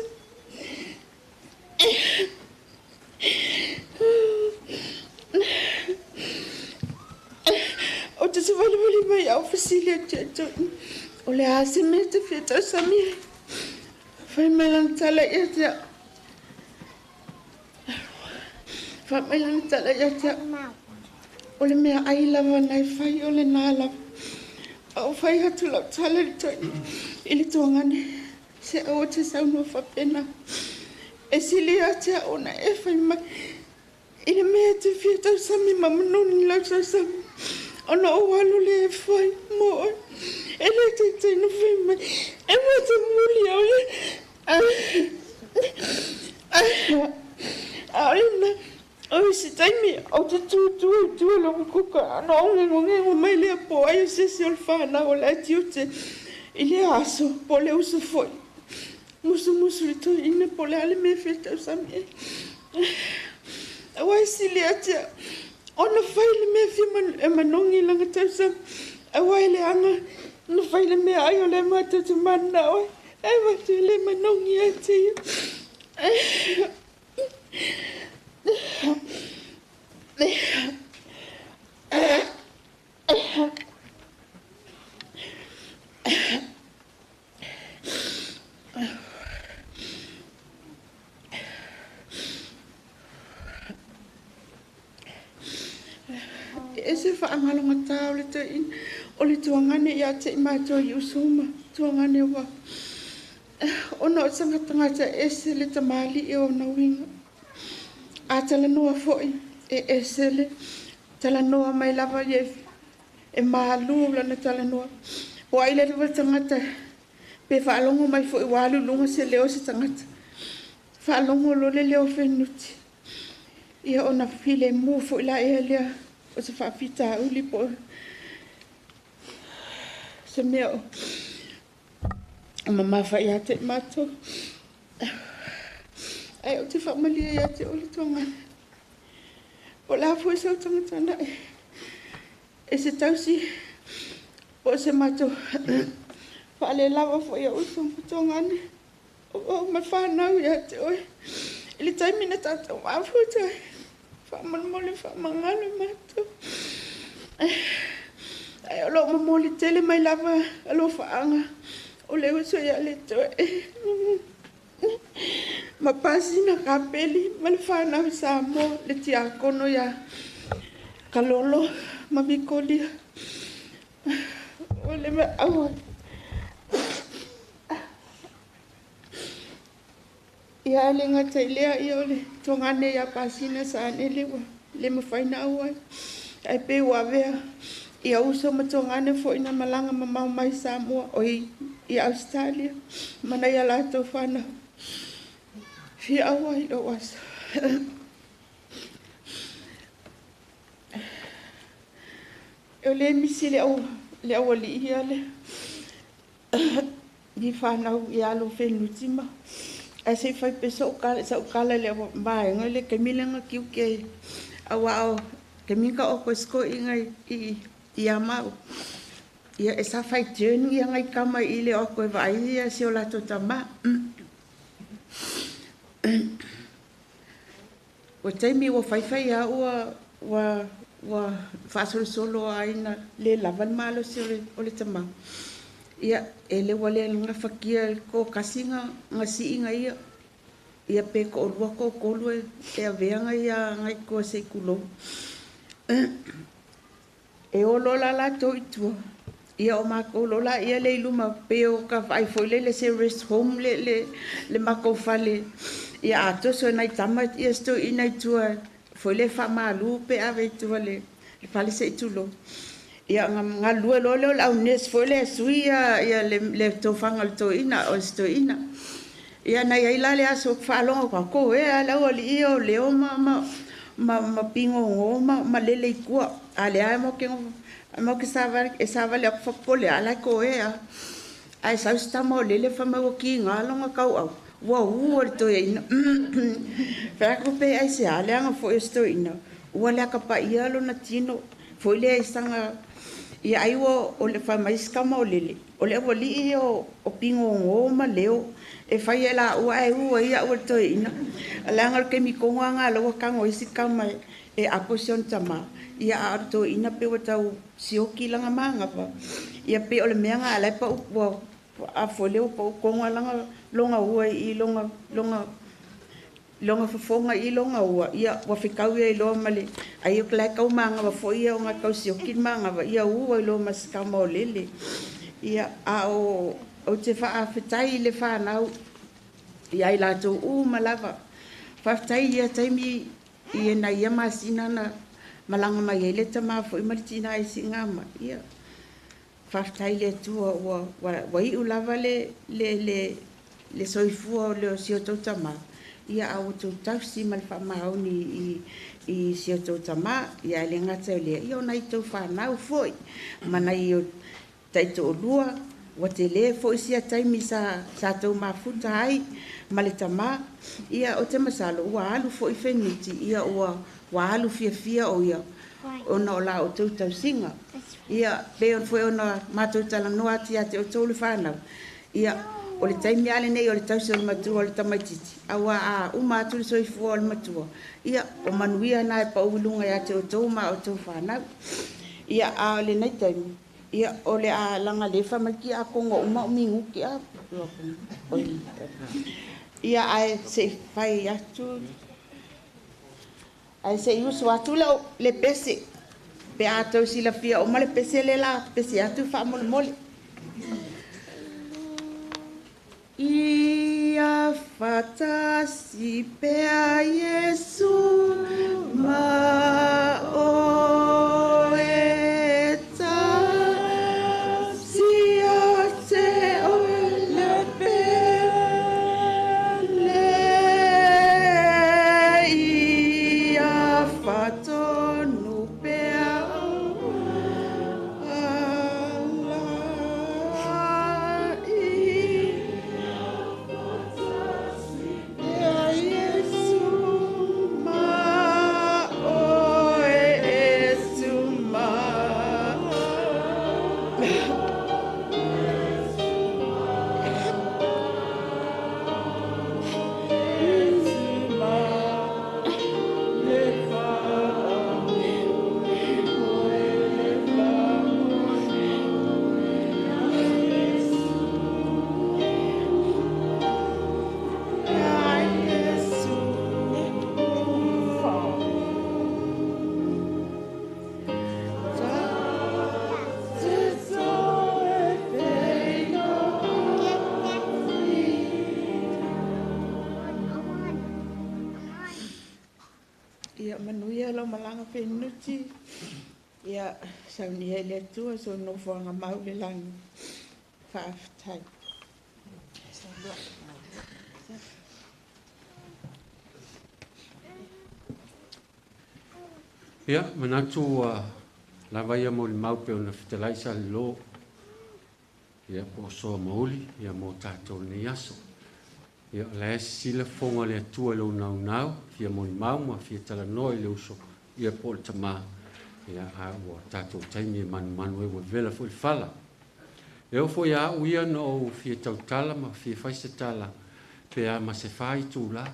O te savalivali mai au fesili atu ia te o le a se mea te fia tausami ai. Fai mai lana tala ia te au. Fai mai lana tala ia te au. O le mea ai lava nai fai o le nā lava. Au fai atu lau tala i le tuangane. Se au o te saunua whapena. E sili a te au na e fai mai. I le mea te fia tausami ma manoni lau tausami. Ona o alu le e fai mo oe. E le taitai na fai mai. E mo te muli au ia. A ole na. O se taimi o te tūtū i tua lo kuka. Ana o ngengo ngengo mai lea po ai o sese o le whanau o le atiute. I le aso po le uso foi. Musu musu le toi ina po le ale mea fia tausami e. Aua e sili atia. Ona fai le mea fia e manongi langa tausami. Aua e le anga na fai le mea ai o le mātou te mana oe. E watu le manongi atia. E se whaangalonga tā o le tauina o le tuangane ia te i mātou i usuma tuangane wa ona o tangatangata ese le tamali e ona uiga. A talanoa foi e ese le talanoa mai lava ia e malu lana talanoa. O ai le lava tangata Pe faalogo mai foʻi ua alu luga se leo se tagata. Faalogo lo le leo fenuti. Ia ona filemu foʻi la ea lea o se faafitauli po se mea o mamafa ia te matou. Ae ou te faamalie ia te oe le Togane. O le a foi sau tagata e se tausi po o se matou faalelava foi a uso ma togane o ma whanau ia te oe. I le taimi na tātou mafuta ai, faamolemole faamagalo matou. Ai o loo momoli tele mai lava alofaaga o le uso ia le toe. Ma pasina kapeli ma le whanau Samoa le tiakono ia Kalolo ma Vikolia. O le mea aua. Ia le gata i lea ia o le togane ia pasina sa anele ua le mafai na auai. Ai pe ua avea ia uso ma togane foi na malaga mamao mai Samoa o i Australia ma nai a latou fanau. Fia auai lou aso. O le misi le au le aualii ia le i whanau i alo whenuti ma. Ai se fai peso o kala, sa o kala le vaenga le kemilenga kiu ke awa o keminga o kosko i ngai i a mau. Ia e sa fai tenu ia ngai kama i le o koe vai ia si o lato tama. O taimi ua whaiwhai a ua ua faasolosolo ai na le lava le malosi o le tama. Ia e le ua le gafatia ko kasi nga siiga ia. Ia pe koʻolua koʻotolu e aveaga ia agai koa se i kulou. E olo la latou i tua. Ia o makou lo la ia le i luma pe o ka vaai foi lele se rest home le makou fale. Ia atoso e nai tama ia setoiina i tua foi le faamalu pe ave i tua le fale se i tulou. Ia galue loa lea o le au nurse foi lea e sui ia le tofaga o le toeaina o se toeaina. Ia na iai la le aso faalogo ka ko e a le aualii ia o leo ma pigogo ma lele i tua. A lea mo ke mo ke savali e savali aku fapole ala ko e a. Ai sau se tama o lele fa mai ua kiga longa kauau. Ua ua le toeaina. Fai atu pe ai se a leaga foi o se toeaina. Ua le akapaia lona tino. Foi lea i saga ia ai ua o le fai mai se kama o lele. O le aualii ia o pigogo ma leo. E fai e la ua e ua ia ua le toeaina. Leaga o le taimi kogo aga lau ua kago ai si kama e apo si ona tamā. Ia a o le toeaina pe ua tau sioki langa magapa. Ia pe o le mea ga ala e pau ua a foi lea ua pau kogo langa longa ua i longa longa longa fofoga i longa ua. Ia ua fekau ia i loa ma le ai o ke kau magava foi ia o ga kau sioki le magava. Ia ua i loa ma se kama o lele. Ia a o ou te faafetai i le whanau ia i latou uma lava. Faafetai ia taimi i e nai ia masina na malaga mai ai le tamā foi ma le tina i siigama. Ia faafetai le Atua ua iu lava le soifua o le o si o tou tamā. Ia a ua tou tausi ma le faamaoni i si o tou tamā. Ia e le gata o lea. Ia o nai tou whanau foi. Ma nai o taitoalua ua tele foi sia taimi sa tou mafuta ai ma le tamā. Ia o te masalo ua alu foi fenuti. Ia ua alu fiafia o ia ona o la o tou tausiga. Ia pe ona foi ona matou talanoa atu ia te outou le whanau. Ia o le taimi ale nei o le tausi o le matua o le tamaititi. Aua a uma atu le soifua o le matua. Ia o manuia na e pau i luga ia te outou ma outou whanau. Ia a o le nei taimi. Ia o le a langa le fa mai ki a kongo uma o mingu ki a. Ia ai se fai atu. Ai se usu atu le pese. Pe a tau sila fia o ma le pese le la pese atu fa mole mole. Ia fatasi pea Yesu ma o e ta si a te o le lau malaga fenuti, ia saunia i le Atua so nofoaga mau le lagi. Faafetai. Ia, manatu ua lava ia molimau pei ona fetalai Salelō, ia po o Soa Mauli, ia mo tatou lenei aso. Ia, o la e sisila fofoga o le Atua i lou naunau, fia molimau ma fia talanoa i le uso, ia po o le tamā, ia, a ua tatou taimi e manumanu ai ua vevela foi le fala. E oo foi ia au ia na ou fia tautala ma fia fai se tala pe a ma se 4 itulā,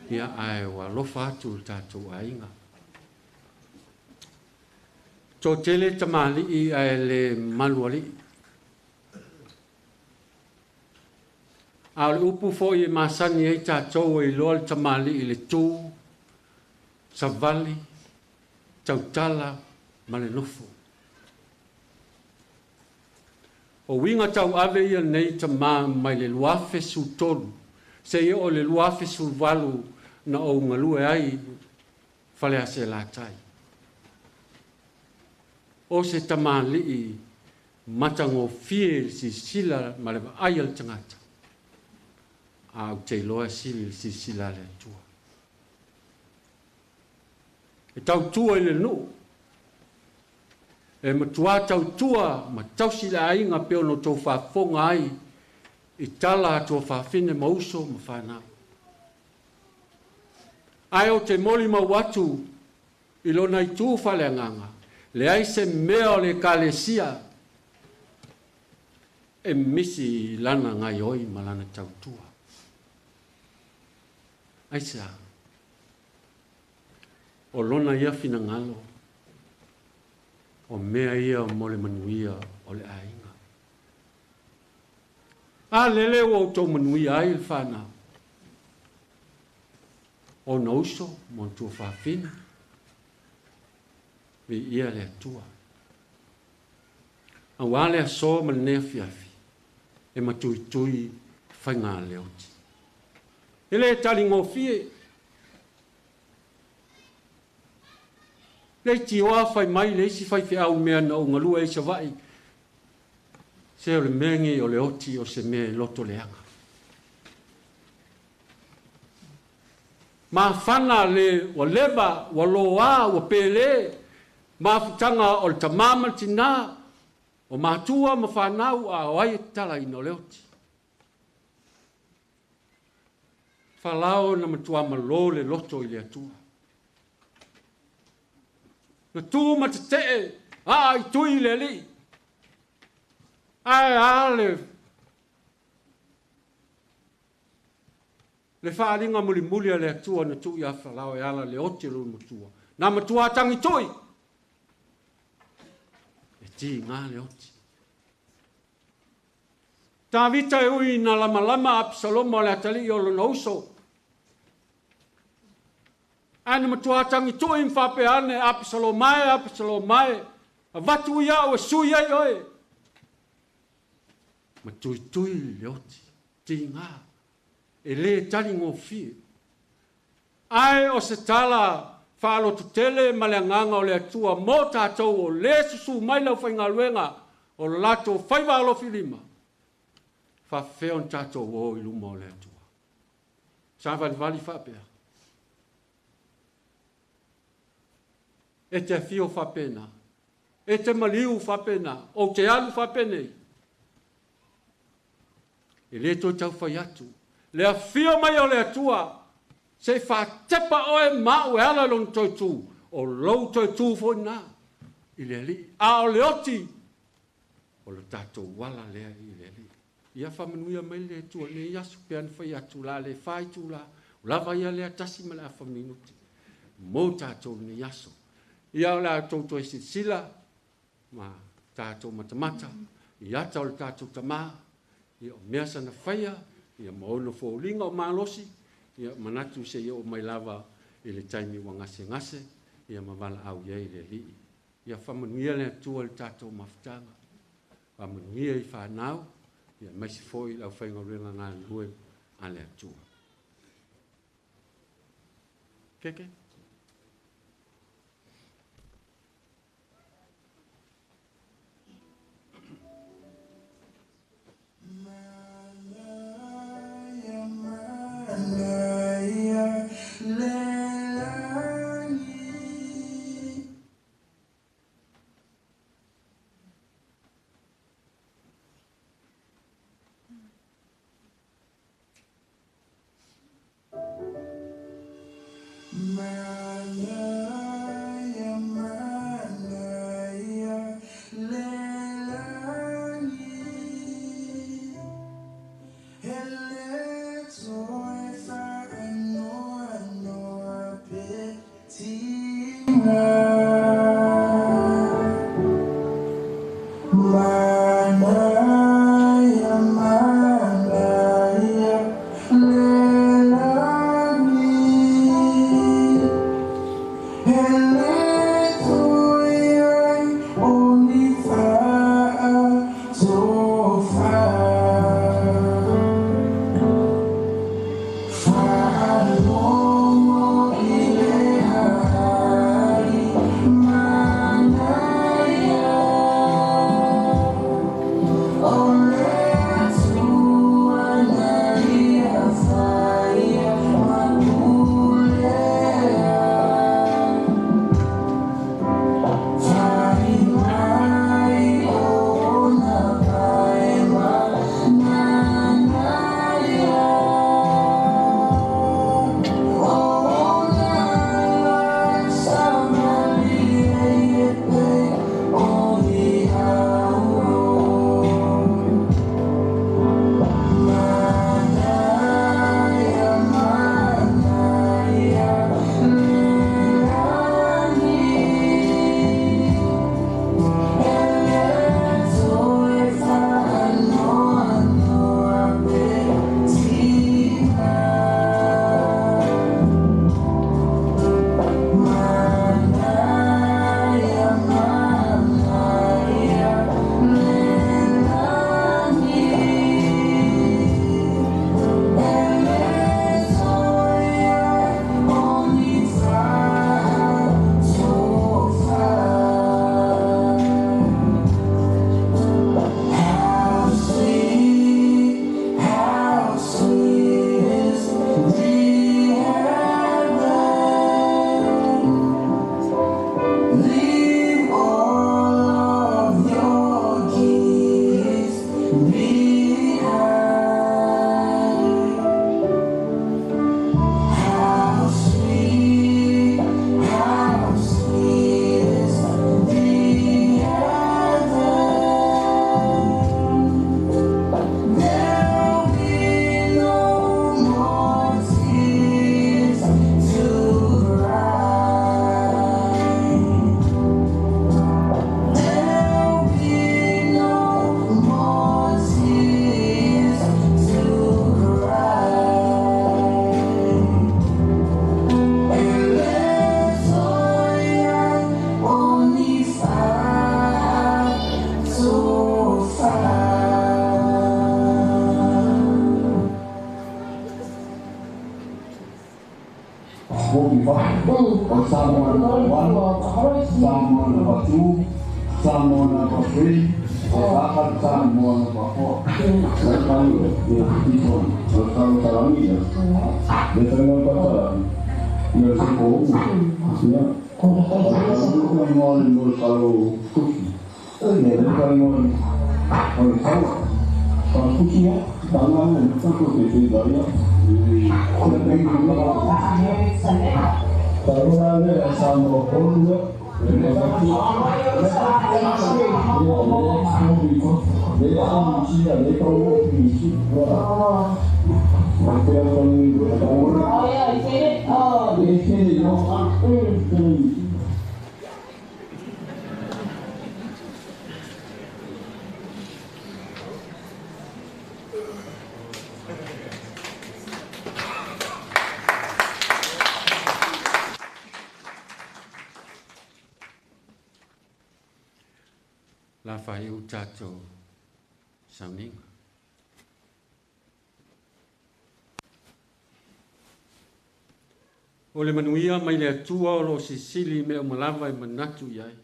ia, ae ua alofa atu i le tatou aiga. Toatele tamalii ae le malualii. A o le upu foi e masani ai tatou e iloa le tamalii i le tu, savali, tautala ma le nofo. O uiga tauave ia nei tamā mai le 2013 seia oo i le 2018 na ou galue ai Faleaseelatai. O se tamalii matagofie i le silasila ma le vaai a le tagata, a ou te iloa e sili le silasila a le Atua. E tautua i le nuu, e matua tautua ma tausi le aiga pei ona outou faafofoga ai i tala a tuafafine ma uso ma fanau. Ae ou te molimau atu i lona itu faaleagaga, leai se mea o le Ekalesia e misi i lana gaioi ma lana tautua. Aisea? O lona ia finagalo, o mea ia mo le manuia o le aiga. A lele ua outou manuia ai le fanau, ona uso ma ona tuafafine, viia le Atua. Auā le aso ma lenei afiafi, e matuitui faiga leoti. E le taligofie. Le itioa fai mai le isi faifeau mea na ou galue ai Savaii, se o le mea lenei o le oti o se mea e loto leaga. Mafana le ua leva, ua loa, ua pele, mafutaga o le tamā ma le tinā, o matua ma fanau, a o ai e tatalaina o le oti. Falao na matua malo le loto i le Atua. Na tu ma tetee, aa i tui le alii. Ae a le faaaliga mulimuli a le Atua na tuu ia Falao e ala le oti o lona matua. Na matua tagitui. E tiga le oti. Tavita e ui na lamalama Absaloma o le atalii o lona uso. Ae na matua tagitui ma faapea ane, Absaloma e, Absaloma e, avatu ia au e sui ai oe. Ma tuitui le oti, tiga, e le taligofie. Ae o se tala faalototele ma le agaga o le Atua mo tatou o le susu mai lau faigaluega o lo latou faiva alofilima, faafefea ona tatou o i luma o le Atua. Savalivali faapea. E te afio faapena, e te maliu faapena, ou te alu faapenei. E le toe taufai atu. Le afio mai o le Atua, se i faatepa oe ma au e ala i lona toe tu, o lou toe tu foi lena i le Alii. A o le oti, o le tatou ala lea i le Alii. Ia faamanuia mai le Atua lenei aso, pe ana fai atu la le 4 itula, o lava ia lea 1.5 minuti mo tatou lenei aso. Ia o le a outou toe silasila ma tatou matamata i ata o le tatou tamā, ia o mea sana faia, ia ma ona foliga o malosi, ia manatu se i oo mai lava i le taimi ua gasegase, ia ma valaau i ai le Alii. Ia faamanuia le Atua i le tatou mafutaga, faamanuia i fanau, ia aemaise foi i le aufaigaluega galulue a le Atua. Keke? 45, o Samoa number 1, Samoa number 2, Samoa number 3, o Samoa number 4. La whai u tātou sauninga. O le manuia mai le atua o lo sisili me o malava e manatu iai.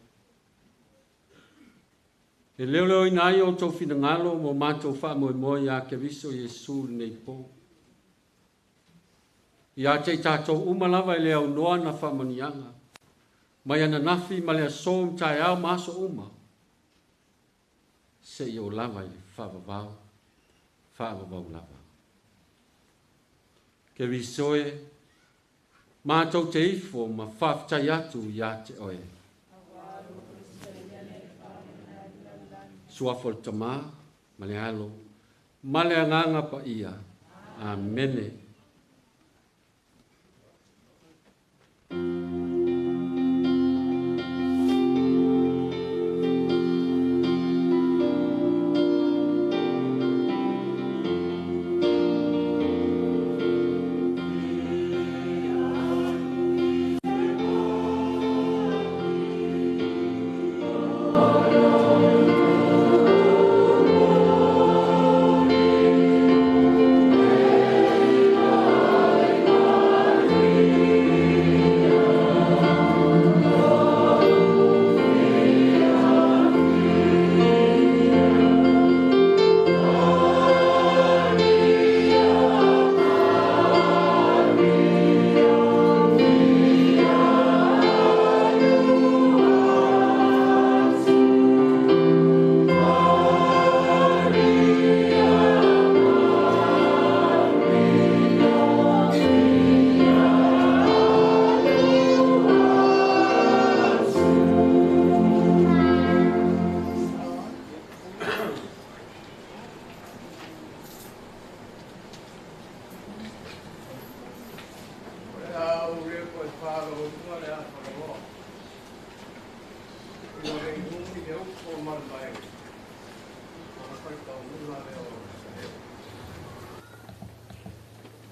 E leo leo ina ai o tau finangalo mo mātou wha moe moe a ke viso Iesu nei pō. Ia te tātou umalava e leo noa na wha manianga. Mai ananafi ma le aso mtae au maso uma. Se i o lava i le whaavavau, whaavavau lava. Ke visoe, mātou te ifo ma whaaftai atu ia te oe. Suafo le tamā, ma le alo, ma le anganga pa ia. Amene.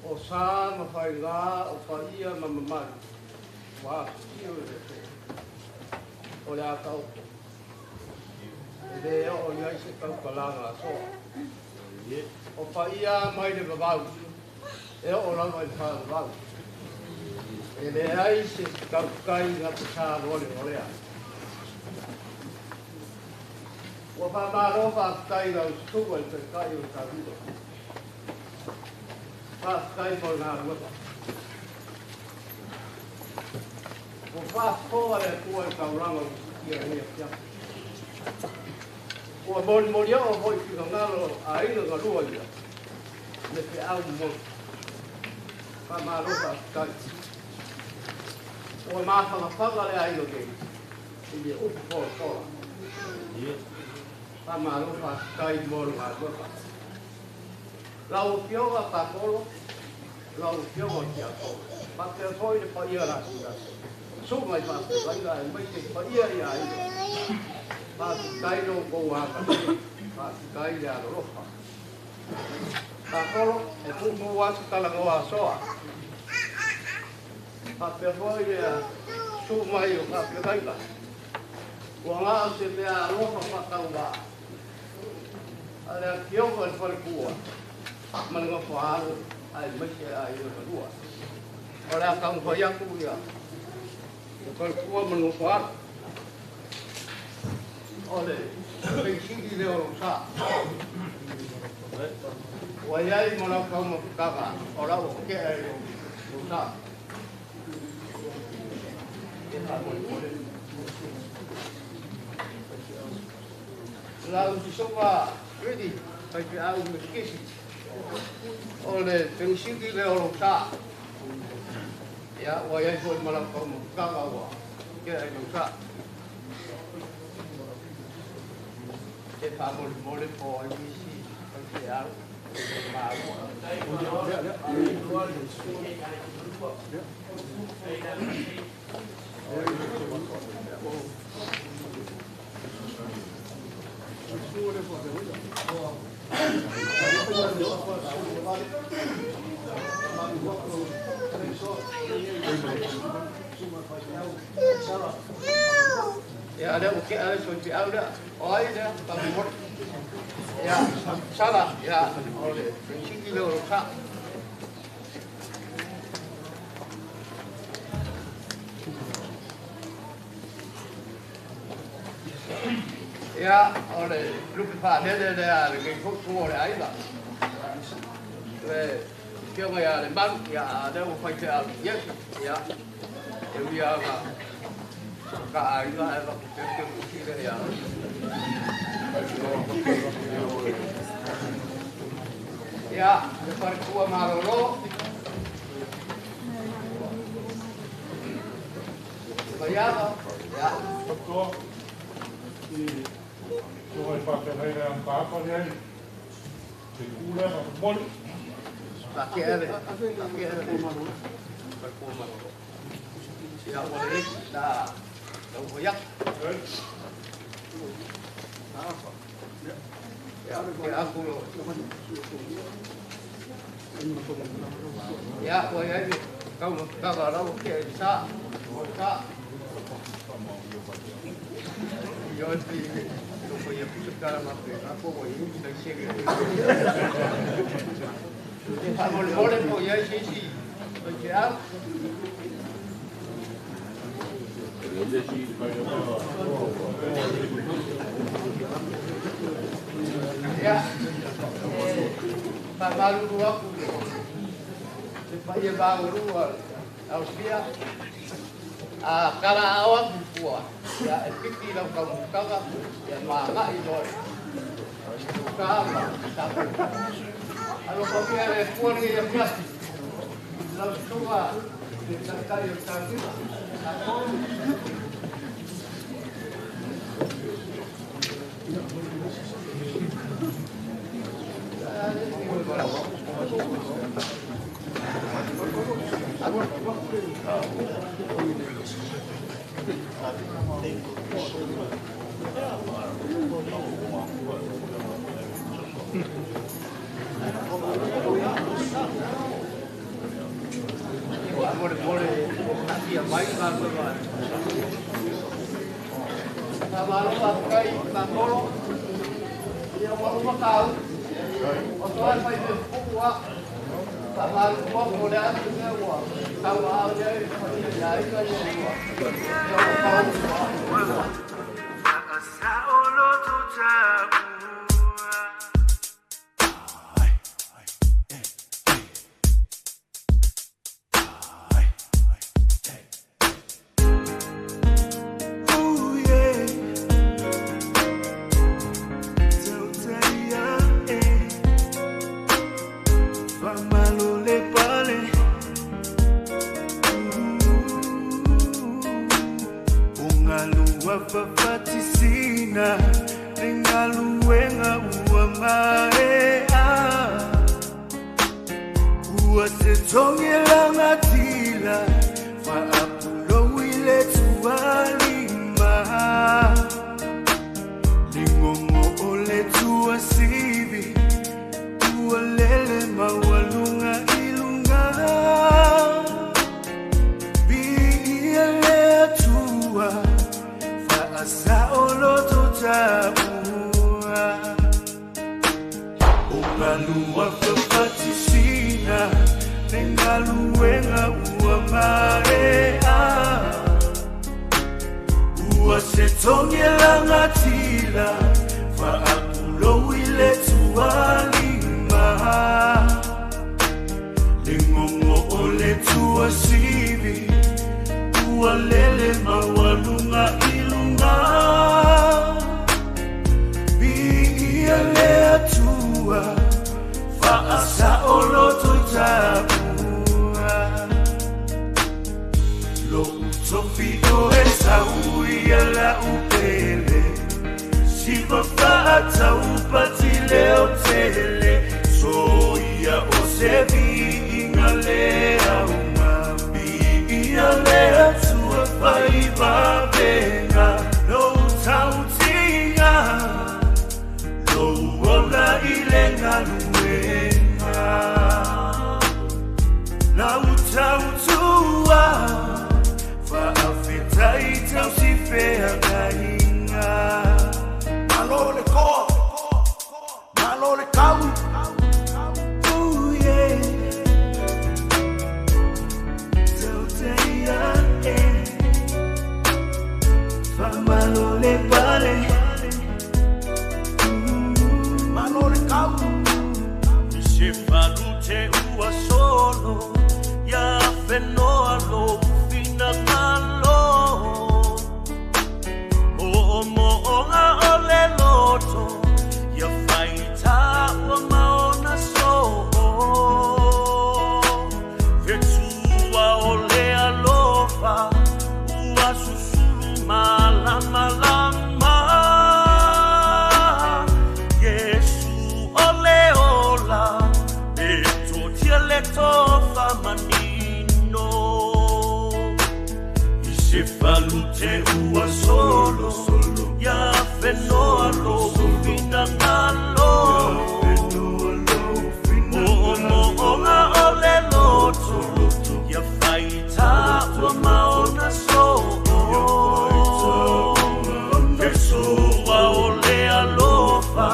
O sa ma whai o whaia ma mamalu, wā whio le te, o le ata oto. E le o iai se taukalanga asoa. O whaia mai le vavau, e o lava i wha vavau. E le ai se taukai ngā pasa role o lea. Ua whamaro whātai rau stua i te kai o tāviro. Whātai mo ngā ruapa. O whāwhoa le kua i tauranga o kia hea kia. Ua mori mori au hoi ki ngā ngalo a ina ngā rua ia. Me te au mori. Whamaro whātai. Ua māwhanga le aino nei. I le upu pora pora. Whamaro whātai mo ngā ruapa. Lau fioga pakolo, lau fioga kia kolo. Patea foi le paia rasi rasi. Sunga i whāte e mai te paia i a ina. Whāte kai no kou haka, whāte kai le aroroha. Pakolo, e pupu atu talangoa soa. Whāte foi le sunga i o whāte kaila. Ua ngā se mea aloha whakau wā. A le fioga i wharekua. Mana ngā whāro, ai mai te ai o rua. O le aka ngā aku ia. O wharekua mana ngā whāro. O le peisiki le o sa. Ua iai mo lau kau maputaga, o lau o kea e o sa. Lau si soka, ready, kai te au me kisi. O le pengsiki le o sa. Ia, ua iai foi ma lau kau maputaga ua kea e o sa. Te whamole po ai wisi, kai te au, Ia, lea ua kea le soi au lea, o ai lea, whamole. Ia, sala, ia, o le pengsiki le o sa. Ia, o le lupe whanele lea, le kei fotu o le aila. Le fioga ia le malu, ia, lea ua whai te au, yes, ia, e wia ngā ka aila e wak te te kuki le ia. Ia, le wharekua maroro. Maiava, ia. Katoa, i tō ai whātenei le ang kāpa ni ai, te kūle ma te moli. Faatea le faatea le faletua malolo. Ia ua lelei la lau fai atu. Ia ke aku lo. Ia ua iai le taumafataga a lau ke i sa. O le sa. Ia o te lo fai atu se tala ma pe na po ua iai se sege. Faamolemole po iai se isi o te au. Ia, faamalulu aku le paia magalua Ausia. A kala ao aku tua, ia e piki lau kaumutaga, ia maaga'i loa i uka ma tapu. Alofagia e le Atua lenei afiafi, lau susuga i le Taitai o le Tautiga, tatou. Faamolemole taatia mai galuega. Faamalo faafetai Matolo. Ia ua uma tāu. O toa e fai mea pupu a. Faamalulu atu o le a se mea ua tauaao i ai le paia ia aiga ia ua. Ia ua pau. Ooh, yeah. Tautai eh. Famalole pale. Ungalua fafatisina Lengaluenga ua maea Ua te tongelanga tila Faapulo ile tualima Lingongo ole tuasivi Ua lele maualunga ilunga Biia le atua Faasaoloto taua Ungalua fafatisina Lengaluenga ua maea Ua se tongelanga tila Faapulo ile tualima Lingongo ole tuasivi Ua lele maualunga ilunga Biia le atua Faasaoloto taua Lo utofio e sauia la upele Siva faataupati leo tele Soia o se viiga le auma Biia le atua faivavenga Lo tautinga Lo ola i le galuega Lau tautua Faafetai tausifeagaiga Malo le koa, malo le kau. Ooh, yeah. Tautai eh. Te falu te ua solo Ia whenoa lo whina ngalo Mo mo onga o le loto Ia whaita ua maona so Yesu wa o le alofa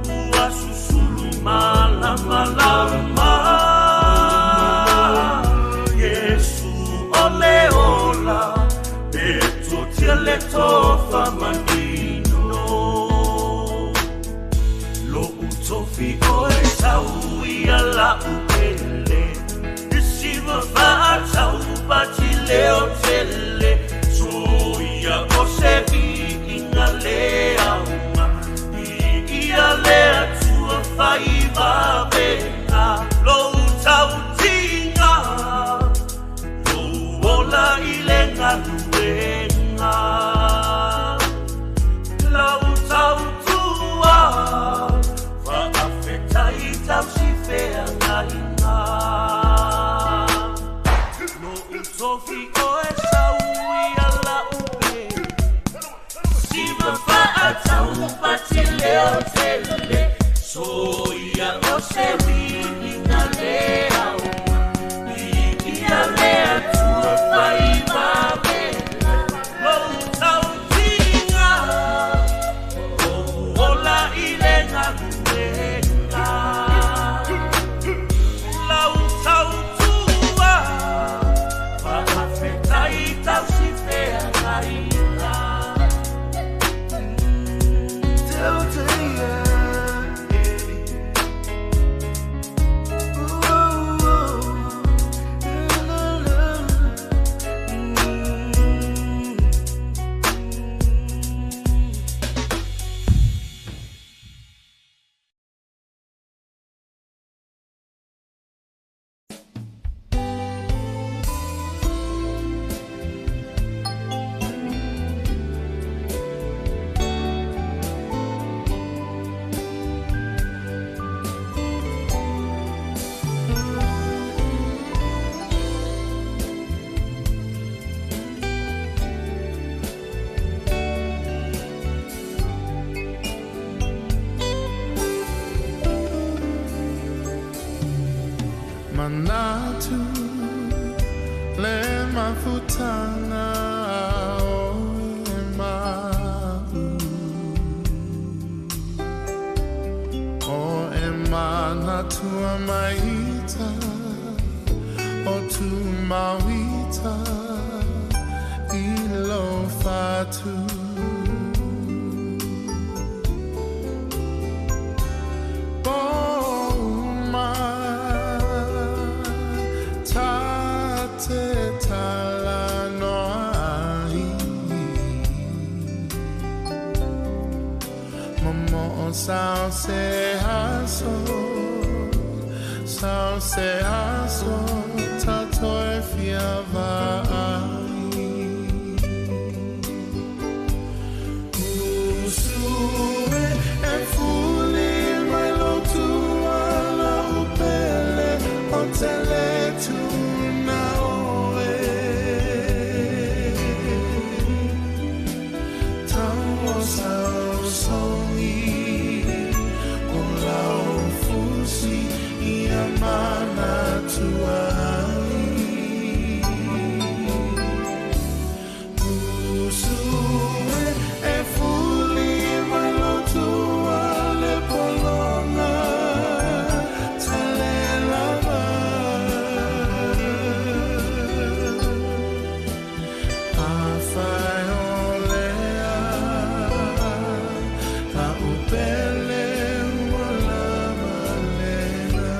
Ua susulu malama lama Yesu o le ola Pe le tofa manino Lo utofi oe tau ia la upele Isiva whaatau pati leo tele So ia o se vi inga le auma I ia le atua whaiva venga Lo utau tinga Lo ola i le ngaluenga Lau tau tua Whaafetai tau si whea ngainga Lo utofi oe sau ia la upe Siva whaatau pati leo tele So ia o se wini le auma I ia le atua whaiva venga Lo tau tinga Lo ola i le ngaluenga Lau tau tua Whaafetai tau si whea ngainga Tau te ia Manatu le mafutanga o e mau O e manatua maita o tu mauita i lo fatu Poma ta te tala noa ai Momo o sao se aso Sao se aso Tato e fia vai Usue e fuli mai lo tua la upele O tele tuna oe Tau o sao songi O lau fusi Ia mana tuai Usue e fuli mai lo tua le polonga Tele lava A whai o lea La upele ua lava lena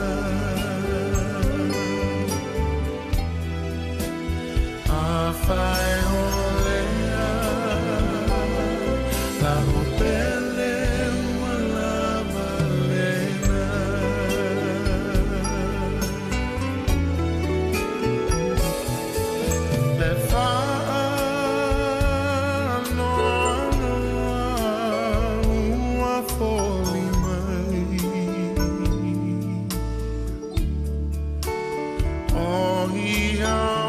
A whai o lea La upele ua lava lena Le whaanoanoa ua foli mai O ia